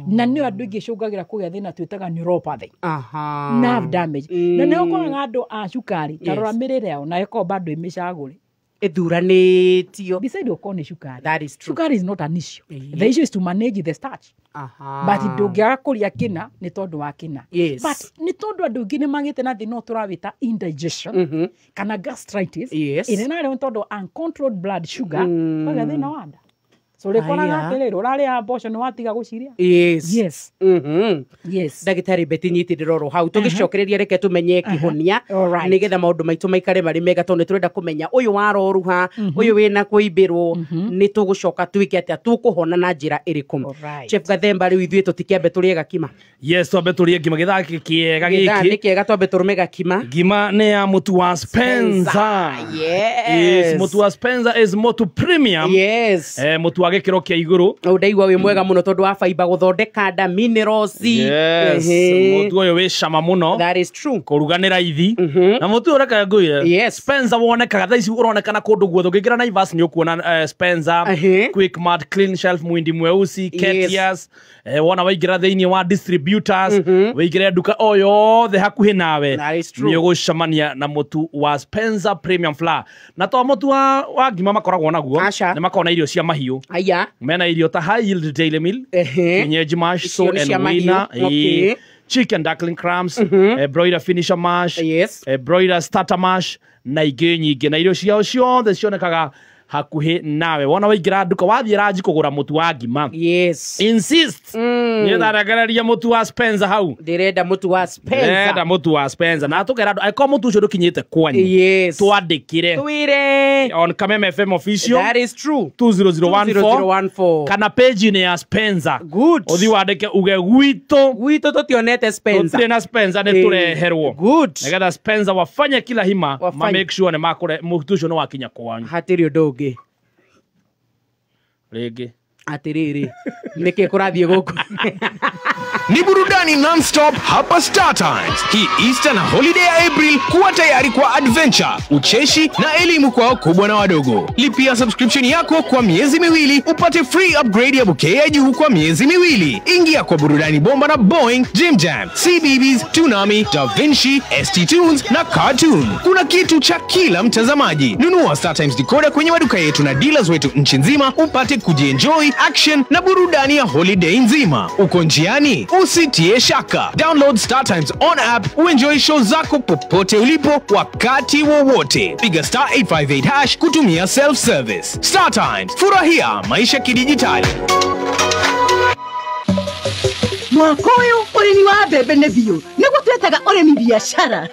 Na nĩyo andũ aingĩ icũngagĩra kũgĩa thĩna twĩtaga neuropathy. Aha. Nerve damage. Na nĩho ũkoraga andũ a cukari ta rora Yes. mĩrĩre yao na ĩkorwo bado ĩmĩcagũre. Ĩthuranĩtio. Beside ũkorwo nĩ cukari. That is true. Cukari is not an issue. The issue is to manage the starch. Aha. But ndũngĩaga kũrĩa kĩna nĩ tondũ wa kĩna. Yes. But nĩ tondũ andũ aingĩ nĩ magĩte na thĩna ũyũ tũrawĩta indigestion kana gastritis. Yes. Ĩrĩa narĩo nĩ tondũ uncontrolled blood sugar ũkagĩa thĩna wa nda. So rĩkoraga Aya. atĩrĩrĩ ũrarĩa mboco nĩ watiga gũcirĩa. Yes. Yes. Yes. Ndagĩtarĩ Betty nyitĩrĩra oro hau tũgĩcokereria reke tũmenye kĩhonia nĩgetha maũndũ maitũ maikare marĩ mega tondũ nĩ tũrenda kũmenya ũyũ waroruha ũyũ wĩna kũimbĩrwo nĩ tũgũcoka twĩke atĩa tũkũhona na njĩra ĩrĩkũ. Chef Gathemba rĩu ithuĩ tũtikĩambe tũrĩe gakima. Yes, twambe tũrĩe ngima gĩthaa gĩkĩ kĩega Gĩthaa gĩkĩ. nĩ kĩega twambe tũrũme gakima. Ngima nĩ ya mũtu wa Spencer. Yes. Mũtu wa Spencer is mũtu premium. Yes. Mũtu wa wa gĩkĩro kĩa igũrũ. Ndaigua wĩ mwega mũno tondũ wa fiber gũthondeka nda, minerals. Yes, mũtu ũyũ wĩ cama mũno. That is true. Kũruganĩra ithi. Na mũtu ũyũ reke ngwĩre. Yes. Spencer wonekaga thaa ici ũronekana kũndũ guothe. Ũngĩingĩra Naivas nĩ ũkuona Spencer, Quickmart, Clean Shelf, Mwindi Mweusi, Ketias. Wona waingĩra thĩinĩ wa distributors, wĩingĩre nduka o yothe hakuhĩ nawe. Nĩ ũgũcemania na mũtu wa Spencer Premium Flour. Na to mũtu wa ngima makoragwo naguo, nĩ makoragwo na irio cia mahiũ. Aya. Mena irio ta high yield daily meal, kienyeji mash, so and winner, chicken duckling crumbs, broiler finisher mash, broiler starter mash, na ingĩ nyingĩ. Na irio ciao ciothe cionekaga hakuhĩ nawe. Wona waingĩra nduka, wathiĩ ranji kũgũra mũtu wa ngima. Yes. Insist. Nĩ ndarekereria mũtu wa Spencer hau. Ndĩrenda mũtu wa Spencer. Ndĩrenda mũtu wa Spencer. Na tũkera andũ, angĩkorwo mũtu ũcio ndũkinyĩte kwanyu. Yes. Twandĩkĩre. Twĩre. On Kameme FM official. That is true. 20014. Kana page-inĩ ya Spencer. Good. Ũthiĩ wandĩke uge gwitũ. Gwitũ tũtionete Spencer. Tũtirĩ na Spencer, nĩ tũreherwo. Good. Nĩgetha Spencer wafanye kila hima, ma make sure nĩ makũre mũtu ũcio nĩ wakinya kwanyu. Hatirĩ ũndũ ũngĩ. Rĩngĩ. Atiriri, nĩkĩ kũrathiĩ gũkũ? Ni burudani non-stop hapa Star Times. Hii Easter na holiday ya April, kuwa tayari kwa adventure, ucheshi na elimu kwa wakubwa na wadogo. Lipia subscription yako kwa miezi miwili upate free upgrade ya bouquet ya juu kwa miezi miwili. Ingia kwa burudani bomba na Boeing, Jim Jam, CBeebies, Toonami, Da Vinci, ST Tunes na Cartoon. Kuna kitu cha kila mtazamaji. Nunua Star Times decoder kwenye maduka yetu na dealers wetu nchi nzima upate kujienjoy action na burudani ya holiday nzima. Uko njiani? Usitie shaka. Download Star Times on app uenjoy show zako popote ulipo wakati wowote. Piga star 858 hash kutumia self service. Star Times, furahia maisha kidijitali. Mwaka ũyũ ũrĩmi wa mbembe nĩ biũ nĩguo twetaga ũrĩmi biacara.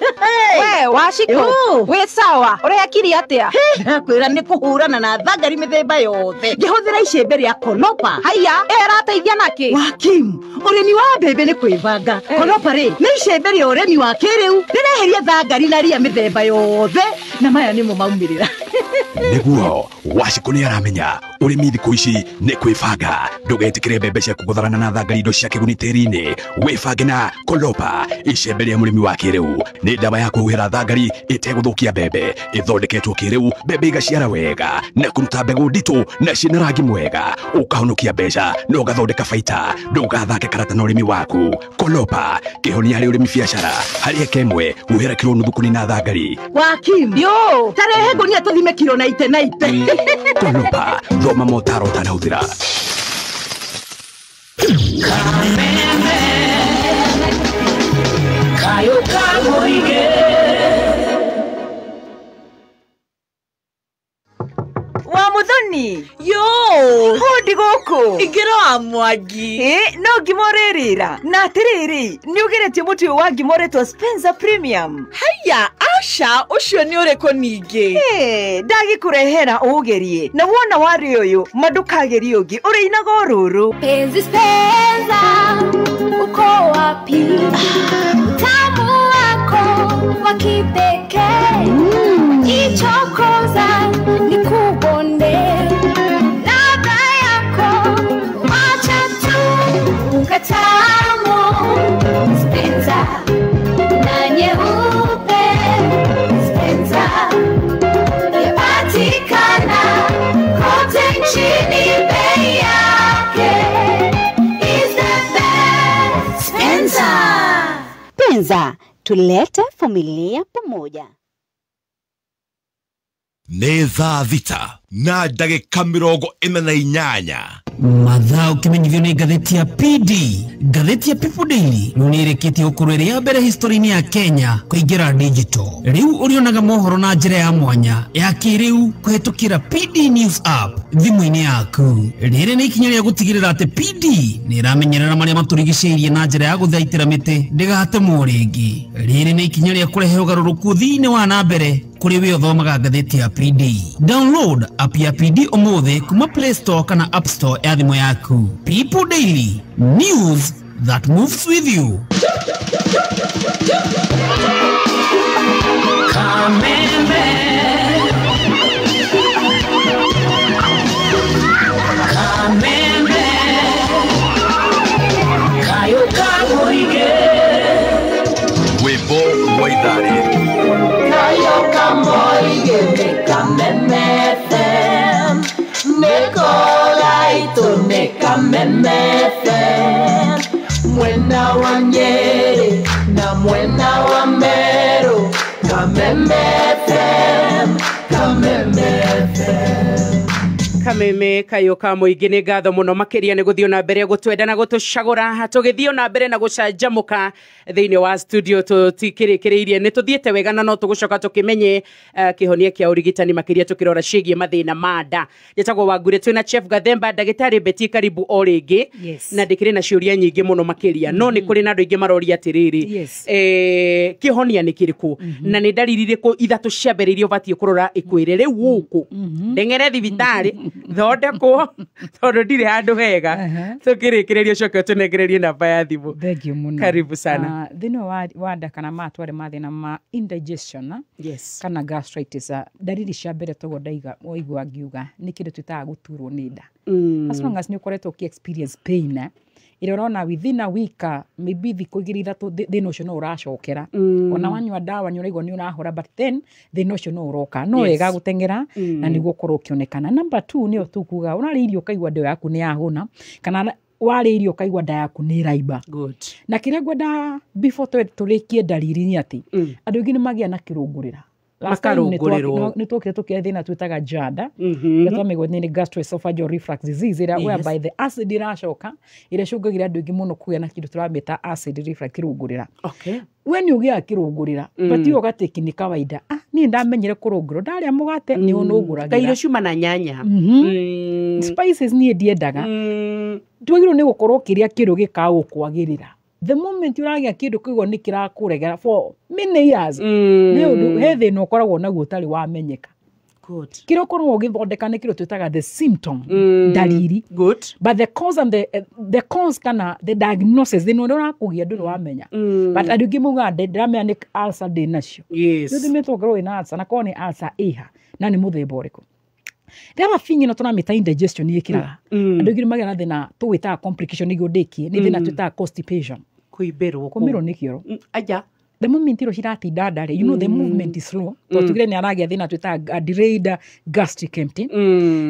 We Waciko, wĩ sawa? Ũrekire atĩa? Ndakwĩra nĩ kũhũrana na thangari mĩthemba yothe ngĩhũthĩra icembe rĩa Konopa. Haiya, ĩrateithia nakĩ? Wakimu, ũrĩmi wa mbembe nĩ kwĩbanga. Konopa rĩ nĩ icembe rĩa ũrĩmi wa kĩrĩu rĩreheria thangari na ria mĩthemba yothe, na maya nĩmo maumĩrĩra. Nĩguo Waciko nĩ aramenya ũrĩmi thikũ ici nĩ kwĩbanga. Ndũgetĩkĩre mbembe ciaku gũtharana na thangari indo cia kĩguni tĩri-inĩ. Wĩbange na Konopa, icembe rĩa mũrĩmi wa kĩrĩu. Nĩ ndawa ya kũhuhĩra thangari ĩtegũthũkia mbembe, ĩthondeketwo kĩrĩu, mbembe igaciara wega na kũruta mbegũ nditũ na ciĩna rangi mwega. Ũkahonokia mbeca na ũgathondeka baita. Ndũgathake karata na ũrĩmi waku. Konopa, kĩhonia harĩ ũrĩmi biacara. Harĩ eka ĩmwe huhĩra kiro nuthu kũnina thangari. Wakimu, yo tarehe ngũnia tũthime kiro na ite na ite. Konopa, thoma motaro ũtanahũthĩra. Wa Muthoni. Yo, hodi gũkũ. Ingĩra wa Mwangi. No ngima ũrĩrĩra. Na atĩrĩrĩ, nĩ ũgeretie mũtu ũyũ wa ngima ũretwo Spencer Premium? Haiya, aca, ũcio nĩ ũrĩkũ ningĩ? Ndagĩkũrehera ũũgerie. Na wona warĩ ũyũ, ma ndũkagerie ũngĩ, ũrĩinaga o rũrũ. Penzi Spencer, uko wapi? Utamu wako wa kipekee. Ichokoza nikubonde. Ladha yako wacha tu ukatamu. Spencer na nyeupe. Spencer yapatikana kote nchini, bei yake is the best. Spencer. Spencer, tulete familia pamoja. Nĩ thaa 6 na ndagĩka 48. Mathaa ũkĩmenyithio nĩ ngathĩti ya PD. Ngathĩti ya People Daily rĩu nĩ ĩrĩkĩtie gũkorwo ĩrĩ ya mbere history-inĩ ya Kenya kũingĩra digital. Rĩu ũrĩonaga mohoro na njĩra ya mwanya ya kĩrĩu kũhetũkĩra PD News app thimũ-inĩ yaku. Rĩrĩ nĩ ikinya rĩa gũtigĩrĩra atĩ PD nĩ ĩramenyerera marĩa matũrigicĩirie na njĩra ya gũthaitĩra mĩtĩ ndĩgatemwo rĩngĩ. Rĩrĩ nĩ ikinya rĩa kũrehe ũgarũrũku thĩinĩ wa na mbere kũrĩ we ũthomaga ngathĩti ya PD. Download app ya PD ũmũthĩ kuma Play Store kana App Store ya thimũ yaku. People Daily, news that moves with you. Kameme. Kameme. Kameme Kayo kamuige Wimbo wa ithari Kayo kamuige ni Kameme FM Nikolaito ni Kameme FM Mwena wa Nyeri na mwena wa Meru Kameme FM Kameme FM Kameme kayo ka muingi ni ngatho muno makiria ni guthio na mbere gutwenda na gutucagura tugithio na mbere na gucanjamuka thiini wa studio tutikirikiriirie ni tuthiete wega na no tugucoka tukimenye kihonia kia urigitani makiria tukirora cigie mathina ma nda. Njĩtagwo Wangure twina Chef Gathemba ndagitari Betty karibu o ringi. Yes. Na ndikiri na ciuria nyingi muno makiria no ni kuri na andu aingi maroria atiriri kihonia ni kiriku na ni ndariri iriku ithatu cia mbere iria ubatie kurora ikwire riu guku ndeng'ere thibitari thondekwo tondu ndire handu hega tukirikireria coke tunengererie namba ya thimu. Thank you muno. Karibu sana. Thina wa nda kana matware mathina ma indigestion. Yes. Kana gastritis ndariri cia mbere toguo ndaiga waigua ngiuga ni kindu twitaga guturwo ni nda. As long as ni ukoretwo uki experience pain ĩrĩa ũrona within a week maybe thikũ igĩrĩ ithatũ thĩna ũcio no ũracokera. Ona wanyua ndawa nĩ ũraigua nĩ ũrahora but then thĩna ũcio no ũroka no wega gũteng'era na nĩguo ũkorwo ũkĩonekana. Number 2 nĩyo tũkuga ũrarĩa irio ũkaigua nda yaku nĩ yahũna kana warĩa irio ũkaigua nda yaku nĩ ĩraimba. Na kĩrĩa ngwenda before tũrĩkie ndariri nĩ atĩ andũ aingĩ nĩ magĩa na kĩrũngũrĩra. Nĩ twokire tũkĩaria thĩna twĩtaga GERD ĩrĩa twamĩgwetire nĩ gastroesophageal reflux disease ĩrĩa whereby the acid ĩracoka ĩrĩa ĩcũngagĩra andũ aingĩ mũno kũgĩa na kĩndũ tũramĩta acid reflux kĩrũngũrĩra. We nĩ ũgĩaga kĩrũngũrĩra but iyo ũgatĩki nĩ kawaida. Niĩ ndamenyire kũrũngũrwo ndarĩa mũgate nĩ ũnũngũragĩra. Kairo ciuma na nyanya. Spices niĩ ndiendaga. Twagĩrĩirwo nĩ gũkorwo ũkĩrĩa kĩndũ gĩkagũkwagĩrĩra. The moment ũragĩa kĩndũ kĩigua nĩ kĩrakũregera for many years nĩ ũndũ he thĩna ũkoragwo naguo ũtarĩ wamenyeka. Kĩrĩa ũkoragwo ũgĩthondeka nĩ kĩndũ twĩtaga the symptom ndariri. But the cause and the cause kana the diagnosis thĩna ũrĩa ũrakũgia ndũrĩ wamenya. But andũ aingĩ maugaga ndĩramenya nĩ ulcer ndĩ nacio. Nĩ ũthimĩtwo ũkorwo wĩna ulcer na korwo nĩ ulcer ĩha na nĩ mũthemba ũrĩkũ. The other thing ĩno tũramĩta indigestion ĩkĩraga andũ aingĩ nĩ magĩaga na thĩna tũwĩtaga complication nĩguo ndĩkie nĩ thĩna twĩtaga constipation. Kũimbĩrwo kũmĩrwo nĩ kĩoro. Aja the moment irio ciratinda nda rĩ, you know the movement is slow tondũ tugire nĩ aragĩa thĩna twĩtaga delayed gastric emptying.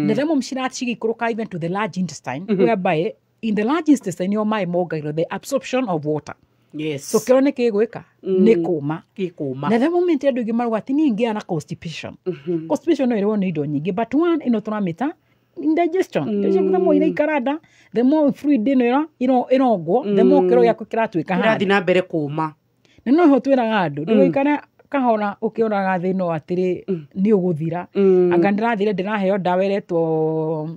Na the moment cigĩikũrũka even to the large intestine whereby in the large intestine nĩho maĩ mongagĩrwo the absorption of water. Yes. So kĩoro nĩ kĩgwĩka nĩ kũma. Gĩkũma. Na the moment andũ aingĩ marauga atĩ niĩ ngĩaga na constipation. Constipation no ĩrehwo nĩ indo nyingĩ but one ĩno tũramĩta indigestion. The more iraikara nda the more fluid ĩno ĩrongwo the more kĩoro gĩaku kĩratuĩka hard. Kĩrathiĩ na mbere kũma. Na noho twĩraga andũ ndũgaikare kahora ũkĩonaga thĩna atĩrĩ nĩ ũgũthira. Anga ndĩrathire ndĩraheo ndawa ĩretwo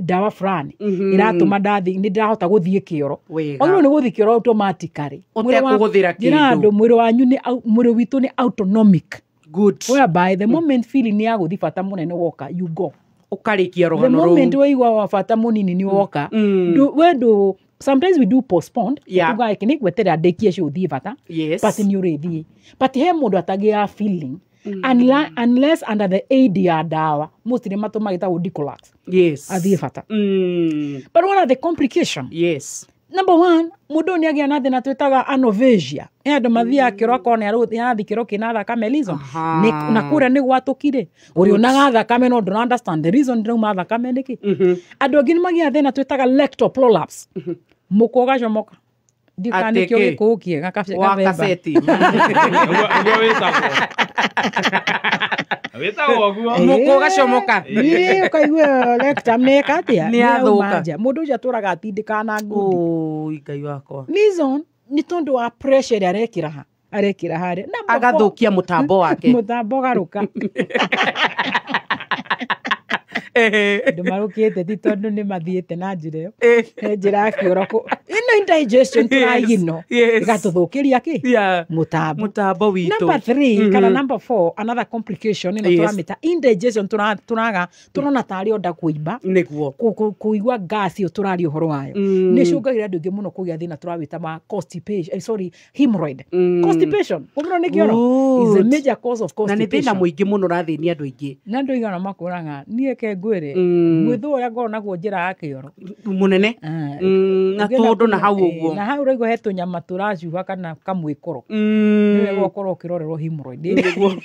ndawa fulani iratũma ndathi nĩ ndĩrahota gũthiĩ kĩoro. Wagĩrĩirwo nĩ gũthiĩ kĩoro automatically. Ũtekũhũthĩra kĩndũ. Andũ mwĩrĩ wanyu nĩ mwĩrĩ witũ nĩ autonomic. Good. Whereby the moment feeling ya gũthiĩ bata mũnene woka you go. Ũkarĩkia rũgano The rũu. moment waigua wa bata mũnini nĩ woka. We do sometimes we do postpone. Tuga nĩ gweterera ndĩkie cio ũthiĩ bata. Yes. But nĩ ũrĩthiĩ. But he mũndũ atagĩaga feeling. Unless under the aid ya ndawa mostly matũmagĩtagwo Dicolax. Yes. Athiĩ bata. But what are the complication? Yes. Number one, mũndũ nĩ agĩa na thĩna twĩtaga anorexia. He andũ mathiaga kĩoro akona nĩ arathiĩ kĩoro kĩna thakame reason. Na kũrĩa nĩ gwatũkire. Ũrĩonaga thakame no ndũra understand the reason ndĩrauma thakame nĩkĩ. Andũ angĩ nĩ magĩaga thĩna twĩtaga rectal prolapse. Mũkwa ũgacomoka. Ndikana nĩkĩo gĩkũũ kĩega wa kaseti. Ũguo wĩtagwo. Wĩtagwo ũguo. Mũkwa ũgacomoka. Ĩĩ ũkaigua rectum nĩ ĩka atĩa? Nĩ yathũka. Mũndũ ũcio atũraga atindĩkaga na ngundi. Ũi Ngai wakwa. Reason nĩ tondũ wa pressure ĩrĩa arekĩra ha. Arekĩra harĩa. Agathũkia mũtambo wake. Mũtambo ũgarũka. Andũ marũkĩte ti tondũ nĩ mathiĩte na njĩra ĩyo. He njĩra ya kĩoro ĩno indigestion tũraigino ĩgatũthũkĩria kĩ? Mũtambo. Mũtambo witũ. Number 3 kana number 4 another complication ĩno tũramĩta indigestion tũraga tũrona tarĩ onda kũimba. Nĩguo. Kũigua gas ĩyo tũraria ũhoro wayo. Nĩ ĩcũngagĩrĩria andũ aingĩ mũno kũgĩa thĩna tũrawĩta ma constipation, sorry, hemorrhoid. Constipation. Kũmĩrwo nĩ kĩoro is a major cause of Na nĩ constipation. thĩna mũingĩ mũno ũrathĩnia andũ aingĩ. Na andũ aigana makũraga niĩ ke Ngwĩre mwĩthũ ũrĩa ngorwo naguo njĩra ya kĩoro Mũnene na tũndũ na hau ũguo. Na hau ũraigua he tũnyama tũracuha kana kamwĩkoro, nĩ wega ũkorwo ũkĩrorerwo hemorrhoid. Nĩguo.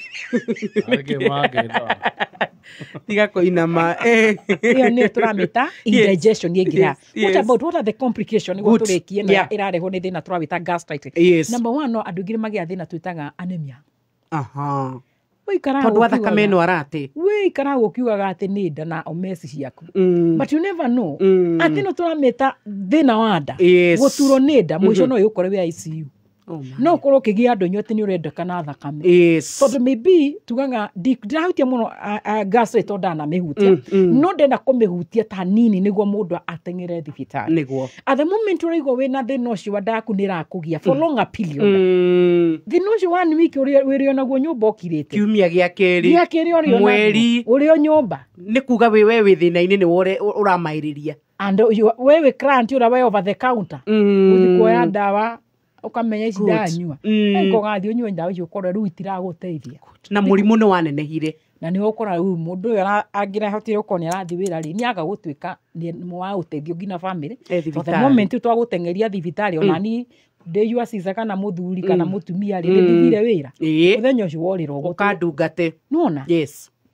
Tiga kũinama. Ĩyo nĩyo tũramĩta indigestion ĩngĩ. What about, what are the complication, nĩguo tũrĩkie na ĩrarehwo nĩ thĩna tũrawĩta gastritis? Number one, no andũ aingĩ nĩ magĩaga thĩna twĩtaga anemia. Wĩikaraga Tondũ wa ũkiugaga- thakame ĩno arate. Wĩikaraga ũkiugaga atĩ nĩ nda na omesi ciaku, but you never know atĩ no tũramĩta thĩna wa nda. Gũturwo nĩ nda mũico no ĩgũkore wĩ ICU. No ũkorwo ũkĩgĩa andũ inyuĩ atĩ nĩ ũrendekana thakame, tondũ maybe tugaga ndirahutia mũno gastritis tondũ ndanamĩhutia, no ndenda kũmĩhutia ta nini nĩguo mũndũ ateng'ere thibitarĩ. At the moment ũraigua wĩna thĩna ũcio wa nda yaku nĩ ĩrakũgia for longer period, thĩna ũcio one week wĩrĩ onaguo nyũmba ũkirĩte, Kiumia gĩa kerĩ, gĩa kerĩ ũrĩ onaguo, mweri ũrĩ o nyũmba, nĩ kuga wĩ we wĩ thĩna-inĩ, nĩ we ũramaĩrĩria. And you, wewe client ũrĩa we over the counter ũthiĩ kuoya ndawa ũkamenya ici ndanyua, ko ũgathiĩ ũnyue ndawa icio ũkorwo rĩu itiragũteithia. Na mũrimũ nĩ wanenehire. Na nĩ ũkora rĩu mũndũ ũyũ angĩrahotire gũkorwo nĩ arathiĩ wĩra rĩ, nĩ aga gũtuĩka nĩ wa ũteithio nginya family. Eh, Tondũ the thibitarĩ. moment twagũteng'eria thibitarĩ, ona ni ndĩ your sister kana mũthuri kana mũtumia rĩ, nĩ ndithire wĩra mũthenya ũcio worĩrwo gũtũ. Ũkandungate. Nĩwona?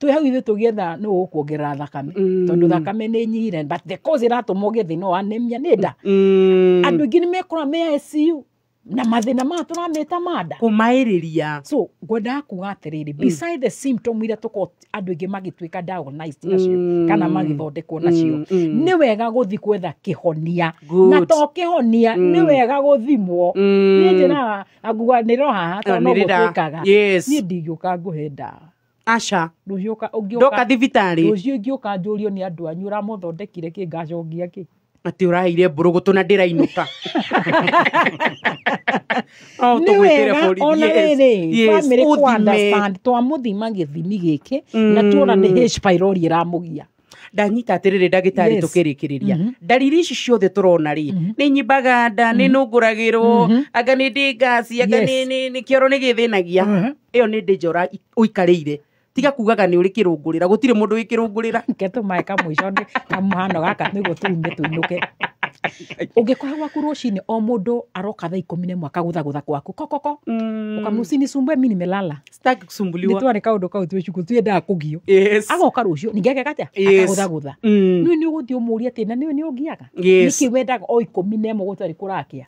Twĩ hau ithuĩ tũgĩetha nũ ũkuongerera thakame, tondũ thakame nĩ nyihire, but the cause ĩratũma ũgĩe thĩna wa anemia nĩ nda. Andũ aingĩ nĩ mekora me ICU na mathĩna maya tũramĩta manda. Kũmaĩrĩria. So ngwendaga kuga atĩrĩrĩ, beside the symptom iria tũkorwo andũ aingĩ magĩtuĩka diagnosed nacio kana magĩthondekwo nacio, nĩ wega gũthiĩ gwetha kĩhonia. Na to kĩhonia, nĩ wega gũthimwo. Niĩ njĩraga anguga nĩro haha tondũ no gũtuĩkaga. Niĩ ndingĩũka ngũhe ndawa. Aca. Rũciũ ũngĩũka Ndoka thibitarĩ. Rũciũ ingĩũka njũrio nĩ andũ anyu ũramũthondekire kĩ, ngacokia kĩ? Atĩ ũraheire mbũrũgũtũ na ndĩrainũka. No Nĩ tũgwĩtĩre wega borithi. ona rĩrĩ family kũ Ũthime. understand twamũthima gĩthimi gĩkĩ na tuona nĩ H pylori ĩramũgia. Ndanyita atĩrĩrĩ ndagĩtarĩ, tũkĩrĩkĩrĩria, ndariri ici ciothe tũrona rĩ, nĩ nyimbaga nda, nĩ nũngũragĩrwo, anga nĩ ndĩ ngasi, anga nĩ kĩoro nĩ gĩthĩnagia, ĩyo nĩ ndĩnja ũikarĩire. Tiga kugaga nĩ ũrĩ kĩrũngũrĩra, gũtirĩ mũndũ wĩ kĩrũngũrĩra. Ke tũmaĩ kamũico nĩ kamũhano gaka nĩguo tume tũinũke. Ũngĩkora gwaku rũcinĩ o mũndũ aroka thaa 11 akagũthagũtha kwaku kokoko, ũkamũcinisumbue, mi nimelala. Sitaki kusumbuliwa. Nĩ twarĩ kaũndũ kau twĩ cukuru twendaga kũgio. Agoka rũciũ ningĩ ageka atĩa? Akagũthagũtha. Nĩũĩ nĩ ũgũthiĩ ũmũrie atĩ na nĩũĩ nĩ ũngiaga, nĩkĩ wendaga o 11 gũtarĩ kũrakĩa?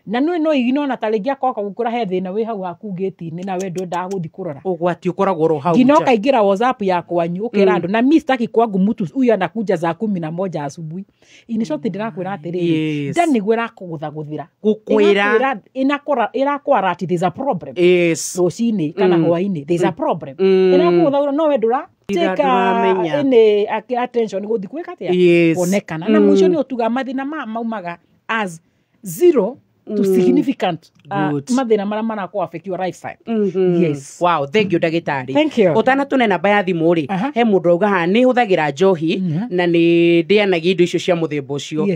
Na nĩũĩ no igino ta rĩngĩ akoka gũkũra he thĩna wĩ hau haku ngĩti-inĩ na we ndwendaga gũthiĩ kũrora. Ũgwati ũkoragwo oro hau nginya nja. Ũkaingĩra WhatsApp ya kwanyu ũkera andũ na mi sitaki kwangu mtu huyu anakuja saa 11 asubuhi. In short, ndĩrakwĩra atĩrĩrĩ, nda nĩguo ĩrakũgũthagũthĩra. Gũkwĩra. Ĩrakwara atĩ there's a problem. Rũcinĩ kana hwainĩ there's a problem. Ĩrakũgũthagũra no we ndũra Ira take ndũramenya. any attention gũthiĩ gwĩka atĩa, kuonekana. Na mũico nĩ ũtuga mathĩna maya maumaga as zero to significant mathĩna marĩa marakũ affect your lifestyle. Yes. Wow, thank you ndagĩtarĩ. Thank you. Ũtanatũne namba ya thimũ rĩ, he mũndũ auga haha nĩ hũthagĩra njohi na nĩ ndĩanagia indo icio cia mũthemba ũcio.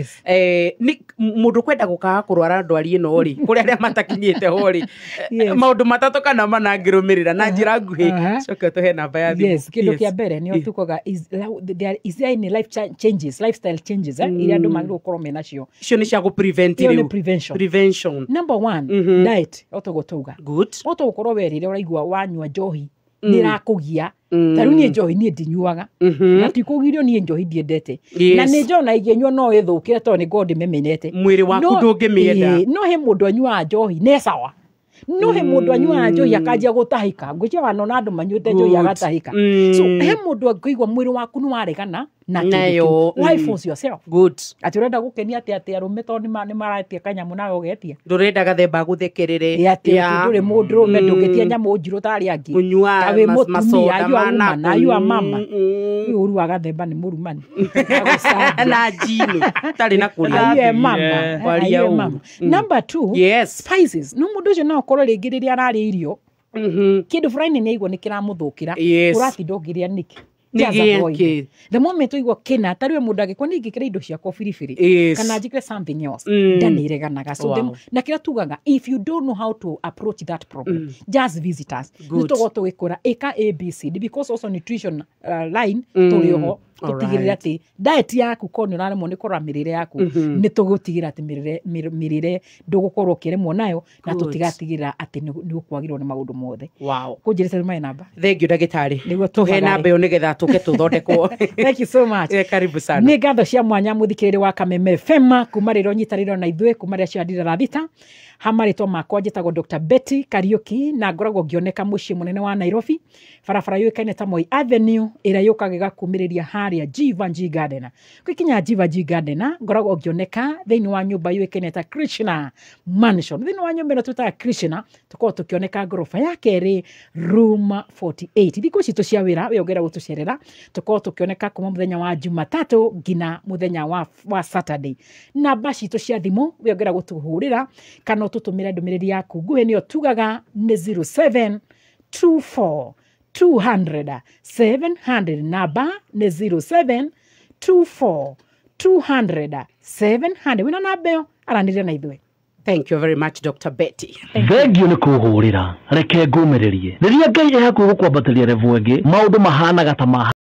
Nĩ mũndũ kwenda gũkaga kũrwara ndwari ĩno rĩ, kũrĩ arĩa matakinyĩte ho rĩ, maũndũ matatũ kana mana angĩrũmĩrĩra na njĩra nguhĩ, coke ũtũhe namba ya thimũ. Yes, kĩndũ kĩa mbere nĩ tukoga is there is there any life changes, lifestyle changes iria andũ magĩrĩirwo gũkorwo menacio? Icio nĩ cia gũ prevent Ĩyo nĩ rĩu. prevention. Prevention. Number one, diet, otoguo tauga. Otoguo werire ũraigua wanyua njohi nĩ ĩrakũgia. Ta rĩu niĩ njohi niĩ ndinyuaga, na ti kũgirio, niĩ njohi ndiendete. Na nĩ njona ingĩnyua no ĩthũkĩre tondũ nĩ ngorwo ndĩmĩmenete. Mwĩrĩ waku ndũngĩmĩenda. No he mũndũ anyuaga njohi nĩ sawa, no he mũndũ anyuaga njohi akanjia gũtahĩka, ngwĩciria wanona andũ manyuĩte njohi agatahĩka. So he mũndũ angĩigua mwĩrĩ waku nĩ waregana na kĩndũ Nayo, kĩu. Why force yourself? Atĩ ũrenda gũkenia atĩ arũme tondũ nĩ maratia kanyamũ nawe ũgetia. Ndũrenda gathemba gũthekerere. Ĩ, atĩ ndũrĩ mũndũrũme, ndũngĩtia nyamũ njirũ ta arĩa angĩ. Kũnyua Ta wĩ mũtumia, masoda you are ma woman, na you are nakũ. mama. Ũyũ ũru wa gathemba nĩ mũrumani. Na njino tarĩ na kũrĩa. Are you a mama? Kwaria Are you a ũru. mama? Number two, spices. No mũndũ ũcio no ũkorwo rĩngĩ rĩrĩa ararĩa irio, kĩndũ fulani nĩ aigua nĩ kĩramũthũkĩra, ũratinda ũngĩrĩa nĩkĩ? Just Nĩ avoid. gĩkĩ? The moment ũigua kĩna tarĩwe mũndũ angĩkorwo nĩ ingĩkĩra indo ciakwa biribiri kana njĩkĩre something else, nda nĩ ĩreganaga. So na kĩrĩa tugaga, if you don't know how to approach that problem, just visit us. Nĩ tũgũkorwo tũgĩkũra ĩka ABCD, because also nutrition line tũrĩ oho tũtigĩrĩre atĩ diet yaku, korwo nĩ ũraremwo nĩ kũrora mĩrĩre yaku, nĩ tũgũtigĩrĩra atĩ mĩrĩre ndũgũkorwo ũkĩremwo nayo, na tũtigatigĩrĩra atĩ nĩ ũkwagĩrwo nĩ maũndũ mothe. Kũnjĩrĩte maĩ namba. Thank you, ndagĩtarĩ. Nĩguo Tũhe tumagare. Namba ĩyo nĩgetha tũke tũthondekwo. Thank you so much. Karibu sana. Nĩ ngatho cia mwanya mũthikĩrĩri wa Kameme FM kuma rĩrĩa ũnyitanĩire na ithuĩ kuma rĩrĩa ciandira 6:00. Ha marĩtwa makwa njĩtagwo Dr. Betty Kariuki, na ngoragwo ngĩoneka mũciĩ mũnene wa Nairobi, barabara yũĩkaine ta Moi Avenue, ĩrĩa yũkaga ĩgakumĩrĩria harĩa Jivanjee Garden. Gũkinya Jivanjee Garden, ngoragwo ngĩoneka thĩinĩ wa nyũmba yũĩkaine ta Krishna Mansion. Thĩinĩ wa nyũmba ĩno twĩtaga Krishna, tũkoragwo tũkĩoneka ngoroba ya kerĩ, room 48. Thikũ citũ cia wĩra, we ũngĩenda gũtũcerera, tũkoragwo tũkĩoneka kuma mũthenya wa Jumatatũ nginya mũthenya wa Saturday. Namba citũ cia thimũ, we ũngĩenda gũtũhũrĩra kana ũtũtũmĩre ndũmĩrĩri yaku nguhĩ, nĩyo tugaga nĩ 0724 200 700. Namba nĩ 0724 200 700. Wĩna namba ĩyo, aranĩria na ithuĩ. Thank you very much, Dr. Betty. Thengio nĩ kũhũrĩra, reke ngũmĩrĩrie rĩrĩa Ngai e hakuhĩ gũkwambatĩria level ĩngĩ, maũndũ mahanaga ta ma